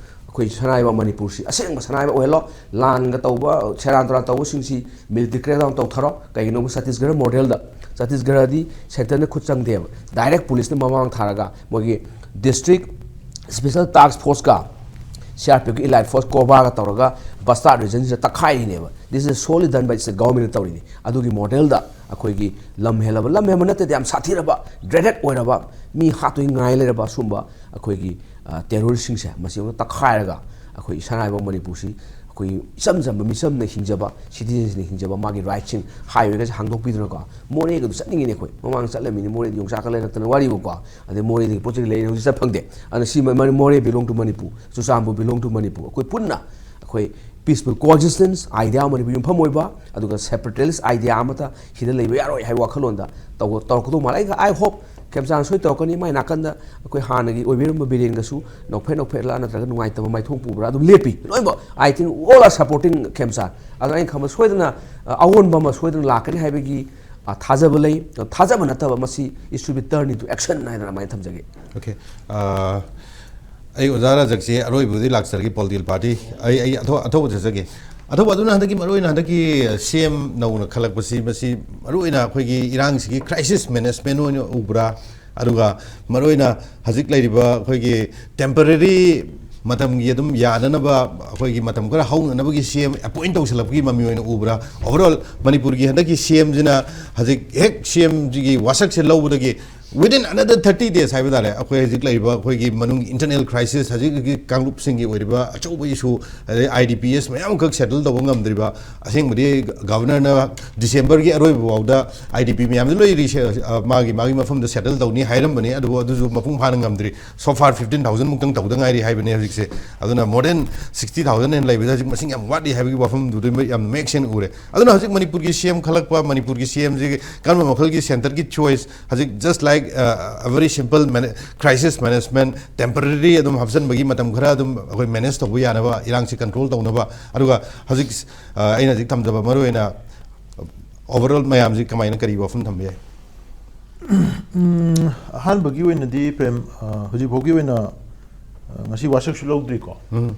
ꯑꯩꯈꯣꯏ ꯁꯅꯥꯏꯕ ꯃꯅꯤꯄꯨꯔꯁꯤ ꯑꯁꯦꯡꯕ ꯁꯅꯥꯏꯕ ꯑꯣꯏꯍꯜꯂꯣ꯫ ꯂꯥꯟꯒ ꯇꯧꯕ, ꯁꯦꯔꯥꯟ ꯇꯨꯔꯥꯟ ꯇꯧꯕꯁꯤꯡꯁꯤ military crackdown ꯇꯧꯊꯔꯣ꯫ ꯀꯩꯒꯤꯅꯣꯕ ꯁꯠꯇꯤꯁꯒꯔ modelꯗ, ꯁꯠꯇꯤꯁꯒꯔꯗꯤ centreꯅ ꯈꯨꯠ ꯆꯪꯗꯦꯕ, direct policeꯅ ꯃꯃꯥꯡ ꯊꯥꯔꯒ ꯃꯣꯏꯒꯤ district special task forceꯀ C R P ꯑꯦꯐꯀꯤ ꯏꯂꯥꯏꯠ force ꯀꯣꯕ꯭ꯔꯥꯒ ꯇꯧꯔꯒ ꯕꯁꯇꯥꯔꯠ ꯔꯤꯖꯟꯁꯤꯗ ꯇꯛꯈꯥꯏꯔꯤꯅꯦꯕ꯫ This is solely done by the government ꯇꯧꯔꯤꯅꯤ꯫ ꯑꯗꯨꯒꯤ ꯃꯣꯗꯦꯜꯗ ꯑꯩꯈꯣꯏꯒꯤ ꯂꯝ ꯍꯦꯜꯂꯕ, ꯂꯝ ꯍꯦꯟꯕ ꯅꯠꯇꯦꯗ, ꯌꯥꯝ ꯁꯥꯊꯤꯔꯕ, ꯗ꯭ꯔꯦꯗꯦꯠ ꯑꯣꯏꯔꯕ, ꯃꯤ ꯍꯥꯠꯇꯣꯏ ꯉꯥꯏ ꯂꯩꯔꯕ ꯁꯨꯝꯕ ꯑꯩꯈꯣꯏꯒꯤ ꯇꯦꯔꯣꯔꯤꯁꯁꯤꯡꯁꯦ ꯃꯁꯤ ꯑꯃꯨꯛ ꯇꯛꯈꯥꯏꯔꯒ ꯑꯩꯈꯣꯏ ꯏꯁꯥ ꯅꯥꯏꯕ ꯃꯅꯤꯄꯨꯔꯁꯤ ꯑꯩꯈꯣꯏ ꯏꯆꯝ ꯆꯝꯕ ꯃꯤꯆꯝꯅ ꯍꯤꯡꯖꯕ, ꯁꯤꯇꯤꯖꯦꯟꯁꯤꯡꯅ ꯍꯤꯡꯖꯕ ꯃꯥꯒꯤ ꯔꯥꯏꯠꯁꯤꯡ, ꯍꯥꯏꯋꯦꯒꯁꯦ ꯍꯥꯡꯗꯣꯛꯄꯤꯗꯅꯀꯣ꯫ ꯃꯣꯔꯦꯒꯗꯨ ꯆꯠꯅꯤꯡꯉꯤꯅꯦ ꯑꯩꯈꯣꯏ꯫ ꯃꯃꯥꯡ ꯆꯠꯂꯝꯃꯤꯅꯤ ꯃꯣꯔꯦꯗ, ꯌꯣꯡꯆꯥꯛꯀ ꯂꯩꯔꯛꯇꯅ ꯋꯥꯔꯤꯕꯀꯣ꯫ ꯑꯗꯩ ꯃꯣꯔꯦꯗꯒꯤ ꯄꯣꯠ ꯆꯩ ꯂꯩꯔꯦ, ꯍꯧꯖꯤꯛ ꯆꯠ ꯐꯪꯗꯦ꯫ ꯑꯗꯨꯅ ꯁꯤ ꯃ-, ꯃ-, ꯃꯣꯔꯦ belong to Manipur, Churachandpur belong to Manipur. ꯑꯩꯈꯣꯏ ꯄꯨꯟꯅ ꯑꯩꯈꯣꯏ peaceful coexistence idea ꯃꯅꯤꯄꯨꯔ ꯌꯨꯝꯐꯝ ꯑꯣꯏꯕ, ꯑꯗꯨꯒ separatist idea ꯑꯃꯠꯇ ꯁꯤꯗ ꯂꯩꯕ ꯌꯥꯔꯣꯏ ꯍꯥꯏꯕ ꯋꯥꯈꯜꯂꯣꯟꯗ ꯇꯧ-, ꯇꯧꯔꯛꯀꯗꯧ ꯃꯥꯜꯂꯦ꯫ ꯑꯩ, I hope ꯈꯦꯝꯆꯥꯟ ꯁꯣꯏ ꯇꯧꯔꯛꯀꯅꯤ꯫ ꯃꯥꯏ ꯅꯥꯀꯟꯗ ꯑꯩꯈꯣꯏ ꯍꯥꯟꯅꯒꯤ ꯑꯣꯏꯕꯤꯔꯝꯕ ꯕꯤꯔꯦꯟꯒꯁꯨ ꯅꯣꯛꯐꯦꯠ ꯅꯣꯛꯐꯦꯠꯂ ꯅꯠꯇ꯭ꯔꯒ ꯅꯨꯡꯉꯥꯏꯇꯕ ꯃꯥꯏꯊꯣꯡ ꯄꯨꯕ꯭ꯔꯥ ꯑꯗꯨꯝ ꯂꯦꯞꯄꯤ꯫ ꯂꯣꯏꯅꯃꯛ, I think, all are supporting ꯈꯦꯝꯆꯥꯟ꯫ ꯑꯗꯣ ꯑꯩꯅ ꯈꯟꯕ ꯁꯣꯏꯗꯅ, ꯑ, ꯑꯑꯣꯟꯕ ꯑꯃ ꯁꯣꯏꯗꯅ ꯂꯥꯛꯀꯅꯤ ꯍꯥꯏꯕꯒꯤ, ꯑ, ꯊꯥꯖꯕ ꯂꯩ꯫ ꯑ, ꯊꯥꯖꯕ ꯅꯠꯇꯕ, ꯃꯁꯤ it should be turn into action ꯍꯥꯏꯗꯅ ꯑꯗꯨꯃꯥꯏꯅ ꯊꯝꯖꯒꯦ꯫ Okay. ꯑ, ꯑꯩ ꯑꯣꯖꯥ ꯔꯥꯖꯛꯁꯦ ꯑꯔꯣꯏꯕꯗꯤ ꯂꯥꯛꯆꯔꯒꯦ, political party꯫ ꯑꯩ, ꯑꯩ ꯑꯊꯧ-, ꯑꯊꯧꯕ ꯆꯠꯆꯒꯦ꯫ ꯑꯊꯧꯕ ꯑꯗꯨꯅ ꯍꯟꯗꯛꯀꯤ, ꯃꯔꯨꯑꯣꯏꯅ ꯍꯟꯗꯛꯀꯤ ꯁꯤ ꯑꯦꯝ ꯅꯧꯅ ꯈꯜꯂꯛꯄꯁꯤ, ꯃꯁꯤ ꯃꯔꯨꯑꯣꯏꯅ ꯑꯩꯈꯣꯏꯒꯤ ꯏꯔꯥꯡꯁꯤꯒꯤ crisis management ꯑꯣꯏꯅ ꯎꯕ꯭ꯔꯥ? ꯑꯗꯨꯒ ꯃꯔꯨꯑꯣꯏꯅ ꯍꯧꯖꯤꯛ ꯂꯩꯔꯤꯕ ꯑꯩꯈꯣꯏꯒꯤ temporary ꯃꯇꯝꯒꯤ ꯑꯗꯨꯝ ꯌꯥꯅꯅꯕ, ꯑꯩꯈꯣꯏꯒꯤ ꯃꯇꯝ ꯈꯔ ꯍꯧꯅꯅꯕꯒꯤ ꯁꯤ ꯑꯦꯝ ꯑꯦꯄꯣꯏꯟ ꯇꯧꯁꯤꯜꯂꯛꯄꯒꯤ ꯃꯃꯤ ꯑꯣꯏꯅ ꯎꯕ꯭ꯔꯥ? Overall ꯃꯅꯤꯄꯨꯔꯒꯤ ꯍꯟꯗꯛꯀꯤ ꯁꯤ ꯑꯦꯝꯁꯤꯅ ꯍꯧꯖꯤꯛ ꯍꯦꯛ ꯁꯤ ꯑꯦꯝꯁꯤꯒꯤ ꯋꯥꯁꯛꯁꯦ ꯂꯧꯕꯗꯒꯤ within another thirty days ꯍꯥꯏꯕ ꯇꯥꯔꯦ, ꯑꯩꯈꯣꯏ ꯍꯧꯖꯤꯛ ꯂꯩꯔꯤꯕ ꯑꯩꯈꯣꯏꯒꯤ ꯃꯅꯨꯡꯒꯤ internal crisis, ꯍꯧꯖꯤꯛ ꯍꯧꯖꯤꯛ ꯀꯥꯡꯂꯨꯞꯁꯤꯡꯒꯤ ꯑꯣꯏꯔꯤꯕ ꯑꯆꯧꯕ issue, ꯑꯗꯩ ꯑꯥꯏ ꯗꯤ ꯄꯤ ꯑꯦꯁ ꯃꯌꯥꯝ ꯑꯃꯈꯛ ꯁꯦꯇꯜ ꯇꯧꯕ ꯉꯝꯗ꯭ꯔꯤꯕ, ꯑꯁꯦꯡꯕꯗꯤ ꯒꯕꯔꯅꯔꯅ ꯗꯤꯁꯦꯝꯕꯔꯒꯤ ꯑꯔꯣꯏꯕ ꯐꯥꯎꯗ ꯑꯥꯏ ꯗꯤ ꯄꯤ ꯃꯌꯥꯝꯗꯨ ꯂꯣꯏ ꯔꯤꯁꯦ-, ꯑ, ꯃꯥꯒꯤ, ꯃꯥꯒꯤ ꯃꯐꯝꯗ ꯁꯦꯇꯜ ꯇꯧꯅꯤ ꯍꯥꯏꯔꯝꯕꯅꯤ, ꯑꯗꯨꯕꯨ ꯑꯗꯨꯁꯨ ꯃꯄꯨꯡ ꯐꯥꯅ ꯉꯝꯗ꯭ꯔꯤ꯫ So far fifteen thousand ꯃꯨꯛꯇꯪ ꯇꯧꯗ ꯉꯥꯏꯔꯤ ꯍꯥꯏꯕꯅꯤ ꯍꯧꯖꯤꯛꯁꯦ꯫ ꯑꯗꯨꯅ more than sixty thousand ꯍꯦꯟꯅ ꯂꯩꯕꯗ ꯍꯧꯖꯤꯛ ꯃꯁꯤꯡ ꯌꯥꯝ ꯋꯥꯠꯂꯤ ꯍꯥꯏꯕꯒꯤ ꯋꯥꯐꯝꯗꯨꯗꯤ ꯌꯥꯝ ꯃꯌꯦꯛ ꯁꯦꯡꯅ ꯎꯔꯦ꯫ ꯑꯗꯨꯅ ꯍꯧꯖꯤꯛ ꯃꯅꯤꯄꯨꯔꯒꯤ ꯁꯤ ꯑꯦꯝ ꯈꯜꯂꯛꯄ, ꯃꯅꯤꯄꯨꯔꯒꯤ ꯁꯤ ꯑꯦꯝꯁꯤ ꯀꯔꯝꯕ ꯃꯈꯜꯒꯤ centreꯒꯤ choice, ꯍꯧꯖꯤꯛ just like, uh, a very simple mana-, crisis management, temporary ꯑꯗꯨꯝ ꯍꯥꯞꯆꯤꯟꯕꯒꯤ ꯃꯇꯝ ꯈꯔ ꯑꯗꯨꯝ ꯑꯩꯈꯣꯏ manage ꯇꯧꯕ ꯌꯥꯅꯕ, ꯏꯔꯥꯡꯁꯤ control ꯇꯧꯅꯕ, ꯑꯗꯨꯒ ꯍꯧꯖꯤꯛ, ꯑ, ꯑꯩꯅ ꯍꯧꯖꯤꯛ ꯊꯝꯖꯕ ꯃꯔꯨꯑꯣꯏꯅ overall ꯃꯌꯥꯝꯁꯤ ꯀꯃꯥꯏꯅ, ꯀꯔꯤ ꯋꯥꯐꯝ ꯊꯝꯕ ꯌꯥꯏ? ꯎꯝ, ꯑꯍꯥꯟꯕꯒꯤ ꯑꯣꯏꯅꯗꯤ ꯄ꯭ꯔꯦꯝ, ꯑ, ꯍꯧꯖꯤꯛ ꯐꯥꯎꯒꯤ ꯑꯣꯏꯅ, ꯑ, ꯉꯁꯤ ꯋꯥꯁꯛꯁꯨ ꯂꯧꯗ꯭ꯔꯤꯀꯣ꯫ ꯎꯝ.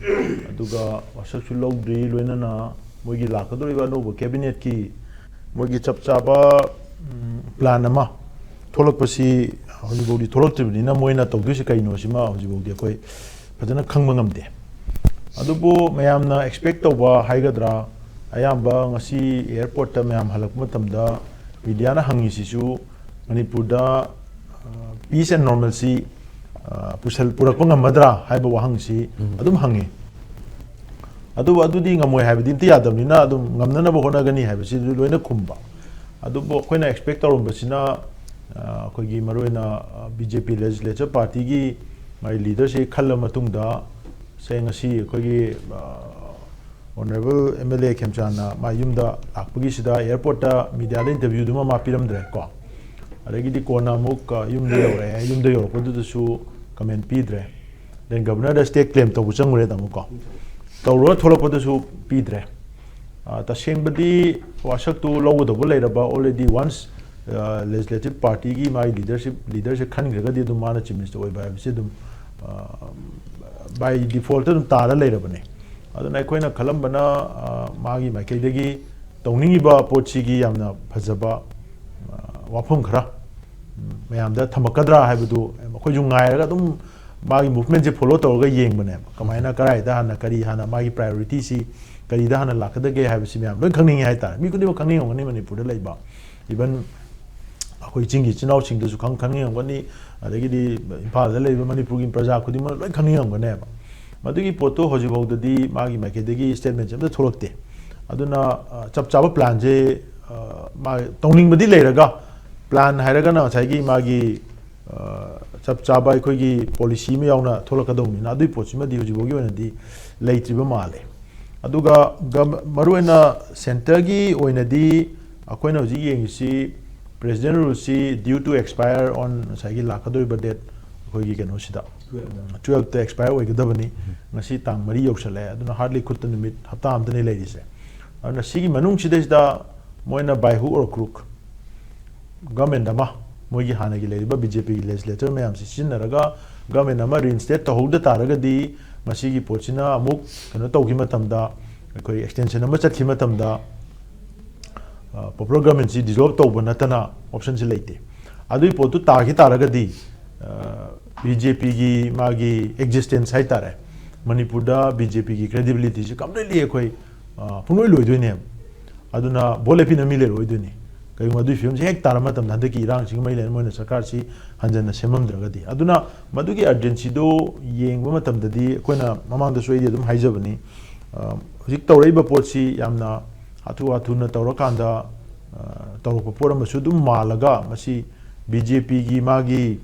ꯑꯗꯨꯒ ꯋꯥꯁꯛꯁꯨ ꯂꯧꯗ꯭ꯔꯤ, ꯂꯣꯏꯅꯅ ꯃꯣꯏꯒꯤ ꯂꯥꯛꯀꯗꯧꯔꯤꯕ ꯑꯅꯧꯕ ꯀꯦꯕꯤꯅꯦꯠꯀꯤ ꯃꯣꯏꯒꯤ ꯆꯞ ꯆꯥꯕ, ꯎꯝ, plan ꯑꯃ ꯊꯣꯛꯂꯛꯄꯁꯤ ꯍꯧꯖꯤꯛꯐꯥꯎꯗꯤ ꯊꯣꯛꯂꯛꯇ꯭ꯔꯤꯕꯅꯤꯅ ꯃꯣꯏꯅ ꯇꯧꯗꯣꯏꯁꯤ ꯀꯩꯅꯣ ꯁꯤꯃ ꯍꯧꯖꯤꯛꯐꯥꯎꯗꯤ ꯑꯩꯈꯣꯏ ꯐꯖꯅ ꯈꯪꯕ ꯉꯝꯗꯦ꯫ ꯑꯗꯨꯕꯨ ꯃꯌꯥꯝꯅ expect ꯇꯧꯕ ꯍꯥꯏꯒꯗ꯭ꯔꯥ, ꯑꯌꯥꯝꯕ ꯉꯁꯤ airport ꯇ ꯃꯌꯥꯝ ꯍꯜꯂꯛꯄ ꯃꯇꯝꯗ media ꯅ ꯍꯪꯉꯤꯁꯤꯁꯨ ꯃꯅꯤꯄꯨꯔꯗ, ꯑ, peace and normalcy, ꯑ, ꯄꯨꯁꯜ-, ꯄꯨꯔꯛꯄ ꯉꯝꯃꯗ꯭ꯔꯥ ꯍꯥꯏꯕ ꯋꯥꯍꯪꯁꯤ ꯎꯝ꯫ ꯑꯗꯨꯝ ꯍꯪꯉꯤ꯫ ꯑꯗꯨꯕꯨ ꯑꯗꯨꯗꯤ ꯉꯝꯃꯣꯏ ꯍꯥꯏꯕꯗꯤ ꯑꯝꯇ ꯌꯥꯗꯕꯅꯤꯅ ꯑꯗꯨꯝ ꯉꯝꯅꯅꯕ ꯍꯣꯠꯅꯒꯅꯤ ꯍꯥꯏꯕꯁꯤ ꯂꯣꯏꯅ ꯈꯨꯝꯕ꯫ ꯑꯗꯨꯕꯨ ꯑꯩꯈꯣꯏꯅ expect ꯇꯧꯔꯝꯕꯁꯤꯅ, ꯑ, ꯑꯩꯈꯣꯏꯒꯤ ꯃꯔꯨꯑꯣꯏꯅ, ꯑ, B J P legislature party ꯒꯤ ꯃꯥꯒꯤ leader ꯁꯤ ꯈꯜꯂ ꯃꯇꯨꯡꯗ, ꯁꯦ ꯉꯁꯤ ꯑꯩꯈꯣꯏꯒꯤ, ꯑ, Honourable M L A ꯈꯦꯝꯆꯥꯟꯅ ꯃꯥ ꯌꯨꯝꯗ ꯂꯥꯛꯄꯒꯤꯁꯤꯗ airport ꯇ media ꯗ interview ꯗꯨꯃ ꯃꯥ ꯄꯤꯔꯝꯗ꯭ꯔꯦ ꯀꯣ꯫ ꯑꯗꯒꯤꯗꯤ ꯀꯣꯟꯅ ꯑꯃꯨꯛ, ꯑ, ꯌꯨꯝꯗ ꯌꯧꯔꯛꯑꯦ, ꯌꯨꯝꯗ ꯌꯧꯔꯛꯄꯗꯨꯗꯁꯨ comment ꯄꯤꯗ꯭ꯔꯦ꯫ Then Governor ꯗ stay claim ꯇꯧꯕ ꯆꯪꯉꯨꯔꯦ ꯇꯥꯃꯣ ꯀꯣ꯫ ꯇꯧꯔꯒ ꯊꯣꯛꯂꯛꯄꯗꯁꯨ ꯄꯤꯗ꯭ꯔꯦ꯫ ꯑ, ꯇꯁꯦꯡꯕꯗꯤ ꯋꯥꯁꯛꯇꯨ ꯂꯧꯒꯗꯧꯕ ꯂꯩꯔꯕ, already once, ꯑ, legislative party ꯒꯤ ꯃꯥꯒꯤ leadership, leader ꯁꯦ ꯈꯟꯈ꯭ꯔꯒꯗꯤ ꯑꯗꯨꯝ ꯃꯥꯅ Chief Minister ꯑꯣꯏꯕ ꯍꯥꯏꯕꯁꯤ ꯑꯗꯨꯝ, ꯑ, by default ꯑꯗꯨꯝ ꯇꯥꯔ ꯂꯩꯔꯕꯅꯦ꯫ ꯑꯗꯨꯅ ꯑꯩꯈꯣꯏꯅ ꯈꯜꯂꯝꯕꯅ, ꯑ, ꯃꯥꯒꯤ ꯃꯥꯏꯀꯩꯗꯒꯤ ꯇꯧꯅꯤꯡꯉꯤꯕ ꯄꯣꯠꯁꯤꯒꯤ ꯌꯥꯝꯅ ꯐꯖꯕ, ꯑ, ꯋꯥꯐꯝ ꯈꯔ, ꯎꯝ, ꯃꯌꯥꯝꯗ ꯊꯝꯃꯛꯀꯗ꯭ꯔꯥ ꯍꯥꯏꯕꯗꯨ ꯑꯩꯈꯣꯏꯁꯨ ꯉꯥꯏꯔꯒ ꯑꯗꯨꯝ ꯃꯥꯒꯤ movement ꯁꯦ follow ꯇꯧꯔꯒ ꯌꯦꯡꯕꯅꯦꯕ꯫ ꯀꯃꯥꯏꯅ, ꯀꯗꯥꯏꯗ ꯍꯥꯟꯅ, ꯀꯔꯤ ꯍꯥꯟꯅ, ꯃꯥꯒꯤ priority ꯁꯤ ꯀꯔꯤꯗ ꯍꯥꯟꯅ ꯂꯥꯛꯀꯗꯒꯦ ꯍꯥꯏꯕꯁꯤ ꯃꯌꯥꯝ ꯂꯣꯏ ꯈꯪꯅꯤꯡꯉꯦ ꯍꯥꯏꯇꯥꯔꯦ꯫ ꯃꯤ ꯈꯨꯗꯤꯡꯃꯛ ꯈꯪꯅꯤꯡꯉꯝꯒꯅꯤ, ꯃꯅꯤꯄꯨꯔꯗ ꯂꯩꯕ, even ꯑꯩꯈꯣꯏ ꯆꯤꯡꯒꯤ ꯏꯆꯤꯟ ꯏꯅꯥꯎꯁꯤꯡꯗꯁꯨ ꯈꯪ-, ꯈꯪꯅꯤꯡꯉꯝꯒꯅꯤ, ꯑꯗꯒꯤꯗꯤ ꯏꯝꯐꯥꯜꯗ ꯂꯩꯕ ꯃꯅꯤꯄꯨꯔꯒꯤ ꯄ꯭ꯔꯖꯥ ꯈꯨꯗꯤꯡꯃꯛ ꯂꯣꯏ ꯈꯪꯅꯤꯡꯉꯝꯒꯅꯦꯕ꯫ ꯃꯗꯨꯒꯤ ꯄꯣꯠꯇꯨ ꯍꯧꯖꯤꯛ ꯐꯥꯎꯗꯗꯤ ꯃꯥꯒꯤ ꯃꯥꯏꯀꯩꯗꯒꯤ statement ꯁꯦ ꯑꯝꯇ ꯊꯣꯛꯂꯛꯇꯦ꯫ ꯑꯗꯨꯅ, ꯑ, ꯆꯞ ꯆꯥꯕ plan ꯁꯦ, ꯑ, ꯃꯥ ꯇꯧꯅꯤꯡꯕꯗꯤ ꯂꯩꯔꯒ, plan ꯍꯥꯏꯔꯒꯅ ꯉꯁꯥꯏꯒꯤ ꯃꯥꯒꯤ, ꯑ, ꯆꯞ ꯆꯥꯕ ꯑꯩꯈꯣꯏꯒꯤ policy ꯑꯃ ꯌꯥꯎꯅ ꯊꯣꯛꯂꯛꯀꯗꯧꯕꯅꯤꯅ, ꯑꯗꯨꯒꯤ ꯄꯣꯠꯁꯤꯃꯗꯤ ꯍꯧꯖꯤꯛ ꯐꯥꯎꯒꯤ ꯑꯣꯏꯅꯗꯤ ꯂꯩꯇ꯭ꯔꯤꯕ ꯃꯥꯜꯂꯦ꯫ ꯑꯗꯨꯒ ꯒꯝ-, ꯃꯔꯨꯑꯣꯏꯅ centre ꯒꯤ ꯑꯣꯏꯅꯗꯤ ꯑꯩꯈꯣꯏꯅ ꯍꯧꯖꯤꯛ ꯌꯦꯡꯉꯤꯁꯤ President Rule ꯁꯤ due to expire on ꯉꯁꯥꯏꯒꯤ ꯂꯥꯛꯀꯗꯧꯔꯤꯕ date ꯑꯩꯈꯣꯏꯒꯤ ꯀꯩꯅꯣꯁꯤꯗ, twelve ꯇ expire ꯑꯣꯏꯒꯗꯕꯅꯤ꯫ ꯉꯁꯤ ꯇꯥꯡ ꯃꯔꯤ ꯌꯧꯁꯜꯂꯛꯑꯦ, ꯑꯗꯨꯅ hardly ꯈꯨꯠꯇ ꯅꯨꯃꯤꯠ ꯍꯞꯇꯥ ꯑꯃꯗꯅꯤ ꯂꯩꯔꯤꯁꯦ꯫ ꯑꯗꯨꯅ ꯁꯤꯒꯤ ꯃꯅꯨꯡꯁꯤꯗꯩꯁꯤꯗ ꯃꯣꯏꯅ by hook or crook government ꯑꯃ, ꯃꯣꯏꯒꯤ ꯍꯥꯟꯅꯒꯤ ꯂꯩꯔꯤꯕ B J P ꯒꯤ legislator ꯃꯌꯥꯝꯁꯤ ꯁꯤꯖꯤꯟꯅꯔꯒ government ꯑꯃ reinstate ꯇꯧꯍꯧꯗ ꯇꯥꯔꯒꯗꯤ, ꯃꯁꯤꯒꯤ ꯄꯣꯠꯁꯤꯅ ꯑꯃꯨꯛ ꯀꯩꯅꯣ ꯇꯧꯈꯤꯕ ꯃꯇꯝꯗ, ꯑꯩꯈꯣꯏ extension ꯑꯃ ꯆꯠꯈꯤꯕ ꯃꯇꯝꯗ, ꯑ, popular government ꯁꯤ dissolve ꯇꯧꯕ ꯅꯠꯇꯅ option ꯁꯤ ꯂꯩꯇꯦ꯫ ꯑꯗꯨꯒꯤ ꯄꯣꯠꯇꯨ ꯇꯥꯈꯤ ꯇꯥꯔꯒꯗꯤ, ꯑ, B J P ꯒꯤ ꯃꯥꯒꯤ existence ꯍꯥꯏꯇꯥꯔꯦ, ꯃꯅꯤꯄꯨꯔꯗ ꯕꯤ ꯖꯦ ꯄꯤꯒꯤ ꯀ꯭ꯔꯦꯗꯤꯕꯤꯂꯤꯇꯤꯁꯤ ꯀꯝꯄ꯭ꯂꯤꯠꯂꯤ ꯑꯩꯈꯣꯏ ꯑ, ꯄꯨꯡꯂꯣꯏ ꯂꯣꯏꯗꯣꯏꯅꯦꯕ꯫ ꯑꯗꯨꯅ ꯚꯣꯠ ꯂꯦꯞꯄꯤꯅ ꯃꯤ ꯂꯩꯔꯣꯏꯗꯣꯏꯅꯤ꯫ ꯀꯔꯤꯒꯨꯝꯕ ꯑꯗꯨꯒꯤ ꯐꯤꯕꯝꯁꯦ ꯍꯦꯛ ꯇꯥꯔ ꯃꯇꯝꯗ ꯍꯟꯗꯛꯀꯤ ꯏꯔꯥꯡꯁꯤꯒꯤ ꯃꯔꯤ ꯂꯩꯅꯅ ꯃꯣꯏꯅ ꯁꯔꯀꯥꯔꯁꯤ ꯍꯟꯖꯟꯅ ꯁꯦꯝꯃꯝꯗ꯭ꯔꯒꯗꯤ꯫ ꯑꯗꯨꯅ ꯃꯗꯨꯒꯤ ꯑꯔꯖꯦꯟꯁꯤꯗꯣ ꯌꯦꯡꯕ ꯃꯇꯝꯗꯗꯤ ꯑꯩꯈꯣꯏꯅ ꯃꯃꯥꯡꯗꯁꯨ ꯑꯩꯗꯤ ꯑꯗꯨꯝ ꯍꯥꯏꯖꯕꯅꯤ, ꯑ, ꯍꯧꯖꯤꯛ ꯇꯧꯔꯛꯏꯕ ꯄꯣꯠꯁꯤ ꯌꯥꯝꯅ ꯍꯥꯊꯨ ꯍꯥꯊꯨꯅ ꯇꯧꯔꯀꯥꯟꯗ, ꯑ, ꯇꯧꯔꯛꯄ ꯄꯣꯠ ꯑꯃꯁꯨ ꯑꯗꯨꯝ ꯃꯥꯜꯂꯒ ꯃꯁꯤ ꯕꯤ ꯖꯦ ꯄꯤꯒꯤ ꯃꯥꯒꯤ,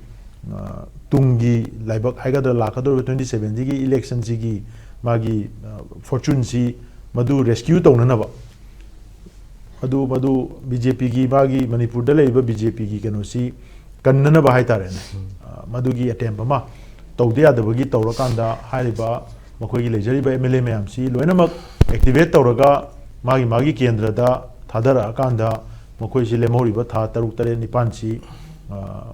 ꯑ, ꯇꯨꯡꯒꯤ ꯂꯥꯏꯕꯛ ꯍꯥꯏꯒꯗ꯭ꯔꯥ, ꯂꯥꯛꯀꯗꯧꯔꯤꯕ ꯇ꯭ꯋꯦꯟꯇꯤ ꯁꯚꯦꯟꯁꯤꯒꯤ ꯏꯂꯦꯛꯁꯟꯁꯤꯒꯤ ꯃꯥꯒꯤ, ꯑ, ꯐꯣꯔꯆꯨꯟꯁꯤ ꯃꯗꯨ ꯔꯦꯁꯀ꯭ꯌꯨ ꯇꯧꯅꯅꯕ, ꯃꯗꯨ, ꯃꯗꯨ ꯕꯤ ꯖꯦ ꯄꯤꯒꯤ ꯃꯥꯒꯤ ꯃꯅꯤꯄꯨꯔꯗ ꯂꯩꯔꯤꯕ ꯕꯤ ꯖꯦ ꯄꯤꯒꯤ ꯀꯩꯅꯣꯁꯤ ꯀꯟꯅꯅꯕ ꯍꯥꯏꯇꯥꯔꯦꯅꯦ, ꯑ, ꯃꯗꯨꯒꯤ ꯑꯦꯇꯦꯝꯞ ꯑꯃ ꯇꯧꯗ ꯌꯥꯗꯕꯒꯤ ꯇꯧꯔꯀꯥꯟꯗ ꯍꯥꯏꯔꯤꯕ ꯃꯈꯣꯏꯒꯤ ꯂꯩꯖꯔꯤꯕ ꯑꯦꯝ ꯑꯦꯜ ꯑꯦ ꯃꯌꯥꯝꯁꯤ ꯂꯣꯏꯅꯃꯛ ꯑꯦꯛꯇꯤꯚꯦꯠ ꯇꯧꯔꯒ ꯃꯥꯒꯤ ꯃꯥꯒꯤ ꯀꯦꯟꯗ꯭ꯔꯗ ꯊꯥꯗꯔꯛꯑꯀꯥꯟꯗ ꯃꯈꯣꯏꯁꯤ ꯂꯦꯝꯍꯧꯔꯤꯕ ꯊꯥ ꯇꯔꯨꯛ, ꯇꯔꯦꯠ, ꯅꯤꯄꯥꯟꯁꯤ, ꯑ,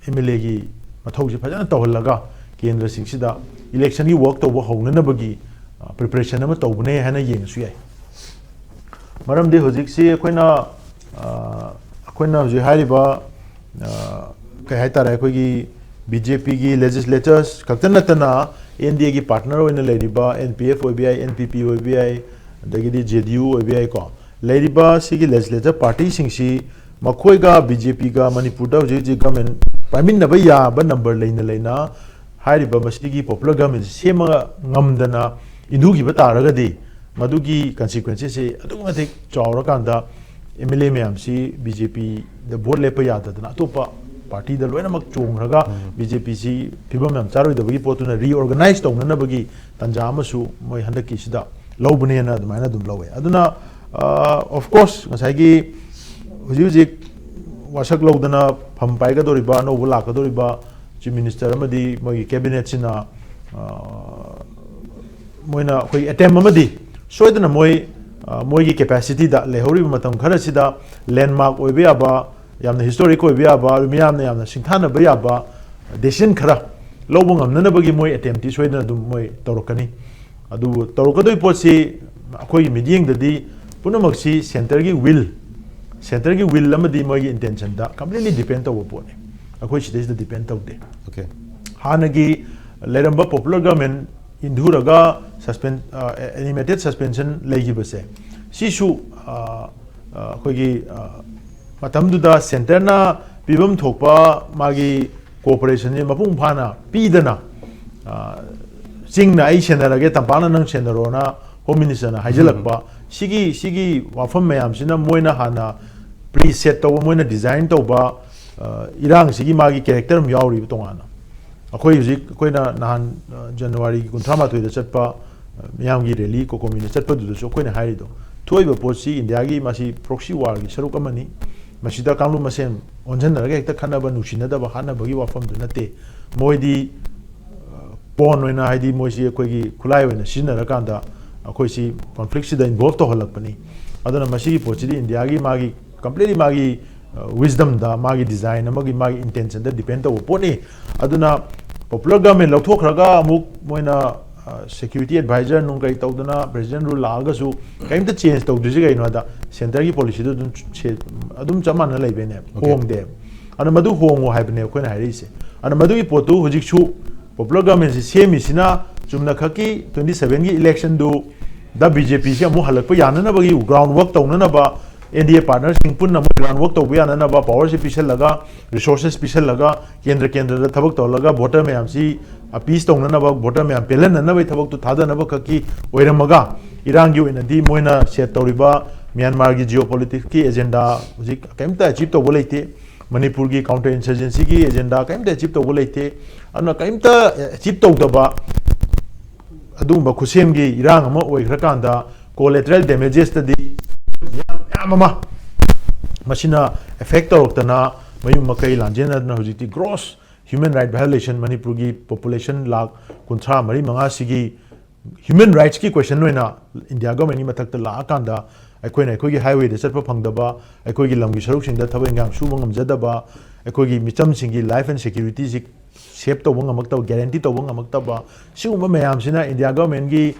ꯑꯦꯝ ꯑꯦꯜ ꯑꯦꯒꯤ ꯃꯊꯧꯁꯤ ꯐꯖꯅ ꯇꯧꯍꯜꯂꯒ ꯀꯦꯟꯗ꯭ꯔꯁꯤꯡꯁꯤꯗ ꯏꯂꯦꯛꯁꯟꯒꯤ ꯋꯥꯔꯛ ꯇꯧꯕ ꯍꯧꯅꯅꯕꯒꯤ, ꯑ, ꯄ꯭ꯔꯤꯄꯦꯔꯦꯁꯟ ꯑꯃ ꯇꯧꯕꯅꯦ ꯍꯥꯏꯅ ꯌꯦꯡꯉꯁꯨ ꯌꯥꯏ꯫ ꯃꯔꯝꯗꯤ ꯍꯧꯖꯤꯛꯁꯤ ꯑꯩꯈꯣꯏꯅ, ꯑ, ꯑꯩꯈꯣꯏꯅ ꯍꯧꯖꯤꯛ ꯍꯥꯏꯔꯤꯕ, ꯑ, ꯀꯩ ꯍꯥꯏꯇꯥꯔꯦ, ꯑꯩꯈꯣꯏꯒꯤ ꯕꯤ ꯖꯦ ꯄꯤꯒꯤ ꯂꯦꯖꯤꯁꯂꯦꯆꯔꯁ ꯈꯛꯇ ꯅꯠꯇꯅ ꯑꯦꯟ ꯗꯤ ꯑꯦꯒꯤ ꯄꯥꯔꯠꯅꯔ ꯑꯣꯏꯅ ꯂꯩꯔꯤꯕ ꯑꯦꯟ ꯄꯤ ꯑꯦꯐ ꯑꯣꯏꯕ ꯌꯥꯏ, ꯑꯦꯟ ꯄꯤ ꯄꯤ ꯑꯣꯏꯕ ꯌꯥꯏ, ꯑꯗꯒꯤꯗꯤ ꯖꯦ ꯗꯤ ꯌꯨ ꯑꯣꯏꯕ ꯌꯥꯏꯀꯣ꯫ ꯂꯩꯔꯤꯕ ꯁꯤꯒꯤ ꯂꯦꯖꯤꯁꯂꯦꯆꯔ ꯄꯥꯔꯇꯤꯁꯤꯡꯁꯤ ꯃꯈꯣꯏꯒ ꯕꯤ ꯖꯦ ꯄꯤꯒ ꯃꯅꯤꯄꯨꯔꯗ ꯍꯧꯖꯤꯛ ꯍꯧꯖꯤꯛ ꯒꯃꯦꯟ ꯄꯥꯏꯃꯤꯟꯅꯕ ꯌꯥꯕ ꯅꯝꯕꯔ ꯂꯩꯅ ꯂꯩꯅ ꯍꯥꯏꯔꯤꯕ ꯃꯁꯤꯒꯤ ꯄꯣꯄꯨꯂꯔ ꯒꯃꯦꯟꯁꯤ ꯁꯦꯝꯃꯒ ꯉꯝꯗꯅ ꯏꯟꯊꯨꯈꯤꯕ ꯇꯥꯔꯒꯗꯤ ꯃꯗꯨꯒꯤ ꯀꯟꯁꯤꯀ꯭ꯋꯦꯟꯁꯦꯁꯁꯤ ꯑꯗꯨꯛꯀꯤ ꯃꯇꯤꯛ ꯆꯥꯎꯔꯀꯥꯟꯗ ꯑꯦꯝ ꯑꯦꯜ ꯑꯦ ꯃꯌꯥꯝꯁꯤ ꯕꯤ ꯖꯦ ꯄꯤꯗ ꯚꯣꯠ ꯂꯦꯞꯄ ꯌꯥꯗꯗꯅ ꯑꯇꯣꯞꯄ ꯄꯥꯔꯇꯤꯗ ꯂꯣꯏꯅꯃꯛ ꯆꯣꯡꯈ꯭ꯔꯒ ꯎꯝ꯫ ꯕꯤ ꯖꯦ ꯄꯤꯁꯤ ꯐꯤꯕꯝ ꯌꯥꯝ ꯆꯥꯔꯣꯏꯗꯕꯒꯤ ꯄꯣꯠꯇꯨꯅ ꯔꯤꯑꯣꯔꯒꯅꯥꯏꯖ ꯇꯧꯅꯅꯕꯒꯤ ꯇꯥꯟꯖꯥ ꯑꯃꯁꯨ ꯃꯣꯏ ꯍꯟꯗꯛꯀꯤꯁꯤꯗ ꯂꯧꯕꯅꯦꯅ ꯑꯗꯨꯃꯥꯏꯅ ꯑꯗꯨꯝ ꯂꯧꯋꯦ꯫ ꯑꯗꯨꯅ, ꯑ, of course, ꯉꯁꯥꯏꯒꯤ ꯍꯧꯖꯤꯛ ꯍꯧꯖꯤꯛ ꯋꯥꯁꯛ ꯂꯧꯗꯅ ꯐꯝ ꯄꯥꯏꯒꯗꯧꯔꯤꯕ, ꯑꯅꯧꯕ ꯂꯥꯛꯀꯗꯧꯔꯤꯕ ꯆꯤꯐ ꯃꯤꯅꯤꯁꯇꯔ ꯑꯃꯗꯤ ꯃꯣꯏꯒꯤ ꯀꯦꯕꯤꯅꯦꯠꯁꯤꯅ, ꯑ, ꯃꯣꯏꯅ ꯑꯩꯈꯣꯏ ꯑꯦꯇꯦꯝ ꯑꯃꯗꯤ ꯁꯣꯏꯗꯅ ꯃꯣꯏ, ꯑ, ꯃꯣꯏꯒꯤ ꯀꯦꯄꯥꯁꯤꯇꯤꯗ ꯂꯩꯍꯧꯔꯤꯕ ꯃꯇꯝ ꯈꯔꯁꯤꯗ ꯂꯦꯟꯃꯥꯔꯛ ꯑꯣꯏꯕ ꯌꯥꯕ, ꯌꯥꯝꯅ ꯍꯤꯁꯇꯣꯔꯤꯛ ꯑꯣꯏꯕ ꯌꯥꯕ, ꯃꯤꯌꯥꯝꯅ ꯌꯥꯝꯅ ꯁꯤꯡꯊꯥꯅꯕ ꯌꯥꯕ ꯗꯦꯁꯤꯖꯟ ꯈꯔ ꯂꯧꯕ ꯉꯝꯅꯅꯕꯒꯤ ꯃꯣꯏ ꯑꯦꯇꯦꯝꯇꯤ ꯁꯣꯏꯗꯅ ꯑꯗꯨꯝ ꯃꯣꯏ ꯇꯧꯔꯛꯀꯅꯤ꯫ ꯑꯗꯨꯕꯨ ꯇꯧꯔꯛꯀꯗꯣꯏ ꯄꯣꯠꯁꯤ ꯑꯩꯈꯣꯏꯒꯤ ꯃꯤꯠꯌꯦꯡꯗꯗꯤ ꯄꯨꯝꯅꯃꯛꯁꯤ ꯁꯦꯟꯇꯔꯒꯤ ꯋꯤꯜ, ꯁꯦꯟꯇꯔꯒꯤ ꯋꯤꯜ ꯑꯃꯗꯤ ꯃꯣꯏꯒꯤ ꯏꯟꯇꯦꯟꯁꯟꯗ ꯀꯝꯄ꯭ꯂꯤꯠꯂꯤ ꯗꯤꯄꯦꯟ ꯇꯧꯕ ꯄꯣꯠꯅꯤ꯫ ꯑꯩꯈꯣꯏ ꯁꯤꯗꯩꯁꯤꯗ ꯗꯤꯄꯦꯟ ꯇꯧꯗꯦ꯫ Okay. ꯍꯥꯟꯅꯒꯤ ꯂꯩꯔꯝꯕ ꯄꯣꯄꯨꯂꯔ ꯒꯃꯦꯟ ꯏꯟꯊꯨꯔꯒ ꯁꯁꯄꯦꯟ ꯑꯦꯅꯤꯃꯦꯇꯦꯠ ꯁꯁꯄꯦꯟꯁꯟ ꯂꯩꯈꯤꯕꯁꯦ, ꯁꯤꯁꯨ ꯑ, ꯑ, ꯑꯩꯈꯣꯏꯒꯤ ꯑ, ꯃꯇꯝꯗꯨꯗ ꯁꯦꯟꯇꯔꯅ ꯄꯤꯐꯝ ꯊꯣꯛꯄ ꯃꯥꯒꯤ ꯀꯣꯑꯣꯄꯔꯦꯁꯟꯁꯦ ꯃꯄꯨꯡ ꯐꯥꯅ ꯄꯤꯗꯅ, ꯑ, ꯆꯤꯡꯅ ꯑꯩ ꯁꯦꯟꯅꯔꯒꯦ, ꯇꯝꯄꯥꯛꯅ ꯅꯪ ꯁꯦꯟꯅꯔꯣꯅ ꯍꯣꯝ ꯃꯤꯅꯤꯁꯇꯔꯅ ꯍꯥꯏꯖꯤꯜꯂꯛꯄ, ꯁꯤꯒꯤ ꯁꯤꯒꯤ ꯋꯥꯐꯝ ꯃꯌꯥꯝꯁꯤꯅ ꯃꯣꯏꯅ ꯍꯥꯟꯅ ꯄ꯭ꯔꯤ ꯁꯦꯠ ꯇꯧꯕ, ꯃꯣꯏꯅ ꯗꯤꯖꯥꯏꯟ ꯇꯧꯕ, ꯑ, ꯏꯔꯥꯡꯁꯤꯒꯤ ꯃꯥꯒꯤ ꯀꯦꯔꯦꯛꯇꯔ ꯑꯃ ꯌꯥꯎꯔꯤꯕ ꯇꯣꯉꯥꯟꯅ꯫ ꯑꯩꯈꯣꯏ ꯍꯧꯖꯤꯛ, ꯑꯩꯈꯣꯏꯅ ꯅꯍꯥꯟ, ꯑ, ꯖꯅꯋꯥꯔꯤꯒꯤ ꯀꯨꯟꯊ꯭ꯔꯥ ꯃꯥꯊꯣꯏꯗ ꯆꯠꯄ, ꯑ, ꯃꯤꯌꯥꯝꯒꯤ ꯔꯦꯂꯤ, ꯀꯣꯀꯣꯃꯤꯅ ꯆꯠꯄꯗꯨꯗꯁꯨ ꯑꯩꯈꯣꯏꯅ ꯍꯥꯏꯔꯤꯗꯣ, ꯊꯣꯛꯏꯕ ꯄꯣꯠꯁꯤ ꯏꯟꯗꯤꯌꯥꯒꯤ ꯃꯁꯤ ꯄ꯭ꯔꯣꯛꯁꯤ ꯋꯥꯔꯒꯤ ꯁꯔꯨꯛ ꯑꯃꯅꯤ꯫ ꯃꯁꯤꯗ ꯀꯥꯡꯂꯨꯞ ꯃꯁꯦꯟ ꯑꯣꯟꯁꯤꯟꯅꯔꯒ ꯍꯦꯛꯇ ꯈꯠꯅꯕ, ꯅꯨꯡꯁꯤꯅꯗꯕ, ꯍꯥꯠꯅꯕꯒꯤ ꯋꯥꯐꯝꯗꯨ ꯅꯠꯇꯦ꯫ ꯃꯣꯏꯗꯤ, ꯑ, ꯄꯣꯟ ꯑꯣꯏꯅ, ꯍꯥꯏꯗꯤ ꯃꯣꯏꯁꯤ ꯑꯩꯈꯣꯏꯒꯤ ꯈꯨꯠꯂꯥꯏ ꯑꯣꯏꯅ ꯁꯤꯖꯤꯟꯅꯔꯀꯥꯟꯗ ꯑꯩꯈꯣꯏꯁꯤ ꯀꯣꯟꯐ꯭ꯂꯤꯛꯁꯤꯗ ꯏꯟꯚꯣꯜꯕ ꯇꯧꯍꯜꯂꯛꯄꯅꯤ꯫ ꯑꯗꯨꯅ ꯃꯁꯤꯒꯤ ꯄꯣꯠꯁꯤꯗꯤ ꯏꯟꯗꯤꯌꯥꯒꯤ ꯃꯥꯒꯤ ꯀꯝꯄ꯭ꯂꯤꯠꯂꯤ ꯃꯥꯒꯤ, ꯑ, ꯋꯤꯁꯗꯝꯗ, ꯃꯥꯒꯤ ꯗꯤꯖꯥꯏꯟ ꯑꯃꯒꯤ, ꯃꯥꯒꯤ ꯏꯟꯇꯦꯟꯁꯟꯗ ꯗꯤꯄꯦꯟ ꯇꯧꯕ ꯄꯣꯠꯅꯤ꯫ ꯑꯗꯨꯅ ꯄꯣꯄꯨꯂꯔ ꯒꯚꯔꯟꯃꯦꯟ ꯂꯧꯊꯣꯛꯈ꯭ꯔꯒ ꯑꯃꯨꯛ ꯃꯣꯏꯅ, ꯑ, ꯁꯦꯀ꯭ꯌꯨꯔꯤꯇꯤ ꯑꯦꯗꯚꯥꯏꯖꯔ ꯅꯨꯡ ꯀꯩ ꯇꯧꯗꯅ ꯄ꯭ꯔꯦꯁꯤꯗꯦꯟ ꯔꯨꯜ ꯂꯥꯛꯑꯒꯁꯨ ꯀꯔꯤꯝꯇ ꯆꯦꯟꯖ ꯇꯧꯗ꯭ꯔꯤꯁꯤ ꯀꯩꯅꯣ ꯍꯥꯏꯗ, ꯁꯦꯟꯇꯔꯒꯤ ꯄꯣꯂꯤꯁꯤꯗꯨ ꯑꯗꯨꯝ ꯁꯦ-, ꯑꯗꯨꯝ ꯆꯞ ꯃꯥꯟꯅ ꯂꯩꯕꯩꯅꯦ, OK꯫ ꯍꯣꯡꯗꯦ꯫ ꯑꯗꯨꯅ ꯃꯗꯨ ꯍꯣꯡꯉꯨ ꯍꯥꯏꯕꯅꯦ ꯑꯩꯈꯣꯏꯅ ꯍꯥꯏꯔꯛꯏꯁꯦ꯫ ꯑꯗꯨꯅ ꯃꯗꯨꯒꯤ ꯄꯣꯠꯇꯨ ꯍꯧꯖꯤꯛꯁꯨ ꯄꯣꯄꯨꯂꯔ ꯒꯚꯔꯟꯃꯦꯟꯁꯤ ꯁꯦꯝꯃꯤꯁꯤꯅ ꯆꯨꯝꯅ ꯈꯛꯀꯤ ꯇ꯭ꯋꯦꯟꯇꯤ ꯁꯚꯦꯟꯒꯤ ꯏꯂꯦꯛꯁꯟꯗꯨ ꯗ ꯕꯤ ꯖꯦ ꯄꯤꯁꯤ ꯑꯃꯨꯛ ꯍꯜꯂꯛꯄ ꯌꯥꯅꯅꯕꯒꯤ ꯒ꯭ꯔꯥꯎꯟ ꯋꯔꯛ ꯇꯧꯅꯅꯕ, ꯑꯦꯟ ꯗꯤ ꯑꯦ ꯄꯥꯔꯠꯅꯔꯁꯤꯡ ꯄꯨꯟꯅ ꯃꯣꯏ ꯒ꯭ꯔꯥꯎꯟ ꯋꯔꯛ ꯇꯧꯕ ꯌꯥꯅꯅꯕ ꯄꯋꯥꯔꯁꯤ ꯄꯤꯁꯜꯂꯒ, ꯔꯤꯁꯣꯔꯁꯦꯁ ꯄꯤꯁꯜꯂꯒ, ꯀꯦꯟꯗ꯭ꯔ ꯀꯦꯟꯗ꯭ꯔꯗ ꯊꯕꯛ ꯇꯧꯍꯜꯂꯒ, ꯚꯣꯇꯔ ꯃꯌꯥꯝꯁꯤ ꯑꯄꯤꯁ ꯇꯧꯅꯅꯕ, ꯚꯣꯇꯔ ꯃꯌꯥꯝ ꯄꯦꯜꯍꯟꯅꯅꯕꯒꯤ ꯊꯕꯛꯇꯨ ꯊꯥꯗꯅꯕ ꯈꯛꯀꯤ ꯑꯣꯏꯔꯝꯃꯒ, ꯏꯔꯥꯡꯒꯤ ꯑꯣꯏꯅꯗꯤ ꯃꯣꯏꯅ ꯁꯦꯠ ꯇꯧꯔꯤꯕ ꯃ꯭ꯌꯥꯟꯃꯥꯔꯒꯤ ꯖꯤꯑꯣ ꯄꯣꯂꯤꯇꯤꯛꯁꯀꯤ ꯑꯦꯖꯦꯟꯗꯥ ꯍꯧꯖꯤꯛ ꯀꯔꯤꯝꯇ ꯑꯦꯆꯤꯞ ꯇꯧꯕ ꯂꯩꯇꯦ꯫ ꯃꯅꯤꯄꯨꯔꯒꯤ ꯀꯥꯎꯟꯇꯔ ꯏꯟꯁꯔꯖꯦꯟꯁꯤꯒꯤ ꯑꯦꯖꯦꯟꯗꯥ ꯀꯔꯤꯝꯇ ꯑꯦꯆꯤꯞ ꯇꯧꯕ ꯂꯩꯇꯦ꯫ ꯑꯗꯨꯅ ꯀꯔꯤꯝꯇ ꯑꯦꯆꯤꯞ ꯇꯧꯗꯕ ꯑꯗꯨꯒꯨꯝꯕ ꯈꯨꯠꯁꯦꯝꯒꯤ ꯏꯔꯥꯡ ꯑꯃ ꯑꯣꯏꯈ꯭ꯔꯀꯥꯟꯗ, ꯀꯣꯂꯦꯇꯔꯦꯜ ꯗꯦꯃꯦꯖꯦꯁꯇꯗꯤ ꯃꯌꯥꯝ, ꯃꯌꯥꯝ ꯑꯃ ꯃꯁꯤꯅ ꯑꯦꯐꯦꯛ ꯇꯧꯔꯛꯇꯅ, ꯃꯌꯨꯝ ꯃꯀꯩ ꯂꯥꯟꯖꯦꯟꯅꯗꯅ ꯍꯧꯖꯤꯛꯇꯤ ꯒ꯭ꯔꯣꯁ ꯍ꯭ꯌꯨꯃꯦꯟ ꯔꯥꯏꯠ ꯚꯥꯏꯑꯣꯂꯦꯁꯟ, ꯃꯅꯤꯄꯨꯔꯒꯤ ꯄꯣꯄꯨꯂꯦꯁꯟ ꯂꯥꯈ ꯀꯨꯟꯊ꯭ꯔꯥ ꯃꯔꯤ ꯃꯉꯥꯁꯤꯒꯤ ꯍ꯭ꯌꯨꯃꯦꯟ ꯔꯥꯏꯠꯁꯀꯤ ꯀ꯭ꯋꯦꯁꯟ ꯑꯣꯏꯅ ꯏꯟꯗꯤꯌꯥ ꯒꯚꯔꯟꯃꯦꯟꯒꯤ ꯃꯊꯛꯇ ꯂꯥꯛꯑꯀꯥꯟꯗ, ꯑꯩꯈꯣꯏꯅ ꯑꯩꯈꯣꯏꯒꯤ ꯍꯥꯏꯋꯦꯗ ꯆꯠꯄ ꯐꯪꯗꯕ, ꯑꯩꯈꯣꯏꯒꯤ ꯂꯝꯒꯤ ꯁꯔꯨꯛꯁꯤꯡꯗ ꯊꯕꯛ ꯏꯟꯈꯥꯡ ꯁꯨꯕ ꯉꯝꯖꯗꯕ, ꯑꯩꯈꯣꯏꯒꯤ ꯃꯤꯆꯝꯁꯤꯡꯒꯤ ꯂꯥꯏꯐ ꯑꯦꯟ ꯁꯦꯀ꯭ꯌꯨꯔꯤꯇꯤꯁꯤ ꯁꯦꯞ ꯇꯧꯕ ꯉꯝꯃꯛꯇꯕ, ꯒꯦꯔꯦꯟꯇꯤ ꯇꯧꯕ ꯉꯝꯃꯛꯇꯕ, ꯁꯤꯒꯨꯝꯕ ꯃꯌꯥꯝꯁꯤꯅ ꯏꯟꯗꯤꯌꯥ ꯒꯚꯔꯟꯃꯦꯟꯒꯤ,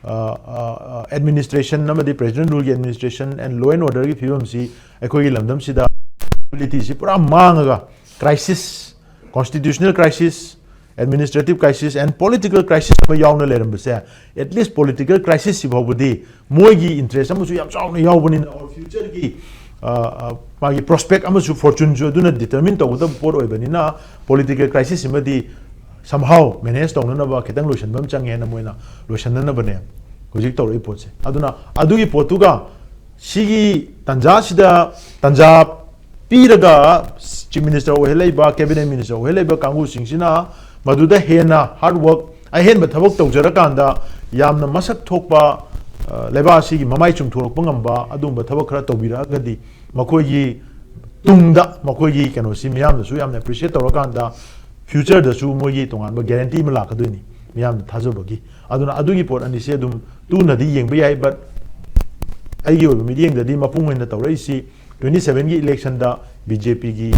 ꯑ, ꯑ, ꯑ, ꯑꯦꯗꯃꯤꯅꯤꯁꯇ꯭ꯔꯦꯁꯟ ꯑꯃꯗꯤ ꯄ꯭ꯔꯦꯁꯤꯗꯦꯟ ꯔꯨꯜꯒꯤ ꯑꯦꯗꯃꯤꯅꯤꯁꯇ꯭ꯔꯦꯁꯟ and law and orderꯒꯤ ꯐꯤꯕꯝꯁꯤ ꯑꯩꯈꯣꯏꯒꯤ ꯂꯝꯗꯝꯁꯤꯗ ꯁ꯭ꯇꯦꯕꯤꯂꯤꯇꯤꯁꯤ ꯄꯨꯔꯥ ꯃꯥꯡꯉꯒ, crisis, constitutional crisis, administrative crisis and political crisis ꯑꯃ ꯌꯥꯎꯅ ꯂꯩꯔꯝꯕꯁꯦ, at least political crisis ꯁꯤ ꯐꯥꯎꯕꯗꯤ ꯃꯣꯏꯒꯤ interest ꯑꯃꯁꯨ ꯌꯥꯝ ꯆꯥꯎꯅ ꯌꯥꯎꯕꯅꯤꯅ, our future ꯒꯤ, ꯑ, ꯑ, ꯃꯥꯒꯤ prospect ꯑꯃꯁꯨ fortune ꯁꯨ ꯑꯗꯨꯅ determine ꯇꯧꯒꯗꯕ ꯄꯣꯠ ꯑꯣꯏꯕꯅꯤꯅ, political crisis ꯁꯤꯃꯗꯤ somehow manage ꯇꯧꯅꯅꯕ ꯈꯤꯇꯪ ꯂꯣꯏꯁꯤꯟꯕ ꯑꯃ ꯆꯪꯉꯦꯅ ꯃꯣꯏꯅ ꯂꯣꯏꯁꯤꯟꯅꯅꯕꯅꯦ ꯍꯧꯖꯤꯛ ꯇꯧꯔꯛꯏ ꯄꯣꯠꯁꯦ꯫ ꯑꯗꯨꯅ ꯑꯗꯨꯒꯤ ꯄꯣꯠꯇꯨꯒ ꯁꯤꯒꯤ ꯇꯥꯟꯖꯥꯁꯤꯗ ꯇꯥꯟꯖꯥ ꯄꯤꯔꯒ Chief Minister ꯑꯣꯏꯍꯜꯂꯛꯏꯕ, Cabinet Minister ꯑꯣꯏꯍꯜꯂꯛꯏꯕ ꯀꯥꯡꯕꯨꯁꯤꯡꯁꯤꯅ ꯃꯗꯨꯗ ꯍꯦꯟꯅ hard work, ꯑꯍꯦꯟꯕ ꯊꯕꯛ ꯇꯧꯖꯔꯀꯥꯟꯗ ꯌꯥꯝꯅ ꯃꯁꯛ ꯊꯣꯛꯄ, ꯑ, ꯂꯩꯕꯥꯛ ꯑꯁꯤꯒꯤ ꯃꯃꯥꯏ ꯆꯨꯝꯊꯣꯔꯛꯄ ꯉꯝꯕ ꯑꯗꯨꯒꯨꯝꯕ ꯊꯕꯛ ꯈꯔ ꯇꯧꯕꯤꯔꯛꯑꯒꯗꯤ, ꯃꯈꯣꯏꯒꯤ ꯇꯨꯡꯗ ꯃꯈꯣꯏꯒꯤ ꯀꯩꯅꯣꯁꯤ ꯃꯤꯌꯥꯝꯅꯁꯨ ꯌꯥꯝꯅ appreciate ꯇꯧꯔꯀꯥꯟꯗ, future ꯗꯁꯨ ꯃꯣꯏꯒꯤ ꯇꯣꯉꯥꯟꯕ guarantee ꯑꯃ ꯂꯥꯛꯀꯗꯣꯏꯅꯤ ꯃꯤꯌꯥꯝꯅ ꯊꯥꯖꯕꯒꯤ꯫ ꯑꯗꯨꯅ ꯑꯗꯨꯒꯤ ꯄꯣꯠ ꯑꯅꯤꯁꯦ ꯑꯗꯨꯝ ꯇꯨꯅꯗꯤ ꯌꯦꯡꯕ ꯌꯥꯏ, but ꯑꯩꯒꯤ ꯑꯣꯏꯕ ꯃꯤꯠꯌꯦꯡꯗꯗꯤ ꯃꯄꯨꯡ ꯑꯣꯏꯅ ꯇꯧꯔꯛꯏꯁꯤ twenty seven ꯒꯤ election ꯗ B J P ꯒꯤ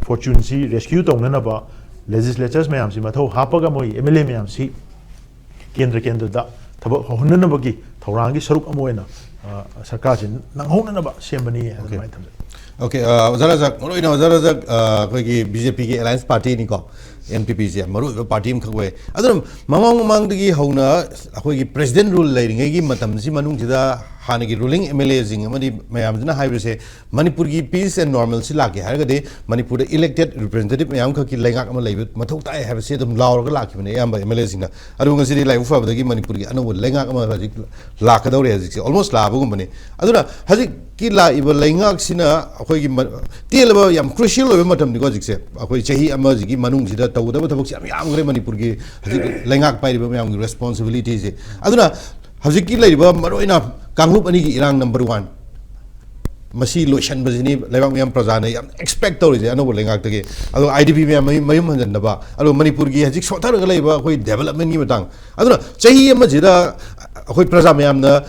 fortune ꯁꯤ rescue ꯇꯧꯅꯅꯕ legislatures ꯃꯌꯥꯝꯁꯤ ꯃꯊꯧ ꯍꯥꯞꯄꯒ ꯃꯣꯏ M L A ꯃꯌꯥꯝꯁꯤ ꯀꯦꯟꯗ꯭ꯔ ꯀꯦꯟꯗ꯭ꯔꯗ ꯊꯕꯛ ꯍꯧꯍꯟꯅꯅꯕꯒꯤ ꯊꯧꯔꯥꯡꯒꯤ ꯁꯔꯨꯛ ꯑꯃ ꯑꯣꯏꯅ, ꯑ, ꯁꯔꯀꯥꯔꯁꯤ ꯅꯪꯍꯧꯅꯅꯕ ꯁꯦꯝꯕꯅꯤ ꯍꯥꯏꯅ ꯑꯗꯨꯃꯥꯏꯅ ꯊꯝꯖꯩ꯫ OK, ꯑ, ꯑꯣꯖꯥ ꯔꯥꯖꯥ, ꯃꯔꯨ ꯑꯣꯏꯅ ꯑꯣꯖꯥ ꯔꯥꯖꯥ, ꯑ, ꯑꯩꯈꯣꯏꯒꯤ B J P ꯒꯤ alliance party ꯅꯤꯀꯣ, N P P ꯁꯦ ꯌꯥꯝ ꯃꯔꯨ ꯑꯣꯏꯕ party ꯑꯃꯈꯛ ꯑꯣꯏ꯫ ꯑꯗꯨꯅ ꯃꯃꯥꯡ ꯃꯃꯥꯡꯗꯒꯤ ꯍꯧꯅ ꯑꯩꯈꯣꯏꯒꯤ president rule ꯂꯩꯔꯤꯉꯩꯒꯤ ꯃꯇꯝꯁꯤ ꯃꯅꯨꯡꯁꯤꯗ ꯍꯥꯟꯅꯒꯤ ruling M L A ꯁꯤꯡ ꯑꯃꯗꯤ ꯃꯌꯥꯝꯁꯤꯅ ꯍꯥꯏꯕꯁꯦ, ꯃꯅꯤꯄꯨꯔꯒꯤ peace and normalcy ꯂꯥꯛꯀꯦ ꯍꯥꯏꯔꯒꯗꯤ ꯃꯅꯤꯄꯨꯔꯗ elected representative ꯃꯌꯥꯝꯈꯛꯀꯤ ꯂꯩꯉꯥꯛ ꯑꯃ ꯂꯩꯕ ꯃꯊꯧ ꯇꯥꯏ ꯍꯥꯏꯕꯁꯤ ꯑꯗꯨꯝ ꯂꯥꯎꯔꯒ ꯂꯥꯛꯈꯤꯕꯅꯦ ꯑꯌꯥꯝꯕ M L A ꯁꯤꯡꯅ꯫ ꯑꯗꯨꯕꯨ ꯉꯁꯤꯗꯤ ꯂꯥꯏꯕꯛ ꯐꯕꯗꯒꯤ ꯃꯅꯤꯄꯨꯔꯒꯤ ꯑꯅꯧꯕ ꯂꯩꯉꯥꯛ ꯑꯃ ꯍꯧꯖꯤꯛ ꯂꯥꯛꯀꯗꯧꯔꯦ, ꯍꯧꯖꯤꯛꯁꯦ almost ꯂꯥꯛꯑꯕꯒꯨꯝꯕꯅꯤ꯫ ꯑꯗꯨꯅ ꯍꯧꯖꯤꯛꯀꯤ ꯂꯥꯛꯏꯕ ꯂꯩꯉꯥꯛꯁꯤꯅ ꯑꯩꯈꯣꯏꯒꯤ ꯃ-, ꯇꯦꯜꯂꯕ ꯌꯥꯝ crucial ꯑꯣꯏꯕ ꯃꯇꯝꯅꯤꯀꯣ ꯍꯧꯖꯤꯛꯁꯦ꯫ ꯑꯩꯈꯣꯏ ꯆꯍꯤ ꯑꯃꯁꯤꯒꯤ ꯃꯅꯨꯡꯁꯤꯗ ꯇꯧꯒꯗꯕ ꯊꯕꯛꯁꯦ ꯌꯥꯝ ꯌꯥꯝꯈ꯭ꯔꯦ ꯃꯅꯤꯄꯨꯔꯒꯤ ꯍꯧꯖꯤꯛ ꯂꯩꯉꯥꯛ ꯄꯥꯏꯔꯤꯕ ꯃꯌꯥꯝꯒꯤ responsibility ꯁꯦ꯫ ꯑꯗꯨꯅ ꯍꯧꯖꯤꯛꯀꯤ ꯂꯩꯔꯤꯕ ꯃꯔꯨꯑꯣꯏꯅ ꯀꯥꯡꯂꯨꯞ ꯑꯅꯤꯒꯤ ꯏꯔꯥꯡ number one, ꯃꯁꯤ ꯂꯣꯏꯁꯤꯟꯕꯁꯤꯅꯤ ꯂꯩꯕꯥꯛ ꯃꯤꯌꯥꯝ ꯄ꯭ꯔꯖꯥꯅ ꯌꯥꯝ expect ꯇꯧꯔꯤꯁꯦ ꯑꯅꯧꯕ ꯂꯩꯉꯥꯛꯇꯒꯤ꯫ ꯑꯗꯣ I D P ꯃꯌꯥꯝ ꯃꯌꯨꯝ, ꯃꯌꯨꯝ ꯍꯟꯖꯤꯟꯅꯕ, ꯑꯗꯣ ꯃꯅꯤꯄꯨꯔꯒꯤ ꯍꯧꯖꯤꯛ ꯁꯣꯠꯊꯔꯒ ꯂꯩꯕ ꯑꯩꯈꯣꯏ development ꯀꯤ ꯃꯇꯥꯡ꯫ ꯑꯗꯨꯅ ꯆꯍꯤ ꯑꯃꯁꯤꯗ ꯑꯩꯈꯣꯏ ꯄ꯭ꯔꯖꯥ ꯃꯌꯥꯝꯅ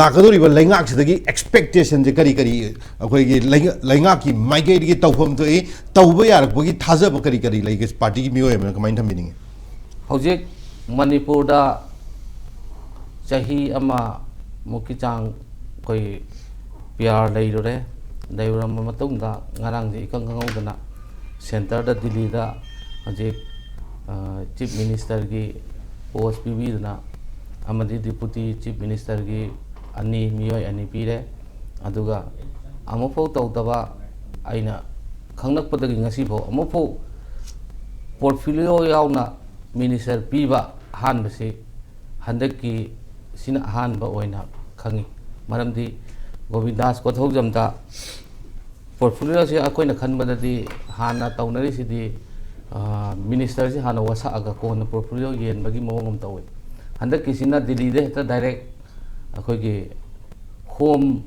ꯂꯥꯛꯀꯗꯧꯔꯤꯕ ꯂꯩꯉꯥꯛꯁꯤꯗꯒꯤ expectation ꯁꯦ ꯀꯔꯤ ꯀꯔꯤ, ꯑꯩꯈꯣꯏꯒꯤ ꯂꯩꯉ-, ꯂꯩꯉꯥꯛꯀꯤ ꯃꯥꯏꯀꯩꯗꯒꯤ ꯇꯧꯐꯝ ꯊꯣꯛꯏ, ꯇꯧꯕ ꯌꯥꯔꯛꯄꯒꯤ ꯊꯥꯖꯕ ꯀꯔꯤ ꯀꯔꯤ ꯂꯩꯒꯦ? Party ꯒꯤ ꯃꯤꯑꯣꯏ ꯑꯃꯅ ꯀꯃꯥꯏꯅ ꯊꯝꯕꯤꯅꯤꯡꯉꯤ? ꯍꯧꯖꯤꯛ ꯃꯅꯤꯄꯨꯔꯗ ꯆꯍꯤ ꯑꯃꯃꯨꯛꯀꯤ ꯆꯥꯡ ꯑꯩꯈꯣꯏ P R ꯂꯩꯔꯨꯔꯦ꯫ ꯂꯩꯔꯨꯔꯕ ꯃꯇꯨꯡꯗ ꯉꯔꯥꯡꯁꯦ ꯏꯈꯪ ꯈꯪꯍꯧꯗꯅ centre ꯗ ꯗꯤꯜꯂꯤꯗ ꯍꯧꯖꯤꯛ ꯆꯤꯐ ꯃꯤꯅꯤꯁꯇꯔꯒꯤ ꯄꯣꯁ ꯄꯤꯕꯤꯗꯨꯅ ꯑꯃꯗꯤ ꯗꯤꯄꯨꯇꯤ ꯆꯤꯐ ꯃꯤꯅꯤꯁꯇꯔꯒꯤ ꯑꯅꯤ, ꯃꯤꯑꯣꯏ ꯑꯅꯤ ꯄꯤꯔꯦ꯫ ꯑꯗꯨꯒ ꯑꯃꯨꯛꯐꯥꯎ ꯇꯧꯗꯕ, ꯑꯩꯅ ꯈꯪꯂꯛꯄꯗꯒꯤ ꯉꯁꯤꯐꯥꯎ ꯑꯃꯨꯛꯐꯥꯎ ꯄꯣꯔꯠꯐꯣꯂꯤꯑꯣ ꯌꯥꯎꯅ ꯃꯤꯅꯤꯁꯇꯔ ꯄꯤꯕ ꯑꯍꯥꯟꯕꯁꯤ ꯍꯟꯗꯛꯀꯤ ꯁꯤꯅ ꯑꯍꯥꯟꯕ ꯑꯣꯏꯅ ꯈꯪꯉꯤ꯫ ꯃꯔꯝꯗꯤ ꯒꯣꯕꯤꯟꯗꯥꯁ ꯀꯣꯊꯧꯖꯝꯗ ꯄꯣꯔꯠꯐꯣꯂꯤꯑꯣꯁꯤ ꯑꯩꯈꯣꯏꯅ ꯈꯟꯕꯗꯗꯤ ꯍꯥꯟꯅ ꯇꯧꯅꯔꯤꯁꯤꯗꯤ, ꯑ, ꯃꯤꯅꯤꯁꯇꯔꯁꯤ ꯍꯥꯟꯅ ꯋꯥꯁꯛꯑꯒ ꯀꯣꯟꯅ ꯄꯣꯔꯠꯐꯣꯂꯤꯑꯣ ꯌꯦꯟꯕꯒꯤ ꯃꯑꯣꯡ ꯑꯃ ꯇꯧꯏ꯫ ꯍꯟꯗꯛꯀꯤꯁꯤꯅ ꯗꯤꯜꯂꯤꯗ ꯍꯦꯛꯇ ꯗꯥꯏꯔꯦꯛ ꯑꯩꯈꯣꯏꯒꯤ ꯍꯣꯝ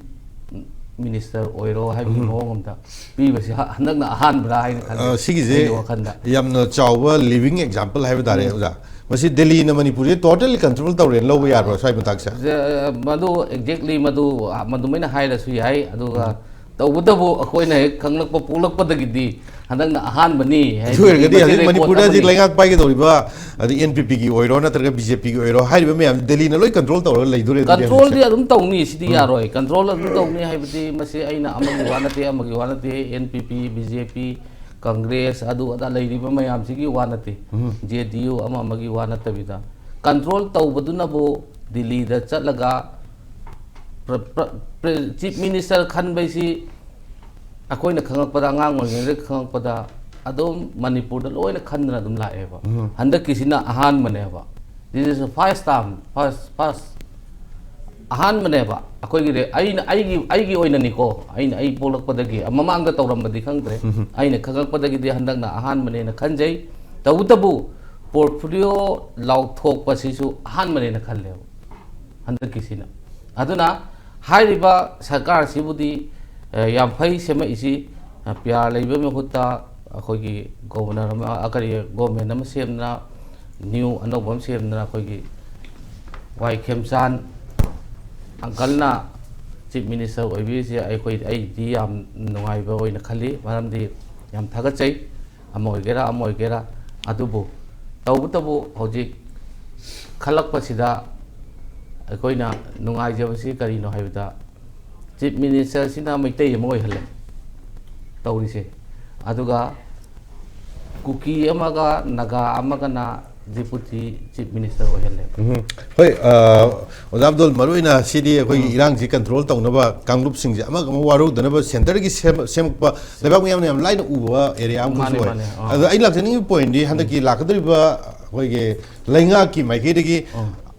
ꯃꯤꯅꯤꯁꯇꯔ ꯑꯣꯏꯔꯣ ꯍꯥꯏꯕꯒꯤ ꯎꯝ꯫ ꯃꯑꯣꯡ ꯑꯃꯗ ꯄꯤꯕꯁꯤ ꯍ-, ꯍꯟꯗꯛꯅ ꯑꯍꯥꯟꯕ꯭ꯔꯥ ꯍꯥꯏꯅ ꯈꯜꯂꯦ, ꯑ, ꯁꯤꯒꯤꯁꯦ ꯑꯩꯒꯤ ꯋꯥꯈꯜꯗ꯫ ꯌꯥꯝꯅ ꯆꯥꯎꯕ ꯂꯤꯚꯤꯡ ꯑꯦꯛꯖꯥꯝꯄꯜ ꯍꯥꯏꯕ ꯇꯥꯔꯦ, ꯎꯝ꯫ ꯑꯣꯖꯥ꯫ ꯃꯁꯤ ꯗꯦꯜꯂꯤꯅ ꯃꯅꯤꯄꯨꯔꯁꯦ ꯇꯣꯇꯦꯜꯂꯤ ꯀꯟꯇ꯭ꯔꯣꯜ ꯇꯧꯔꯦꯅ ꯂꯧꯕ ꯌꯥꯕ꯭ꯔꯣ ꯁ꯭ꯋꯥꯏ ꯃꯇꯥꯡꯁꯦ? ꯖ-, ꯃꯗꯨ ꯑꯦꯛꯖꯦꯛꯂꯤ ꯃꯗꯨ, ꯃꯗꯨꯃꯥꯏꯅ ꯍꯥꯏꯔꯁꯨ ꯌꯥꯏ꯫ ꯑꯗꯨꯒ ꯎꯝ꯫ ꯇꯧꯕꯇꯕꯨ ꯑꯩꯈꯣꯏꯅ ꯍꯦꯛ ꯈꯪꯂꯛꯄ ꯄꯣꯛꯂꯛꯄꯗꯒꯤꯗꯤ ꯍꯟꯗꯛꯅ ꯑꯍꯥꯟꯕꯅꯤ ꯍꯥꯏꯗꯤ ꯑꯗꯨ ꯑꯣꯏꯔꯒꯗꯤ ꯃꯁꯤ ꯍꯧꯖꯤꯛ ꯔꯦꯀꯣꯔꯠ ꯃꯅꯤꯄꯨꯔꯗ ꯍꯧꯖꯤꯛ ꯑꯃꯅꯤ꯫ ꯂꯩꯉꯥꯛ ꯄꯥꯏꯒꯗꯧꯔꯤꯕ, ꯑꯗꯩ NPPꯒꯤ ꯑꯣꯏꯔꯣ ꯅꯠꯇ꯭ꯔꯒ BJPꯒꯤ ꯑꯣꯏꯔꯣ, ꯍꯥꯏꯔꯤꯕ ꯃꯌꯥꯝꯁꯤ ꯗꯦꯜꯂꯤꯅ ꯂꯣꯏ ꯀꯟꯇ꯭ꯔꯣꯜ ꯇꯧꯔꯒ ꯂꯩꯗꯣꯔꯦ ꯑꯗꯨꯗꯤ ꯀꯟꯇ꯭ꯔꯣꯜꯗꯤ ꯍꯧꯖꯤꯛꯁꯦ꯫ ꯑꯗꯨꯝ ꯇꯧꯅꯤ, ꯁꯤꯗꯤ ꯎꯝ꯫ ꯌꯥꯔꯣꯏ꯫ ꯀꯟꯇ꯭ꯔꯣꯜ ꯑꯗꯨꯝ ꯇꯧꯅꯤ ꯍꯥꯏꯕꯗꯤ ꯃꯁꯤ ꯑꯩꯅ ꯑꯃꯒꯤ ꯋꯥ ꯅꯠꯇꯦ, ꯑꯃꯒꯤ ꯋꯥ ꯅꯠꯇꯦ, NPP, BJP, ꯀꯪꯒ꯭ꯔꯦꯁ, ꯑꯗꯨ ꯑꯗꯥ ꯂꯩꯔꯤꯕ ꯃꯌꯥꯝꯁꯤꯒꯤ ꯋꯥ ꯅꯠꯇꯦ꯫ ꯎꯝ꯫ JDU ꯑꯃ ꯑꯃꯒꯤ ꯋꯥ ꯅꯠꯇꯕꯤꯗ ꯀꯟꯇ꯭ꯔꯣꯜ ꯇꯧꯕꯗꯨꯅꯕꯨ ꯗꯤꯜꯂꯤꯗ ꯆꯠꯂꯒ ꯄ꯭ꯔ-, ꯄ꯭ꯔ-, ꯄ꯭ꯔ-, ꯆꯤꯐ ꯃꯤꯅꯤꯁꯇꯔ ꯈꯟꯕꯩꯁꯤ ꯑꯩꯈꯣꯏꯅ ꯈꯪꯉꯛꯄꯗ, ꯑꯉꯥꯡ ꯑꯣꯏꯔꯤꯉꯩꯗ ꯈꯪꯉꯛꯄꯗ ꯑꯗꯨꯝ ꯃꯅꯤꯄꯨꯔꯗ ꯂꯣꯏꯅ ꯈꯟꯗꯅ ꯑꯗꯨꯝ ꯂꯥꯛꯑꯦꯕ꯫ ꯎꯝ꯫ ꯍꯟꯗꯛꯀꯤꯁꯤꯅ ꯑꯍꯥꯟꯕꯅꯦꯕ꯫ This is the first time, first, first. ꯑꯍꯥꯟꯕꯅꯦꯕ꯫ ꯑꯩꯈꯣꯏꯒꯤ ꯔꯦ-, ꯑꯩꯅ, ꯑꯩꯒꯤ, ꯑꯩꯒꯤ ꯑꯣꯏꯅꯅꯤꯀꯣ, ꯑꯩꯅ, ꯑꯩ ꯄꯣꯛꯂꯛꯄꯗꯒꯤ, ꯃꯃꯥꯡꯗ ꯇꯧꯔꯝꯕꯗꯤ ꯈꯪꯗ꯭ꯔꯦ꯫ ꯎꯝ꯫ ꯑꯩꯅ ꯈꯪꯉꯛꯄꯗꯒꯤꯗꯤ ꯍꯟꯗꯛꯅ ꯑꯍꯥꯟꯕꯅꯦꯅ ꯈꯟꯖꯩ꯫ ꯇꯧꯕꯇꯕꯨ ꯄꯣꯔꯠꯐꯣꯂꯤꯑꯣ ꯂꯥꯎꯊꯣꯛꯄꯁꯤꯁꯨ ꯑꯍꯥꯟꯕꯅꯦꯅ ꯈꯜꯂꯦꯕ ꯍꯟꯗꯛꯀꯤꯁꯤꯅ꯫ ꯑꯗꯨꯅ ꯍꯥꯏꯔꯤꯕ ꯁꯔꯀꯥꯔꯁꯤꯕꯨꯗꯤ, ꯑ, ꯌꯥꯝ ꯐꯩ ꯁꯦꯝꯃꯛꯏꯁꯤ꯫ ꯑ, PR ꯂꯩꯕꯒꯤ ꯃꯍꯨꯠꯇ ꯑꯩꯈꯣꯏꯒꯤ ꯒꯣꯕꯔꯅꯔ ꯑꯃ, ꯑ, ꯀꯔꯤ, ꯒꯣꯕꯔꯃꯦꯟ ꯑꯃ ꯁꯦꯝꯗꯅ, ꯅ꯭ꯌꯨ ꯑꯅꯧꯕ ꯑꯃ ꯁꯦꯝꯗꯅ ꯑꯩꯈꯣꯏꯒꯤ ꯋꯥꯏ ꯈꯦꯝꯆꯥꯟ ꯑꯪꯀꯜꯅ ꯆꯤꯐ ꯃꯤꯅꯤꯁꯇꯔ ꯑꯣꯏꯕꯤꯔꯤꯁꯦ ꯑꯩꯈꯣꯏ, ꯑꯩꯗꯤ ꯌꯥꯝ ꯅꯨꯡꯉꯥꯏꯕ ꯑꯣꯏꯅ ꯈꯜꯂꯤ, ꯃꯔꯝꯗꯤ ꯌꯥꯝ ꯊꯥꯒꯠꯆꯩ꯫ ꯑꯃ ꯑꯣꯏꯒꯦꯔꯥ, ꯑꯃ ꯑꯣꯏꯒꯦꯔꯥ, ꯑꯗꯨꯕꯨ ꯇꯧꯕꯇꯕꯨ ꯍꯧꯖꯤꯛ ꯈꯜꯂꯛꯄꯁꯤꯗ ꯑꯩꯈꯣꯏꯅ ꯅꯨꯡꯉꯥꯏꯖꯕꯁꯤ ꯀꯔꯤꯅꯣ ꯍꯥꯏꯕꯗ, ꯆꯤꯐ ꯃꯤꯅꯤꯁꯇꯔꯁꯤꯅ ꯃꯩꯇꯩ ꯑꯃ ꯑꯣꯏꯍꯜꯂꯦ ꯇꯧꯔꯤꯁꯦ, ꯑꯗꯨꯒ ꯀꯨꯀꯤ ꯑꯃꯒ ꯅꯥꯒꯥ ꯑꯃꯒꯅ ꯗꯤꯄꯨꯇꯤ ꯆꯤꯐ ꯃꯤꯅꯤꯁꯇꯔ ꯑꯣꯏꯍꯜꯂꯦꯕ꯫ ꯎꯝ꯫ ꯍꯣꯏ, ꯑ, ꯑꯣꯖꯥ ꯑꯕꯗꯨꯜ, ꯃꯔꯨꯑꯣꯏꯅ ꯁꯤꯗꯤ ꯑꯩꯈꯣꯏꯒꯤ ꯏꯔꯥꯡꯁꯤ ꯀꯟꯇ꯭ꯔꯣꯜ ꯇꯧꯅꯕ ꯀꯥꯡꯂꯨꯞꯁꯤꯡꯁꯦ ꯑꯃꯒ ꯑꯃ ꯋꯥꯔꯧꯗꯅꯕ ꯁꯦꯟꯇꯔꯒꯤ ꯁꯦꯝ-, ꯁꯦꯝꯃꯛꯄ, ꯂꯩꯕꯥꯛ ꯃꯌꯥꯝꯅ ꯌꯥꯝ ꯂꯥꯏꯅ ꯎꯕ ꯑꯦꯔꯤꯌꯥ ꯑꯃꯈꯛꯁꯨ ꯃꯥꯅꯦ, ꯑꯣꯏ꯫ ꯃꯥꯅꯦ, ꯑꯥ꯫ ꯑꯗꯣ ꯑꯩꯅ ꯂꯥꯛꯆꯅꯤꯡꯉꯤꯕ ꯄꯣꯏꯟꯗꯤ ꯍꯟꯗꯛꯀꯤ ꯂꯥꯛꯀꯗꯧꯔꯤꯕ ꯑꯩꯈꯣꯏꯒꯤ ꯂꯩꯉꯥꯛꯀꯤ ꯃꯥꯏꯀꯩꯗꯒꯤ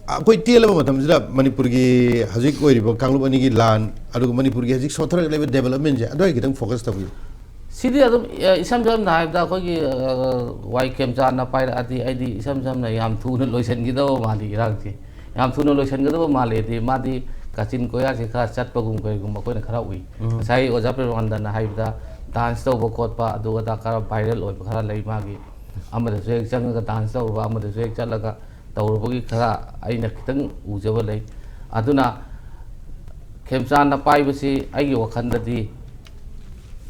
ꯑꯩꯈꯣꯏ ꯇꯦꯜꯂꯕ ꯃꯇꯝꯁꯤꯗ ꯃꯅꯤꯄꯨꯔꯒꯤ ꯍꯧꯖꯤꯛ ꯑꯣꯏꯔꯤꯕ ꯀꯥꯡꯂꯨꯞ ꯑꯅꯤꯒꯤ ꯂꯥꯟ, ꯑꯗꯨꯒ ꯃꯅꯤꯄꯨꯔꯒꯤ ꯍꯧꯖꯤꯛ ꯁꯣꯊꯔꯛꯂꯤꯕ ꯗꯦꯕꯂꯞꯃꯦꯟꯁꯦ, ꯑꯗꯨꯋꯥꯏ ꯈꯤꯇꯪ ꯐꯣꯀꯁ ꯇꯧꯕꯤꯌꯨ꯫ ꯁꯤꯗꯤ ꯑꯗꯨꯝ, ꯑ, ꯏꯁꯝ ꯁꯝꯅ ꯍꯥꯏꯔꯕꯗ ꯑꯩꯈꯣꯏꯒꯤ, ꯑ, ꯋꯥꯏ ꯈꯦꯝꯆꯥꯟꯅ ꯄꯥꯏꯔꯛꯑꯗꯤ ꯑꯩꯗꯤ ꯏꯁꯝ ꯁꯝꯅ ꯌꯥꯝ ꯊꯨꯅ ꯂꯣꯏꯁꯤꯟꯒꯗꯕ ꯃꯥꯜꯂꯤ ꯏꯔꯥꯡꯁꯤ꯫ ꯌꯥꯝ ꯊꯨꯅ ꯂꯣꯏꯁꯤꯟꯒꯗꯕ ꯃꯥꯜꯂꯦꯗꯤ ꯃꯥꯗꯤ ꯀꯥꯆꯤꯟ ꯀꯣꯌꯥꯁꯤ ꯈꯔ ꯆꯠꯄꯒꯨꯝ ꯀꯩꯒꯨꯝ ꯑꯩꯈꯣꯏꯅ ꯈꯔ ꯎꯏ꯫ ꯎꯝ꯫ ꯉꯁꯥꯏ ꯑꯣꯖꯥ ꯄ꯭ꯔꯦꯃꯥꯅꯟꯗꯅ ꯍꯥꯏꯕꯗ ꯗꯥꯟꯁ ꯇꯧꯕ ꯈꯣꯠꯄ ꯑꯗꯨ ꯑꯗꯥ ꯈꯔ ꯚꯥꯏꯔꯦꯜ ꯑꯣꯏꯕ ꯈꯔ ꯂꯩ ꯃꯥꯒꯤ꯫ ꯑꯃꯗꯁꯨ ꯍꯦꯛ ꯆꯪꯉꯒ ꯗꯥꯟꯁ ꯇꯧꯔꯨꯕ, ꯑꯃꯗꯁꯨ ꯍꯦꯛ ꯆꯠꯂꯒ ꯇꯧꯔꯨꯕꯒꯤ ꯈꯔ ꯑꯩꯅ ꯈꯤꯇꯪ ꯎꯖꯕ ꯂꯩ꯫ ꯑꯗꯨꯅ ꯈꯦꯝꯆꯥꯟꯅ ꯄꯥꯏꯕꯁꯤ ꯑꯩꯒꯤ ꯋꯥꯈꯜꯗꯗꯤ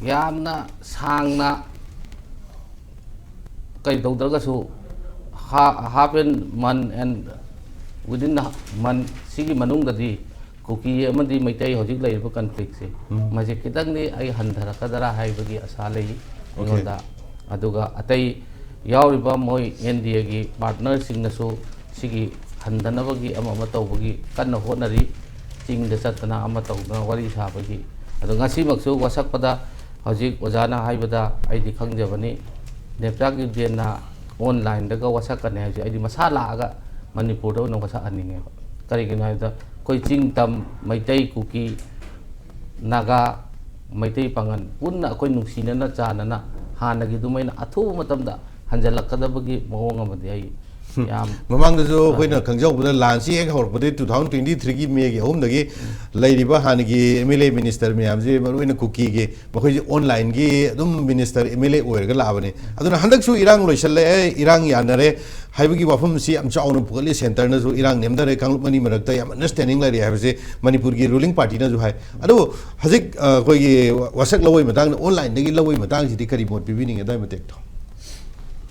ꯌꯥꯝꯅ ꯁꯥꯡꯅ ꯀꯩ ꯇꯧꯗ꯭ꯔꯒꯁꯨ, half and month and within the month ꯁꯤꯒꯤ ꯃꯅꯨꯡꯗꯗꯤ ꯀꯨꯀꯤ ꯑꯃꯗꯤ ꯃꯩꯇꯩ ꯍꯧꯖꯤꯛ ꯂꯩꯔꯤꯕ ꯀꯟꯐ꯭ꯂꯤꯛꯁꯦ, ꯎꯝ꯫ ꯃꯁꯤ ꯈꯤꯇꯪꯗꯤ ꯑꯩ ꯍꯟꯊꯔꯛꯀꯗ꯭ꯔꯥ ꯍꯥꯏꯕꯒꯤ ꯑꯁꯥ ꯂꯩ ꯑꯩꯉꯣꯟꯗ꯫ ꯑꯗꯨꯒ ꯑꯇꯩ ꯌꯥꯎꯔꯤꯕ ꯃꯣꯏ ꯑꯦꯟ ꯗꯤ ꯑꯦꯒꯤ ꯄꯥꯔꯠꯅꯔꯁꯤꯡꯅꯁꯨ ꯁꯤꯒꯤ ꯍꯟꯊꯅꯕꯒꯤ ꯑꯃ ꯑꯃ ꯇꯧꯕꯒꯤ ꯀꯟꯅ ꯍꯣꯠꯅꯔꯤ꯫ ꯆꯤꯡꯗ ꯆꯠꯇꯅ ꯑꯃ ꯇꯧꯗꯅ ꯋꯥꯔꯤ ꯁꯥꯕꯒꯤ꯫ ꯑꯗꯣ ꯉꯁꯤꯃꯛꯁꯨ ꯋꯥꯁꯛꯄꯗ ꯍꯧꯖꯤꯛ ꯑꯣꯖꯥꯅ ꯍꯥꯏꯕꯗ ꯑꯩꯗꯤ ꯈꯪꯖꯕꯅꯤ, ꯅꯦꯞꯆꯥꯛ ꯏꯕꯦꯟꯅ ꯑꯣꯟꯂꯥꯏꯟꯗꯒ ꯋꯥꯁꯛꯀꯅꯤ ꯍꯥꯏꯕꯁꯦ ꯑꯩꯗꯤ ꯃꯁꯥ ꯂꯥꯛꯑꯒ ꯃꯅꯤꯄꯨꯔꯗ ꯑꯣꯏꯅ ꯋꯥꯁꯛꯍꯟꯅꯤꯡꯉꯦꯕ꯫ ꯀꯔꯤꯒꯤꯅꯣ ꯍꯥꯏꯕꯗ ꯑꯩꯈꯣꯏ ꯆꯤꯡ ꯇꯝ, ꯃꯩꯇꯩ, ꯀꯨꯀꯤ, ꯅꯥꯒꯥ, ꯃꯩꯇꯩ ꯄꯥꯉꯜ ꯄꯨꯟꯅ ꯑꯩꯈꯣꯏ ꯅꯨꯡꯁꯤꯅꯅ ꯆꯥꯟꯅꯅ ꯍꯥꯟꯅꯒꯤ ꯑꯗꯨꯃꯥꯏꯅ ꯑꯊꯨꯕ ꯃꯇꯝꯗ ꯍꯟꯖꯜꯂꯛꯀꯗꯕꯒꯤ ꯃꯑꯣꯡ ꯑꯃꯗꯤ ꯑꯩ ꯌꯥꯝ ꯃꯃꯥꯡꯗꯁꯨ ꯑꯩꯈꯣꯏꯅ ꯈꯪꯖꯍꯧꯕꯗ ꯂꯥꯟꯁꯤ ꯍꯦꯛ ꯍꯧꯔꯛꯄꯗꯒꯤ two thousand twenty three ꯒꯤ ꯃꯦꯒꯤ ꯑꯍꯨꯝꯗꯒꯤ ꯂꯩꯔꯤꯕ ꯍꯥꯟꯅꯒꯤ ꯑꯦꯝ ꯑꯦꯜ ꯑꯦ ꯃꯤꯅꯤꯁꯇꯔ ꯃꯌꯥꯝꯁꯦ, ꯃꯔꯨꯑꯣꯏꯅ ꯀꯨꯀꯤꯒꯤ, ꯃꯈꯣꯏꯁꯦ ꯑꯣꯟꯂꯥꯏꯟꯒꯤ ꯑꯗꯨꯝ ꯃꯤꯅꯤꯁꯇꯔ ꯑꯦꯝ ꯑꯦꯜ ꯑꯦ ꯑꯣꯏꯔꯒ ꯂꯥꯛꯑꯕꯅꯤ꯫ ꯑꯗꯨꯅ ꯍꯟꯗꯛꯁꯨ ꯏꯔꯥꯡ ꯂꯣꯏꯁꯤꯜꯂꯛꯑꯦ, ꯏꯔꯥꯡ ꯌꯥꯅꯔꯦ ꯍꯥꯏꯕꯒꯤ ꯋꯥꯐꯝꯁꯤ ꯌꯥꯝ ꯆꯥꯎꯅ ꯄꯨꯈꯠꯂꯤ꯫ ꯁꯦꯟꯇꯔꯅꯁꯨ ꯏꯔꯥꯡ ꯅꯦꯝꯊꯔꯦ, ꯀꯥꯡꯂꯨꯞ ꯑꯅꯤ ꯃꯔꯛꯇ ꯌꯥꯝ ꯑꯟꯗꯔꯁꯇꯦꯟꯗꯤꯡ ꯂꯩꯔꯦ ꯍꯥꯏꯕꯁꯦ ꯃꯅꯤꯄꯨꯔꯒꯤ ꯔꯨꯂꯤꯡ ꯄꯥꯔꯇꯤꯅꯁꯨ ꯍꯥꯏ꯫ ꯑꯗꯨꯕꯨ ꯍꯧꯖꯤꯛ, ꯑ, ꯑꯩꯈꯣꯏꯒꯤ ꯋꯥꯁꯛ ꯂꯧꯕꯒꯤ ꯃꯇꯥꯡꯗ, ꯑꯣꯟꯂꯥꯏꯟꯗꯒꯤ ꯂꯧꯕꯒꯤ ꯃꯇꯥꯡꯁꯤꯗꯤ ꯀꯔꯤ ꯃꯣꯠ ꯄꯤꯕꯤꯅꯤꯡꯉꯦ ꯑꯗꯨꯋꯥꯏ ꯃꯇꯦꯛꯇꯣ?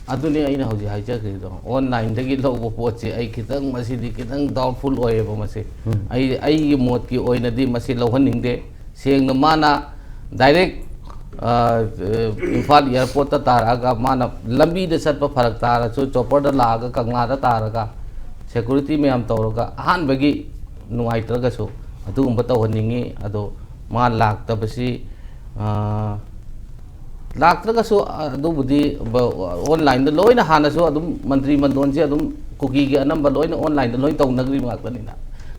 ꯑꯗꯨꯅꯤ ꯑꯩꯅ ꯍꯧꯖꯤꯛ ꯍꯥꯏꯖꯈ꯭ꯔꯤꯗꯣ, ꯑꯣꯟꯂꯥꯏꯟꯗꯒꯤ ꯂꯧꯕ ꯄꯣꯠꯁꯦ ꯑꯩ ꯈꯤꯇꯪ, ꯃꯁꯤꯗꯤ ꯈꯤꯇꯪ ꯗꯥꯎꯠꯐꯨꯜ ꯑꯣꯏꯌꯦꯕ ꯃꯁꯤ꯫ ꯎꯝ꯫ ꯑꯩ, ꯑꯩꯒꯤ ꯃꯣꯠꯀꯤ ꯑꯣꯏꯅꯗꯤ ꯃꯁꯤ ꯂꯧꯍꯟꯅꯤꯡꯗꯦ꯫ ꯁꯦꯡꯅ ꯃꯥꯅ ꯗꯥꯏꯔꯦꯛ ꯑ, ꯏꯝꯐꯥꯜ ꯑꯦꯌꯥꯔꯄꯣꯔꯠꯇ ꯇꯥꯔꯛꯑꯒ ꯃꯥꯅ ꯂꯝꯕꯤꯗ ꯆꯠꯄ ꯐꯔꯛ ꯇꯥꯔꯁꯨ ꯆꯣꯄꯔꯗ ꯂꯥꯛꯑꯒ ꯀꯪꯂꯥꯗ ꯇꯥꯔꯒ ꯁꯦꯀꯨꯔꯤꯇꯤ ꯃꯌꯥꯝ ꯇꯧꯔꯒ ꯑꯍꯥꯟꯕꯒꯤ ꯅꯨꯡꯉꯥꯏꯇ꯭ꯔꯒꯁꯨ ꯑꯗꯨꯒꯨꯝꯕ ꯇꯧꯍꯟꯅꯤꯡꯉꯤ꯫ ꯑꯗꯣ ꯃꯥ ꯂꯥꯛꯇꯕꯁꯤ, ꯑ, ꯂꯥꯛꯇ꯭ꯔꯒꯁꯨ ꯑꯗꯨꯕꯨꯗꯤ ꯕ-, ꯑꯣꯟꯂꯥꯏꯟꯗ ꯂꯣꯏꯅ ꯍꯥꯟꯅꯁꯨ ꯑꯗꯨꯝ ꯃꯟꯇ꯭ꯔꯤ ꯃꯟꯗꯣꯟꯁꯦ ꯑꯗꯨꯝ ꯀꯨꯀꯤꯒꯤ ꯑꯅꯝꯕ ꯂꯣꯏꯅ ꯑꯣꯟꯂꯥꯏꯟꯗ ꯂꯣꯏ ꯇꯧꯅꯈ꯭ꯔꯤꯕ ꯉꯥꯛꯇꯅꯤꯅ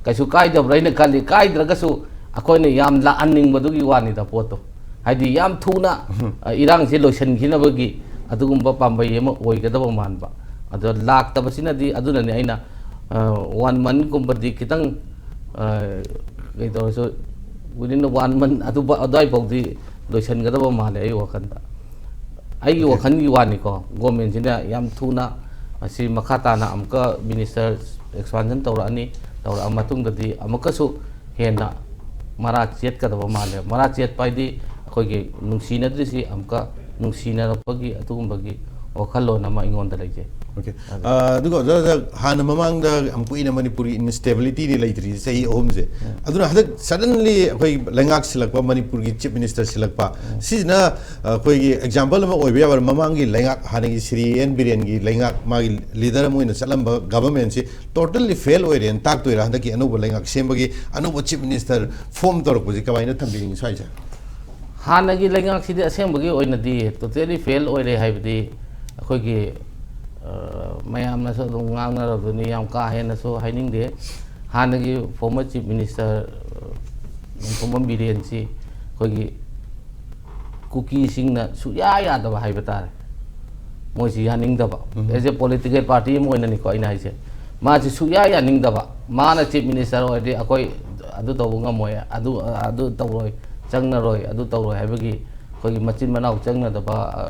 ꯀꯩꯁꯨ ꯀꯥꯏꯗꯕ꯭ꯔꯥ ꯍꯥꯏꯅ ꯈꯜꯂꯤ꯫ ꯀꯥꯏꯗ꯭ꯔꯒꯁꯨ ꯑꯩꯈꯣꯏꯅ ꯌꯥꯝ ꯂꯥꯛꯍꯟꯅꯤꯡꯕꯗꯨꯒꯤ ꯋꯥꯅꯤꯗ ꯄꯣꯠꯇꯣ꯫ ꯍꯥꯏꯗꯤ ꯌꯥꯝ ꯊꯨꯅ, ꯑ, ꯏꯔꯥꯡꯁꯦ ꯂꯣꯏꯁꯤꯟꯈꯤꯅꯕꯒꯤ ꯑꯗꯨꯒꯨꯝꯕ ꯄꯥꯝꯕꯩ ꯑꯃ ꯑꯣꯏꯒꯗꯕ ꯃꯥꯟꯕ꯫ ꯑꯗꯣ ꯂꯥꯛꯇꯕꯁꯤꯅꯗꯤ, ꯑꯗꯨꯅꯅꯦ ꯑꯩꯅ, ꯑ, ꯋꯥꯟ ꯃꯟꯠꯀꯨꯝꯕꯗꯤ ꯈꯤꯇꯪ, ꯑ, ꯀꯩ ꯇꯧꯔꯁꯨ, within the one month ꯑꯗꯨ, ꯑꯗꯨꯋꯥꯏꯐꯥꯎꯗꯤ ꯂꯣꯏꯁꯤꯟꯒꯗꯕ ꯃꯥꯜꯂꯦ ꯑꯩ ꯋꯥꯈꯜꯗ꯫ ꯑꯩꯒꯤ Okay. ꯋꯥꯈꯜꯒꯤ ꯋꯥꯅꯤꯀꯣ, ꯒꯣꯔꯃꯦꯟꯁꯤꯅ ꯌꯥꯝ ꯊꯨꯅ ꯑꯁꯤ ꯃꯈꯥ ꯇꯥꯅ ꯑꯃꯨꯛꯀ ꯃꯤꯅꯤꯁꯇꯔ ꯑꯦꯛꯁꯄꯥꯟꯁꯟ ꯇꯧꯔꯛꯑꯅꯤ, ꯇꯧꯔꯛꯑ ꯃꯇꯨꯡꯗꯗꯤ ꯑꯃꯨꯛꯀꯁꯨ ꯍꯦꯟꯅ ꯃꯔꯥ ꯆꯦꯠꯀꯗꯕ ꯃꯥꯜꯂꯦ꯫ ꯃꯔꯥ ꯆꯦꯠꯄ ꯍꯥꯏꯗꯤ ꯑꯩꯈꯣꯏꯒꯤ ꯅꯨꯡꯁꯤꯅꯗ꯭ꯔꯤꯁꯤ ꯑꯃꯨꯛꯀ ꯅꯨꯡꯁꯤꯅꯔꯛꯄꯒꯤ ꯑꯗꯨꯒꯨꯝꯕꯒꯤ ꯋꯥꯈꯜꯂꯣꯟ ꯑꯃ ꯑꯩꯉꯣꯟꯗ ꯂꯩꯖꯩ꯫ Okay. ꯑꯗꯨ ꯑ, ꯑꯗꯨꯒ ꯑꯣꯖꯥ, ꯑꯣꯖꯥ, ꯍꯥꯟꯅ ꯃꯃꯥꯡꯗ ꯌꯥꯝ ꯀꯨꯏꯅ ꯃꯅꯤꯄꯨꯔꯒꯤ ꯏꯟꯁꯇꯦꯕꯤꯂꯤꯇꯤꯗꯤ ꯂꯩꯇ꯭ꯔꯤ, ꯆꯍꯤ ꯑꯍꯨꯝꯁꯦ꯫ ꯎꯝ꯫ ꯑꯗꯨꯅ ꯍꯟꯗꯛ suddenly ꯑꯩꯈꯣꯏ ꯂꯩꯉꯥꯛ ꯁꯤꯜꯂꯛꯄ, ꯃꯅꯤꯄꯨꯔꯒꯤ ꯆꯤꯐ ꯃꯤꯅꯤꯁꯇꯔ ꯁꯤꯜꯂꯛꯄ, ꯎꯝ꯫ ꯁꯤꯁꯤꯅ, ꯑ, ꯑꯩꯈꯣꯏꯒꯤ ꯑꯦꯛꯖꯥꯝꯄꯜ ꯑꯃ ꯑꯣꯏꯕ ꯌꯥꯕ꯭ꯔꯥ? ꯃꯃꯥꯡꯒꯤ ꯂꯩꯉꯥꯛ, ꯍꯥꯟꯅꯒꯤ ꯁꯤꯔꯤ ꯑꯦꯟ ꯕꯤꯔꯦꯟꯒꯤ ꯂꯩꯉꯥꯛ, ꯃꯥꯒꯤ ꯂꯤꯗꯔ ꯑꯃ ꯑꯣꯏꯅ ꯆꯠꯂꯝꯕ ꯒꯚꯔꯟꯃꯦꯟꯁꯤ totally fail ꯑꯣꯏꯔꯦꯅ ꯇꯥꯛꯇꯣꯏꯔꯥ? ꯍꯟꯗꯛꯀꯤ ꯑꯅꯧꯕ ꯂꯩꯉꯥꯛ ꯁꯦꯝꯕꯒꯤ, ꯑꯅꯧꯕ ꯆꯤꯐ ꯃꯤꯅꯤꯁꯇꯔ ꯐꯣꯝ ꯇꯧꯔꯛꯄꯁꯤ ꯀꯃꯥꯏꯅ ꯊꯝꯕꯤꯅꯤꯡꯉꯤ ꯁ꯭ꯋꯥꯏꯁꯦ? ꯍꯥꯟꯅꯒꯤ ꯂꯩꯉꯥꯛꯁꯤꯗꯤ ꯑꯁꯦꯡꯕꯒꯤ ꯑꯣꯏꯅꯗꯤ totally fail ꯑꯣꯏꯔꯦ ꯍꯥꯏꯕꯗꯤ ꯑꯩꯈꯣꯏꯒꯤ, ꯑ, ꯃꯌꯥꯝꯅꯁꯨ ꯑꯗꯨꯝ ꯉꯥꯡꯅꯔꯕꯗꯨꯅꯤ, ꯌꯥꯝ ꯀꯥ ꯍꯦꯟꯅꯁꯨ ꯍꯥꯏꯅꯤꯡꯗꯦ꯫ ꯍꯥꯟꯅꯒꯤ former chief minister, ꯑ, ꯅꯣꯡꯊꯣꯝꯕꯝ ꯕꯤꯔꯦꯟꯁꯤ ꯑꯩꯈꯣꯏꯒꯤ ꯀꯨꯀꯤꯁꯤꯡꯅ ꯁꯨꯛꯌꯥ ꯌꯥꯗꯕ ꯍꯥꯏꯕ ꯇꯥꯔꯦ, ꯃꯣꯏꯁꯤ ꯌꯥꯅꯤꯡꯗꯕ꯫ ꯎꯝ꯫ As a political party ꯑꯃ ꯑꯣꯏꯅꯅꯤꯀꯣ ꯑꯩꯅ ꯍꯥꯏꯁꯦ, ꯃꯥꯁꯤ ꯁꯨꯛꯌꯥ ꯌꯥꯅꯤꯡꯗꯕ꯫ ꯃꯥꯅ ꯆꯤꯐ ꯃꯤꯅꯤꯁꯇꯔ ꯑꯣꯏꯔꯗꯤ ꯑꯩꯈꯣꯏ ꯑꯗꯨ ꯇꯧꯕ ꯉꯝꯃꯣꯏ, ꯑꯗꯨ, ꯑꯗꯨ ꯇꯧꯔꯣꯏ, ꯆꯪꯅꯔꯣꯏ, ꯑꯗꯨ ꯇꯧꯔꯣꯏ ꯍꯥꯏꯕꯒꯤ ꯑꯩꯈꯣꯏꯒꯤ ꯃꯆꯤꯟ ꯃꯅꯥꯎ ꯆꯪꯅꯗꯕ, ꯑ,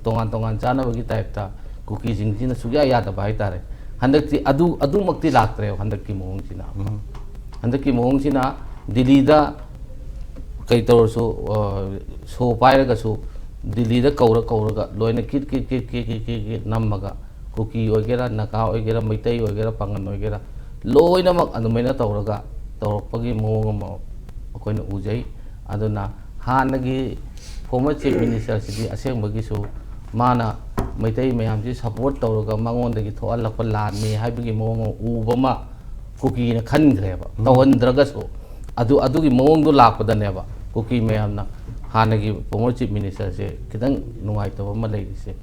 ꯇꯣꯉꯥꯟ ꯇꯣꯉꯥꯟ ꯆꯥꯅꯕꯒꯤ ꯇꯥꯏꯞꯇ ꯀꯨꯀꯤꯁꯤꯡꯁꯤꯅ ꯁꯨꯛꯌꯥ ꯌꯥꯗꯕ ꯍꯥꯏꯇꯥꯔꯦ꯫ ꯍꯟꯗꯛꯇꯤ ꯑꯗꯨ, ꯑꯗꯨꯃꯛꯇꯤ ꯂꯥꯛꯇ꯭ꯔꯦꯕ ꯍꯟꯗꯛꯀꯤ ꯃꯑꯣꯡꯁꯤꯅ꯫ ꯎꯝ꯫ ꯍꯟꯗꯛꯀꯤ ꯃꯑꯣꯡꯁꯤꯅ ꯗꯤꯜꯂꯤꯗ ꯀꯩ ꯇꯧꯔꯁꯨ, ꯑ, ꯁꯣ ꯄꯥꯏꯔꯒꯁꯨ ꯗꯤꯜꯂꯤꯗ ꯀꯧꯔ ꯀꯧꯔꯒ ꯂꯣꯏꯅ kit kit kit kit kit kit kit ꯅꯝꯃꯒ ꯀꯨꯀꯤ ꯑꯣꯏꯒꯦꯔꯥ, ꯅꯥꯒꯥ ꯑꯣꯏꯒꯦꯔꯥ, ꯃꯩꯇꯩ ꯑꯣꯏꯒꯦꯔꯥ, ꯄꯥꯉꯟ ꯑꯣꯏꯒꯦꯔꯥ, ꯂꯣꯏꯅꯃꯛ ꯑꯗꯨꯃꯥꯏꯅ ꯇꯧꯔꯒ ꯇꯧꯔꯛꯄꯒꯤ ꯃꯑꯣꯡ ꯑꯃ ꯑꯩꯈꯣꯏꯅ ꯎꯖꯩ꯫ ꯑꯗꯨꯅ ꯍꯥꯟꯅꯒꯤ former chief minister ꯁꯤꯗꯤ ꯑꯁꯦꯡꯕꯒꯤꯁꯨ ꯃꯥꯅ ꯃꯩꯇꯩ ꯃꯌꯥꯝꯁꯤ support ꯇꯧꯔꯒ ꯃꯉꯣꯟꯗꯒꯤ ꯊꯣꯛꯍꯜꯂꯛꯄ ꯂꯥꯟꯅꯤ ꯍꯥꯏꯕꯒꯤ ꯃꯑꯣꯡ ꯑꯃ ꯎꯕ ꯑꯃ ꯀꯨꯀꯤꯅ ꯈꯟꯈ꯭ꯔꯦꯕ꯫ ꯎꯝ꯫ ꯇꯧꯍꯟꯗ꯭ꯔꯒꯁꯨ ꯑꯗꯨ, ꯑꯗꯨꯒꯤ ꯃꯑꯣꯡꯗꯣ ꯂꯥꯛꯄꯗꯅꯦꯕ ꯀꯨꯀꯤ ꯃꯌꯥꯝꯅ ꯍꯥꯟꯅꯒꯤ former chief minister ꯁꯦ ꯈꯤꯇꯪ ꯅꯨꯡꯉꯥꯏꯇꯕ ꯑꯃ ꯂꯩꯔꯤꯁꯦ꯫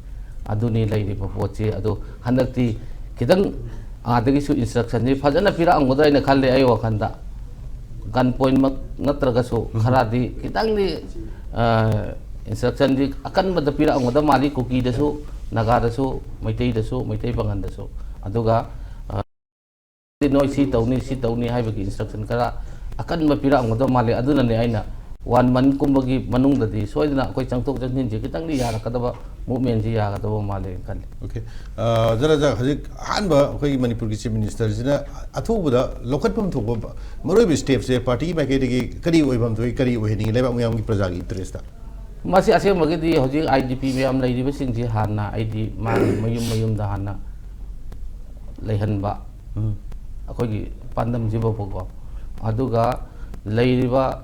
ꯑꯗꯨꯅꯤ ꯂꯩꯔꯤꯕ ꯄꯣꯠꯁꯤ꯫ ꯑꯗꯣ ꯍꯟꯗꯛꯇꯤ ꯈꯤꯇꯪ ꯑꯥꯗꯒꯤꯁꯨ instruction ꯁꯤ ꯐꯖꯅ ꯄꯤꯔꯛꯑꯝꯒꯗ꯭ꯔꯥ ꯍꯥꯏꯅ ꯈꯜꯂꯦ ꯑꯩ ꯋꯥꯈꯜꯗ꯫ Gun point ꯃꯛ ꯅꯠꯇ꯭ꯔꯒꯁꯨ ꯎꯝ꯫ ꯈꯔꯗꯤ ꯈꯤꯇꯪꯗꯤ, ꯑ, instruction ꯗꯤ ꯑꯀꯟꯕꯗ ꯄꯤꯔꯛꯑꯝꯒꯗꯕ ꯃꯥꯜꯂꯤ ꯀꯨꯀꯤꯗꯁꯨ, ꯅꯥꯒꯥꯗꯁꯨ, ꯃꯩꯇꯩꯗꯁꯨ, ꯃꯩꯇꯩ ꯄꯥꯉꯟꯗꯁꯨ꯫ ꯑꯗꯨꯒ, ꯑ, ꯅꯣꯏ ꯁꯤ ꯇꯧꯅꯤ, ꯁꯤ ꯇꯧꯅꯤ ꯍꯥꯏꯕꯒꯤ instruction ꯈꯔ ꯑꯀꯟꯕ ꯄꯤꯔꯛꯑꯝꯒꯗꯕ ꯃꯥꯜꯂꯤ꯫ ꯑꯗꯨꯅꯅꯦ ꯑꯩꯅ one month ꯀꯨꯝꯕꯒꯤ ꯃꯅꯨꯡꯗꯗꯤ ꯁꯣꯏꯗꯅ ꯑꯩꯈꯣꯏ ꯆꯪꯊꯣꯛ ꯆꯪꯁꯤꯟꯁꯦ ꯈꯤꯇꯪꯗꯤ ꯌꯥꯔꯛꯀꯗꯕ, movement ꯁꯤ ꯌꯥꯒꯗꯕ ꯃꯥꯜꯂꯦꯅ ꯈꯜꯂꯤ꯫ Okay꯫ ꯑ, ꯖꯔ ꯖꯔ ꯍꯧꯖꯤꯛ ꯑꯍꯥꯟꯕ ꯑꯩꯈꯣꯏꯒꯤ ꯃꯅꯤꯄꯨꯔꯒꯤ chief minister ꯁꯤꯅ ꯑꯊꯨꯕꯗ ꯂꯧꯈꯠꯐꯝ ꯊꯣꯛꯄ ꯃꯔꯨꯑꯣꯏꯕ step ꯁꯦ party ꯒꯤ ꯃꯥꯏꯀꯩꯗꯒꯤ ꯀꯔꯤ ꯑꯣꯏꯐꯝ ꯊꯣꯛꯏ, ꯀꯔꯤ ꯑꯣꯏꯍꯟꯅꯤꯡꯉꯤ ꯂꯩꯕꯥꯛ ꯃꯤꯌꯥꯝꯒꯤ ꯄ꯭ꯔꯖꯥꯒꯤ interest ꯇ? ꯃꯁꯤ ꯑꯁꯦꯡꯕꯒꯤꯗꯤ ꯍꯧꯖꯤꯛ I D P ꯃꯌꯥꯝ ꯂꯩꯔꯤꯕꯁꯤꯡꯁꯤ ꯍꯥꯟꯅ ꯑꯩꯗꯤ ꯃꯥꯒꯤ ꯃꯌꯨꯝ ꯃꯌꯨꯝꯗ ꯍꯥꯟꯅ ꯂꯩꯍꯟꯕ ꯎꯝ꯫ ꯑꯩꯈꯣꯏꯒꯤ ꯄꯥꯟꯗꯝꯁꯤꯐꯥꯎꯕꯀꯣ꯫ ꯑꯗꯨꯒ ꯂꯩꯔꯤꯕ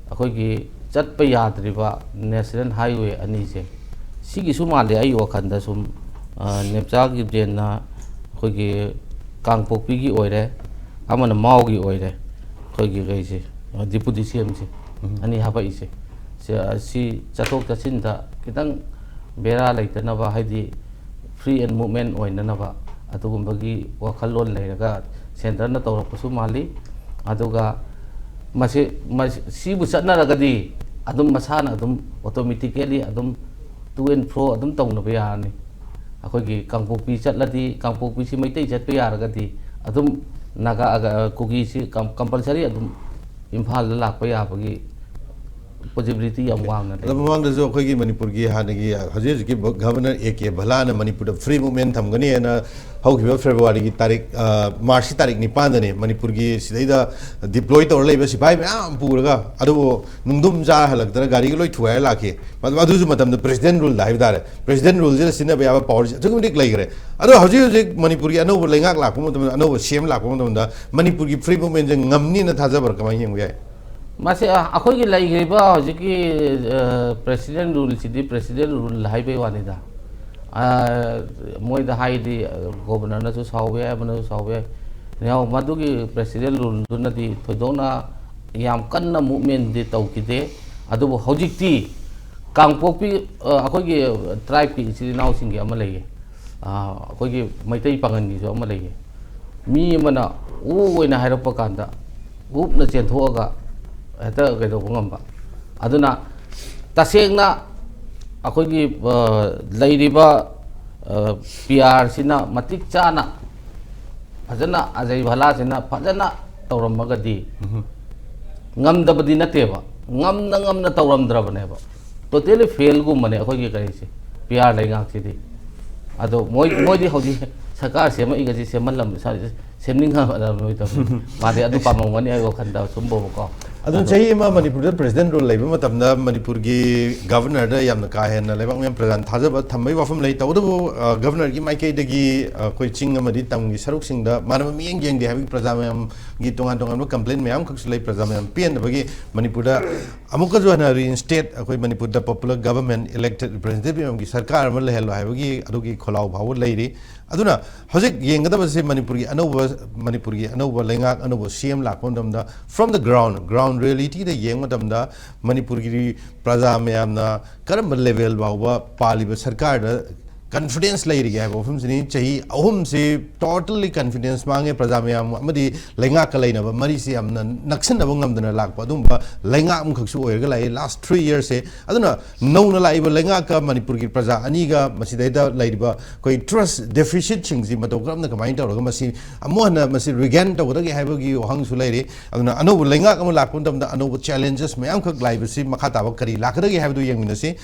ꯑꯩꯈꯣꯏꯒꯤ ꯆꯠꯄ ꯌꯥꯗ꯭ꯔꯤꯕ national highway ꯑꯅꯤꯁꯦ, ꯁꯤꯒꯤꯁꯨ ꯃꯥꯜꯂꯦ ꯑꯩ ꯋꯥꯈꯜꯗ ꯁꯨꯝ, ꯑ, ꯅꯦꯝꯆꯥ ꯒꯤꯕ꯭ꯔꯦꯟꯅ ꯑꯩꯈꯣꯏꯒꯤ ꯀꯥꯡꯄꯣꯛꯄꯤꯒꯤ ꯑꯣꯏꯔꯦ, ꯑꯃꯅ ꯃꯥꯎꯒꯤ ꯑꯣꯏꯔꯦ, ꯑꯩꯈꯣꯏꯒꯤ ꯀꯩꯁꯦ, ꯑ, deputy C M ꯁꯦ ꯎꯝ꯫ ꯑꯅꯤ ꯍꯥꯄꯛꯏꯁꯦ꯫ ꯁꯤ, ꯁꯤ ꯆꯠꯊꯣꯛ ꯆꯠꯁꯤꯟꯗ ꯈꯤꯇꯪ ꯕꯦꯔꯥ ꯂꯩꯇꯅꯕ, ꯍꯥꯏꯗꯤ free and movement ꯑꯣꯏꯅꯅꯕ ꯑꯗꯨꯒꯨꯝꯕꯒꯤ ꯋꯥꯈꯜꯂꯣꯟ ꯂꯩꯔꯒ centre ꯅ ꯇꯧꯔꯛꯄꯁꯨ ꯃꯥꯜꯂꯤ꯫ ꯑꯗꯨꯒ ꯃꯁꯤ, ꯃꯁꯤ, ꯁꯤꯕꯨ ꯆꯠꯅꯔꯒꯗꯤ ꯑꯗꯨꯝ ꯃꯁꯥꯅ ꯑꯗꯨꯝ automatically ꯑꯗꯨꯝ to and fro ꯑꯗꯨꯝ ꯇꯧꯅꯕ ꯌꯥꯔꯅꯤ꯫ ꯑꯩꯈꯣꯏꯒꯤ ꯀꯥꯡꯄꯣꯛꯄꯤ ꯆꯠꯂꯗꯤ, ꯀꯥꯡꯄꯣꯛꯄꯤꯁꯤ ꯃꯩꯇꯩ ꯆꯠꯄ ꯌꯥꯔꯒꯗꯤ ꯑꯗꯨꯝ ꯅꯥꯒꯥ, ꯀꯨꯀꯤꯁꯤ com-, compulsory ꯑꯗꯨꯝ ꯏꯝꯐꯥꯜꯗ ꯂꯥꯛꯄ ꯌꯥꯕꯒꯤ possibility ꯌꯥꯝ ꯋꯥꯡꯅ ꯂꯩ꯫ ꯑꯗꯣ ꯃꯃꯥꯡꯗꯁꯨ ꯑꯩꯈꯣꯏꯒꯤ ꯃꯅꯤꯄꯨꯔꯒꯤ ꯍꯥꯟꯅꯒꯤ ꯍꯧꯖꯤꯛ ꯍꯧꯖꯤꯛꯀꯤ ꯒ-, Governor A K ꯕꯂꯥꯅ ꯃꯅꯤꯄꯨꯔꯗ free movement ꯊꯝꯒꯅꯤ ꯍꯥꯏꯅ ꯍꯧꯈꯤꯕ February ꯒꯤ ꯇꯥꯔꯤꯛ, ꯑ, March ꯀꯤ ꯇꯥꯔꯤꯛ ꯅꯤꯄꯥꯟꯗꯅꯦ ꯃꯅꯤꯄꯨꯔꯒꯤ ꯁꯤꯗꯩꯗ deploy ꯇꯧꯔ ꯂꯩꯕ ꯁꯤꯐꯥꯏ ꯃꯌꯥꯝ ꯄꯨꯔꯒ, ꯑꯗꯨꯕꯨ ꯅꯨꯡꯗꯨꯝ ꯆꯥ ꯍꯜꯂꯛꯇꯅ ꯒꯥꯔꯤꯒ ꯂꯣꯏ ꯊꯨꯒꯥꯏꯔ ꯂꯥꯛꯈꯤ꯫ ꯃꯗꯨ-, ꯑꯗꯨꯁꯨ ꯃꯇꯝꯗ President Rule ꯗ ꯍꯥꯏꯕ ꯇꯥꯔꯦ꯫ President Rule ꯁꯤꯗ ꯁꯤꯖꯤꯟꯅꯕ ꯌꯥꯕ power ꯁꯤ ꯑꯁꯨꯛꯀꯤ ꯃꯇꯤꯛ ꯂꯩꯈ꯭ꯔꯦ꯫ ꯑꯗꯣ ꯍꯧꯖꯤꯛ ꯍꯧꯖꯤꯛ ꯃꯅꯤꯄꯨꯔꯒꯤ ꯑꯅꯧꯕ ꯂꯩꯉꯥꯛ ꯂꯥꯛꯄ ꯃꯇꯝꯗ, ꯑꯅꯧꯕ C M ꯂꯥꯛꯄ ꯃꯇꯝꯗ ꯃꯅꯤꯄꯨꯔꯒꯤ free movement ꯁꯦ ꯉꯝꯅꯤꯅ ꯊꯥꯖꯕ꯭ꯔꯥ? ꯀꯃꯥꯏꯅ ꯌꯦꯡꯕ ꯌꯥꯏ? ꯃꯁꯤ, ꯑ, ꯑꯩꯈꯣꯏꯒꯤ ꯂꯩꯈ꯭ꯔꯤꯕ ꯍꯧꯖꯤꯛꯀꯤ, ꯑ, president ruleꯁꯤꯗꯤ president rule ꯍꯥꯏꯕꯩ ꯋꯥꯅꯤꯗ꯫ ꯑ, ꯃꯣꯏꯗ ꯍꯥꯏꯗꯤ, ꯑ, governorꯅꯁꯨ ꯁꯥꯎꯕ ꯌꯥꯏ, ꯑꯃꯅꯁꯨ ꯁꯥꯎꯕ ꯌꯥꯏ꯫ ꯅꯤꯌꯥꯎ-, ꯃꯗꯨꯒꯤ president ruleꯗꯨꯅꯗꯤ ꯊꯣꯏꯗꯣꯛꯅ ꯌꯥꯝ ꯀꯟꯅ movementꯗꯤ ꯇꯧꯈꯤꯗꯦ꯫ ꯑꯗꯨꯕꯨ ꯍꯧꯖꯤꯛꯇꯤ ꯀꯥꯡꯄꯣꯛꯄꯤ, ꯑ, ꯑꯩꯈꯣꯏꯒꯤ tribeꯀꯤ ꯏꯆꯤꯜ ꯏꯅꯥꯎꯁꯤꯡꯒꯤ ꯑꯃ ꯂꯩꯌꯦ꯫ ꯑ, ꯑꯩꯈꯣꯏꯒꯤ ꯃꯩꯇꯩ ꯄꯥꯉꯜꯒꯤꯁꯨ ꯑꯃ ꯂꯩꯌꯦ꯫ ꯃꯤ ꯑꯃꯅ ꯎ ꯑꯣꯏꯅ ꯍꯥꯏꯔꯛꯄ ꯀꯥꯟꯗ ꯎꯞꯅ ꯆꯦꯟꯊꯣꯛꯑꯒ ꯍꯦꯛꯇ ꯀꯩꯗꯧꯕ ꯉꯝꯕ꯫ ꯑꯗꯨꯅ ꯇꯁꯦꯡꯅ ꯑꯩꯈꯣꯏꯒꯤ, ꯑ, ꯂꯩꯔꯤꯕ, ꯑ, ꯄꯤ ꯑꯥꯔꯁꯤꯅ ꯃꯇꯤꯛ ꯆꯥꯅ ꯐꯖꯅ ꯑꯖꯩ ꯚꯂꯥꯁꯤꯅ ꯐꯖꯅ ꯇꯧꯔꯝꯃꯒꯗꯤ ꯉꯝꯗꯕꯗꯤ ꯅꯠꯇꯦꯕ, ꯉꯝꯅ ꯉꯝꯅ ꯇꯧꯔꯝꯗ꯭ꯔꯕꯅꯦꯕ꯫ Totally failꯒꯨꯝꯕꯅꯦ ꯑꯩꯈꯣꯏꯒꯤ ꯀꯔꯤꯁꯦ, ꯄꯤ ꯑꯥꯔ ꯂꯩꯉꯥꯛꯁꯤꯗꯤ꯫ ꯑꯗꯣ ꯃꯣꯏ, ꯃꯣꯏꯗꯤ ꯍꯧꯖꯤꯛ ꯁꯔꯀꯥꯔ ꯁꯦꯝꯃꯛꯏꯒꯁꯤ ꯁꯦꯝꯍꯜꯂꯝ-, ꯁꯦꯝꯅꯤꯡꯉꯝꯃꯔꯣꯏꯗꯕꯅꯤ꯫ ꯃꯥꯗꯤ ꯑꯗꯨ ꯄꯥꯝꯃꯝꯒꯅꯤ ꯑꯩ ꯋꯥꯈꯜꯗ ꯁꯨꯝꯕꯀꯣ꯫ ꯑꯗꯨ ꯑꯗꯣ ꯆꯍꯤ ꯑꯃ ꯃꯅꯤꯄꯨꯔꯗ president rule ꯂꯩꯕ ꯃꯇꯝꯗ ꯃꯅꯤꯄꯨꯔꯒꯤ governorꯗ ꯌꯥꯝꯅ ꯀꯥ ꯍꯦꯟꯅ ꯂꯩꯕꯥꯛ ꯃꯤꯌꯥꯝ ꯄ꯭ꯔꯖꯥꯅ ꯊꯥꯖꯕ ꯊꯝꯕꯒꯤ ꯋꯥꯐꯝ ꯂꯩ꯫ ꯇꯧꯕꯇꯕꯨ, ꯑ, governorꯒꯤ ꯃꯥꯏꯀꯩꯗꯒꯤ, ꯑ, ꯑꯩꯈꯣꯏ ꯆꯤꯡ ꯑꯃꯗꯤ ꯇꯝꯒꯤ ꯁꯔꯨꯛꯁꯤꯡꯗ ꯃꯥꯟꯅꯕ ꯃꯤꯠꯌꯦꯡ ꯌꯦꯡꯗꯦ ꯍꯥꯏꯕꯒꯤ ꯄ꯭ꯔꯖꯥ ꯃꯌꯥꯝꯒꯤ ꯇꯣꯉꯥꯟ ꯇꯣꯉꯥꯟꯕ complaint ꯃꯌꯥꯝ ꯈꯛꯁꯨ ꯂꯩ꯫ ꯄ꯭ꯔꯖꯥ ꯃꯌꯥꯝ ꯄꯦꯟꯗꯕꯒꯤ ꯃꯅꯤꯄꯨꯔꯗ ꯑꯃꯨꯛꯀꯁꯨ ꯍꯟꯅ reinstate ꯑꯩꯈꯣꯏ ꯃꯅꯤꯄꯨꯔꯗ popular government, elected representative ꯃꯌꯥꯝꯒꯤ ꯁꯔꯀꯥꯔ ꯑꯃ ꯂꯩꯍꯜꯂꯣ ꯍꯥꯏꯕꯒꯤ ꯑꯗꯨꯒꯤ ꯈꯣꯜꯂꯥꯎ ꯐꯥꯎꯕ ꯂꯩꯔꯤ꯫ ꯑꯗꯨꯅ ꯍꯧꯖꯤꯛ ꯌꯦꯡꯒꯗꯕꯁꯦ ꯃꯅꯤꯄꯨꯔꯒꯤ ꯑꯅꯧꯕ, ꯃꯅꯤꯄꯨꯔꯒꯤ ꯑꯅꯧꯕ ꯂꯩꯉꯥꯛ, ꯑꯅꯧꯕ ꯁꯤ ꯑꯦꯝ ꯂꯥꯛꯄ ꯃꯇꯝꯗ from the ground, ground realityꯗ ꯌꯦꯡꯕ ꯃꯇꯝꯗ ꯃꯅꯤꯄꯨꯔꯒꯤ ꯄ꯭ꯔꯖꯥ ꯃꯌꯥꯝꯅ ꯀꯔꯝꯕ level ꯐꯥꯎꯕ ꯄꯥꯜꯂꯤꯕ ꯁꯔꯀꯥꯔꯗ confidence ꯂꯩꯔꯤꯒꯦ ꯍꯥꯏꯕ ꯋꯥꯐꯝꯁꯤꯅꯤ꯫ ꯆꯍꯤ ꯑꯍꯨꯝꯁꯤ totally confidence ꯃꯥꯡꯉꯦ꯫ ꯄ꯭ꯔꯖꯥ ꯃꯌꯥꯝ ꯑꯃꯗꯤ ꯂꯩꯉꯥꯛꯀ ꯂꯩꯅꯕ ꯃꯔꯤꯁꯤ ꯌꯥꯝꯅ ꯅꯛꯁꯤꯟꯅꯕ ꯉꯝꯗꯅ ꯂꯥꯛꯄ ꯑꯗꯨꯒꯨꯝꯕ ꯂꯩꯉꯥꯛ ꯑꯃꯈꯛꯁꯨ ꯑꯣꯏꯔꯒ ꯂꯥꯛꯏ last three yearsꯁꯦ꯫ ꯑꯗꯨꯅ ꯅꯧꯅ ꯂꯥꯛꯏꯕ ꯂꯩꯉꯥꯛꯀ ꯃꯅꯤꯄꯨꯔꯒꯤ ꯄ꯭ꯔꯖꯥ ꯑꯅꯤꯒ ꯃꯁꯤꯗꯩꯗ ꯂꯩꯔꯤꯕ ꯑꯩꯈꯣꯏ trust deficitꯁꯤꯡꯁꯤ ꯃꯇꯧ ꯀꯔꯝꯅ ꯀꯃꯥꯏꯅ ꯇꯧꯔꯒ ꯃꯁꯤ ꯑꯃꯨꯛ ꯍꯟꯅ ꯃꯁꯤ regain ꯇꯧꯒꯗꯒꯦ ꯍꯥꯏꯕꯒꯤ ꯋꯥꯍꯪꯁꯨ ꯂꯩꯔꯤ꯫ ꯑꯗꯨꯅ ꯑꯅꯧꯕ ꯂꯩꯉꯥꯛ ꯑꯃ ꯂꯥꯛꯄ ꯃꯇꯝꯗ ꯑꯅꯧꯕ challenges ꯃꯌꯥꯝꯈꯛ ꯂꯥꯛꯏꯕꯁꯤ ꯃꯈꯥ ꯇꯥꯕ ꯀꯔꯤ ꯂꯥꯛꯀꯗꯒꯦ ꯍꯥꯏꯕꯗꯨ ꯌꯦꯡꯃꯤꯟꯅꯁꯤ꯫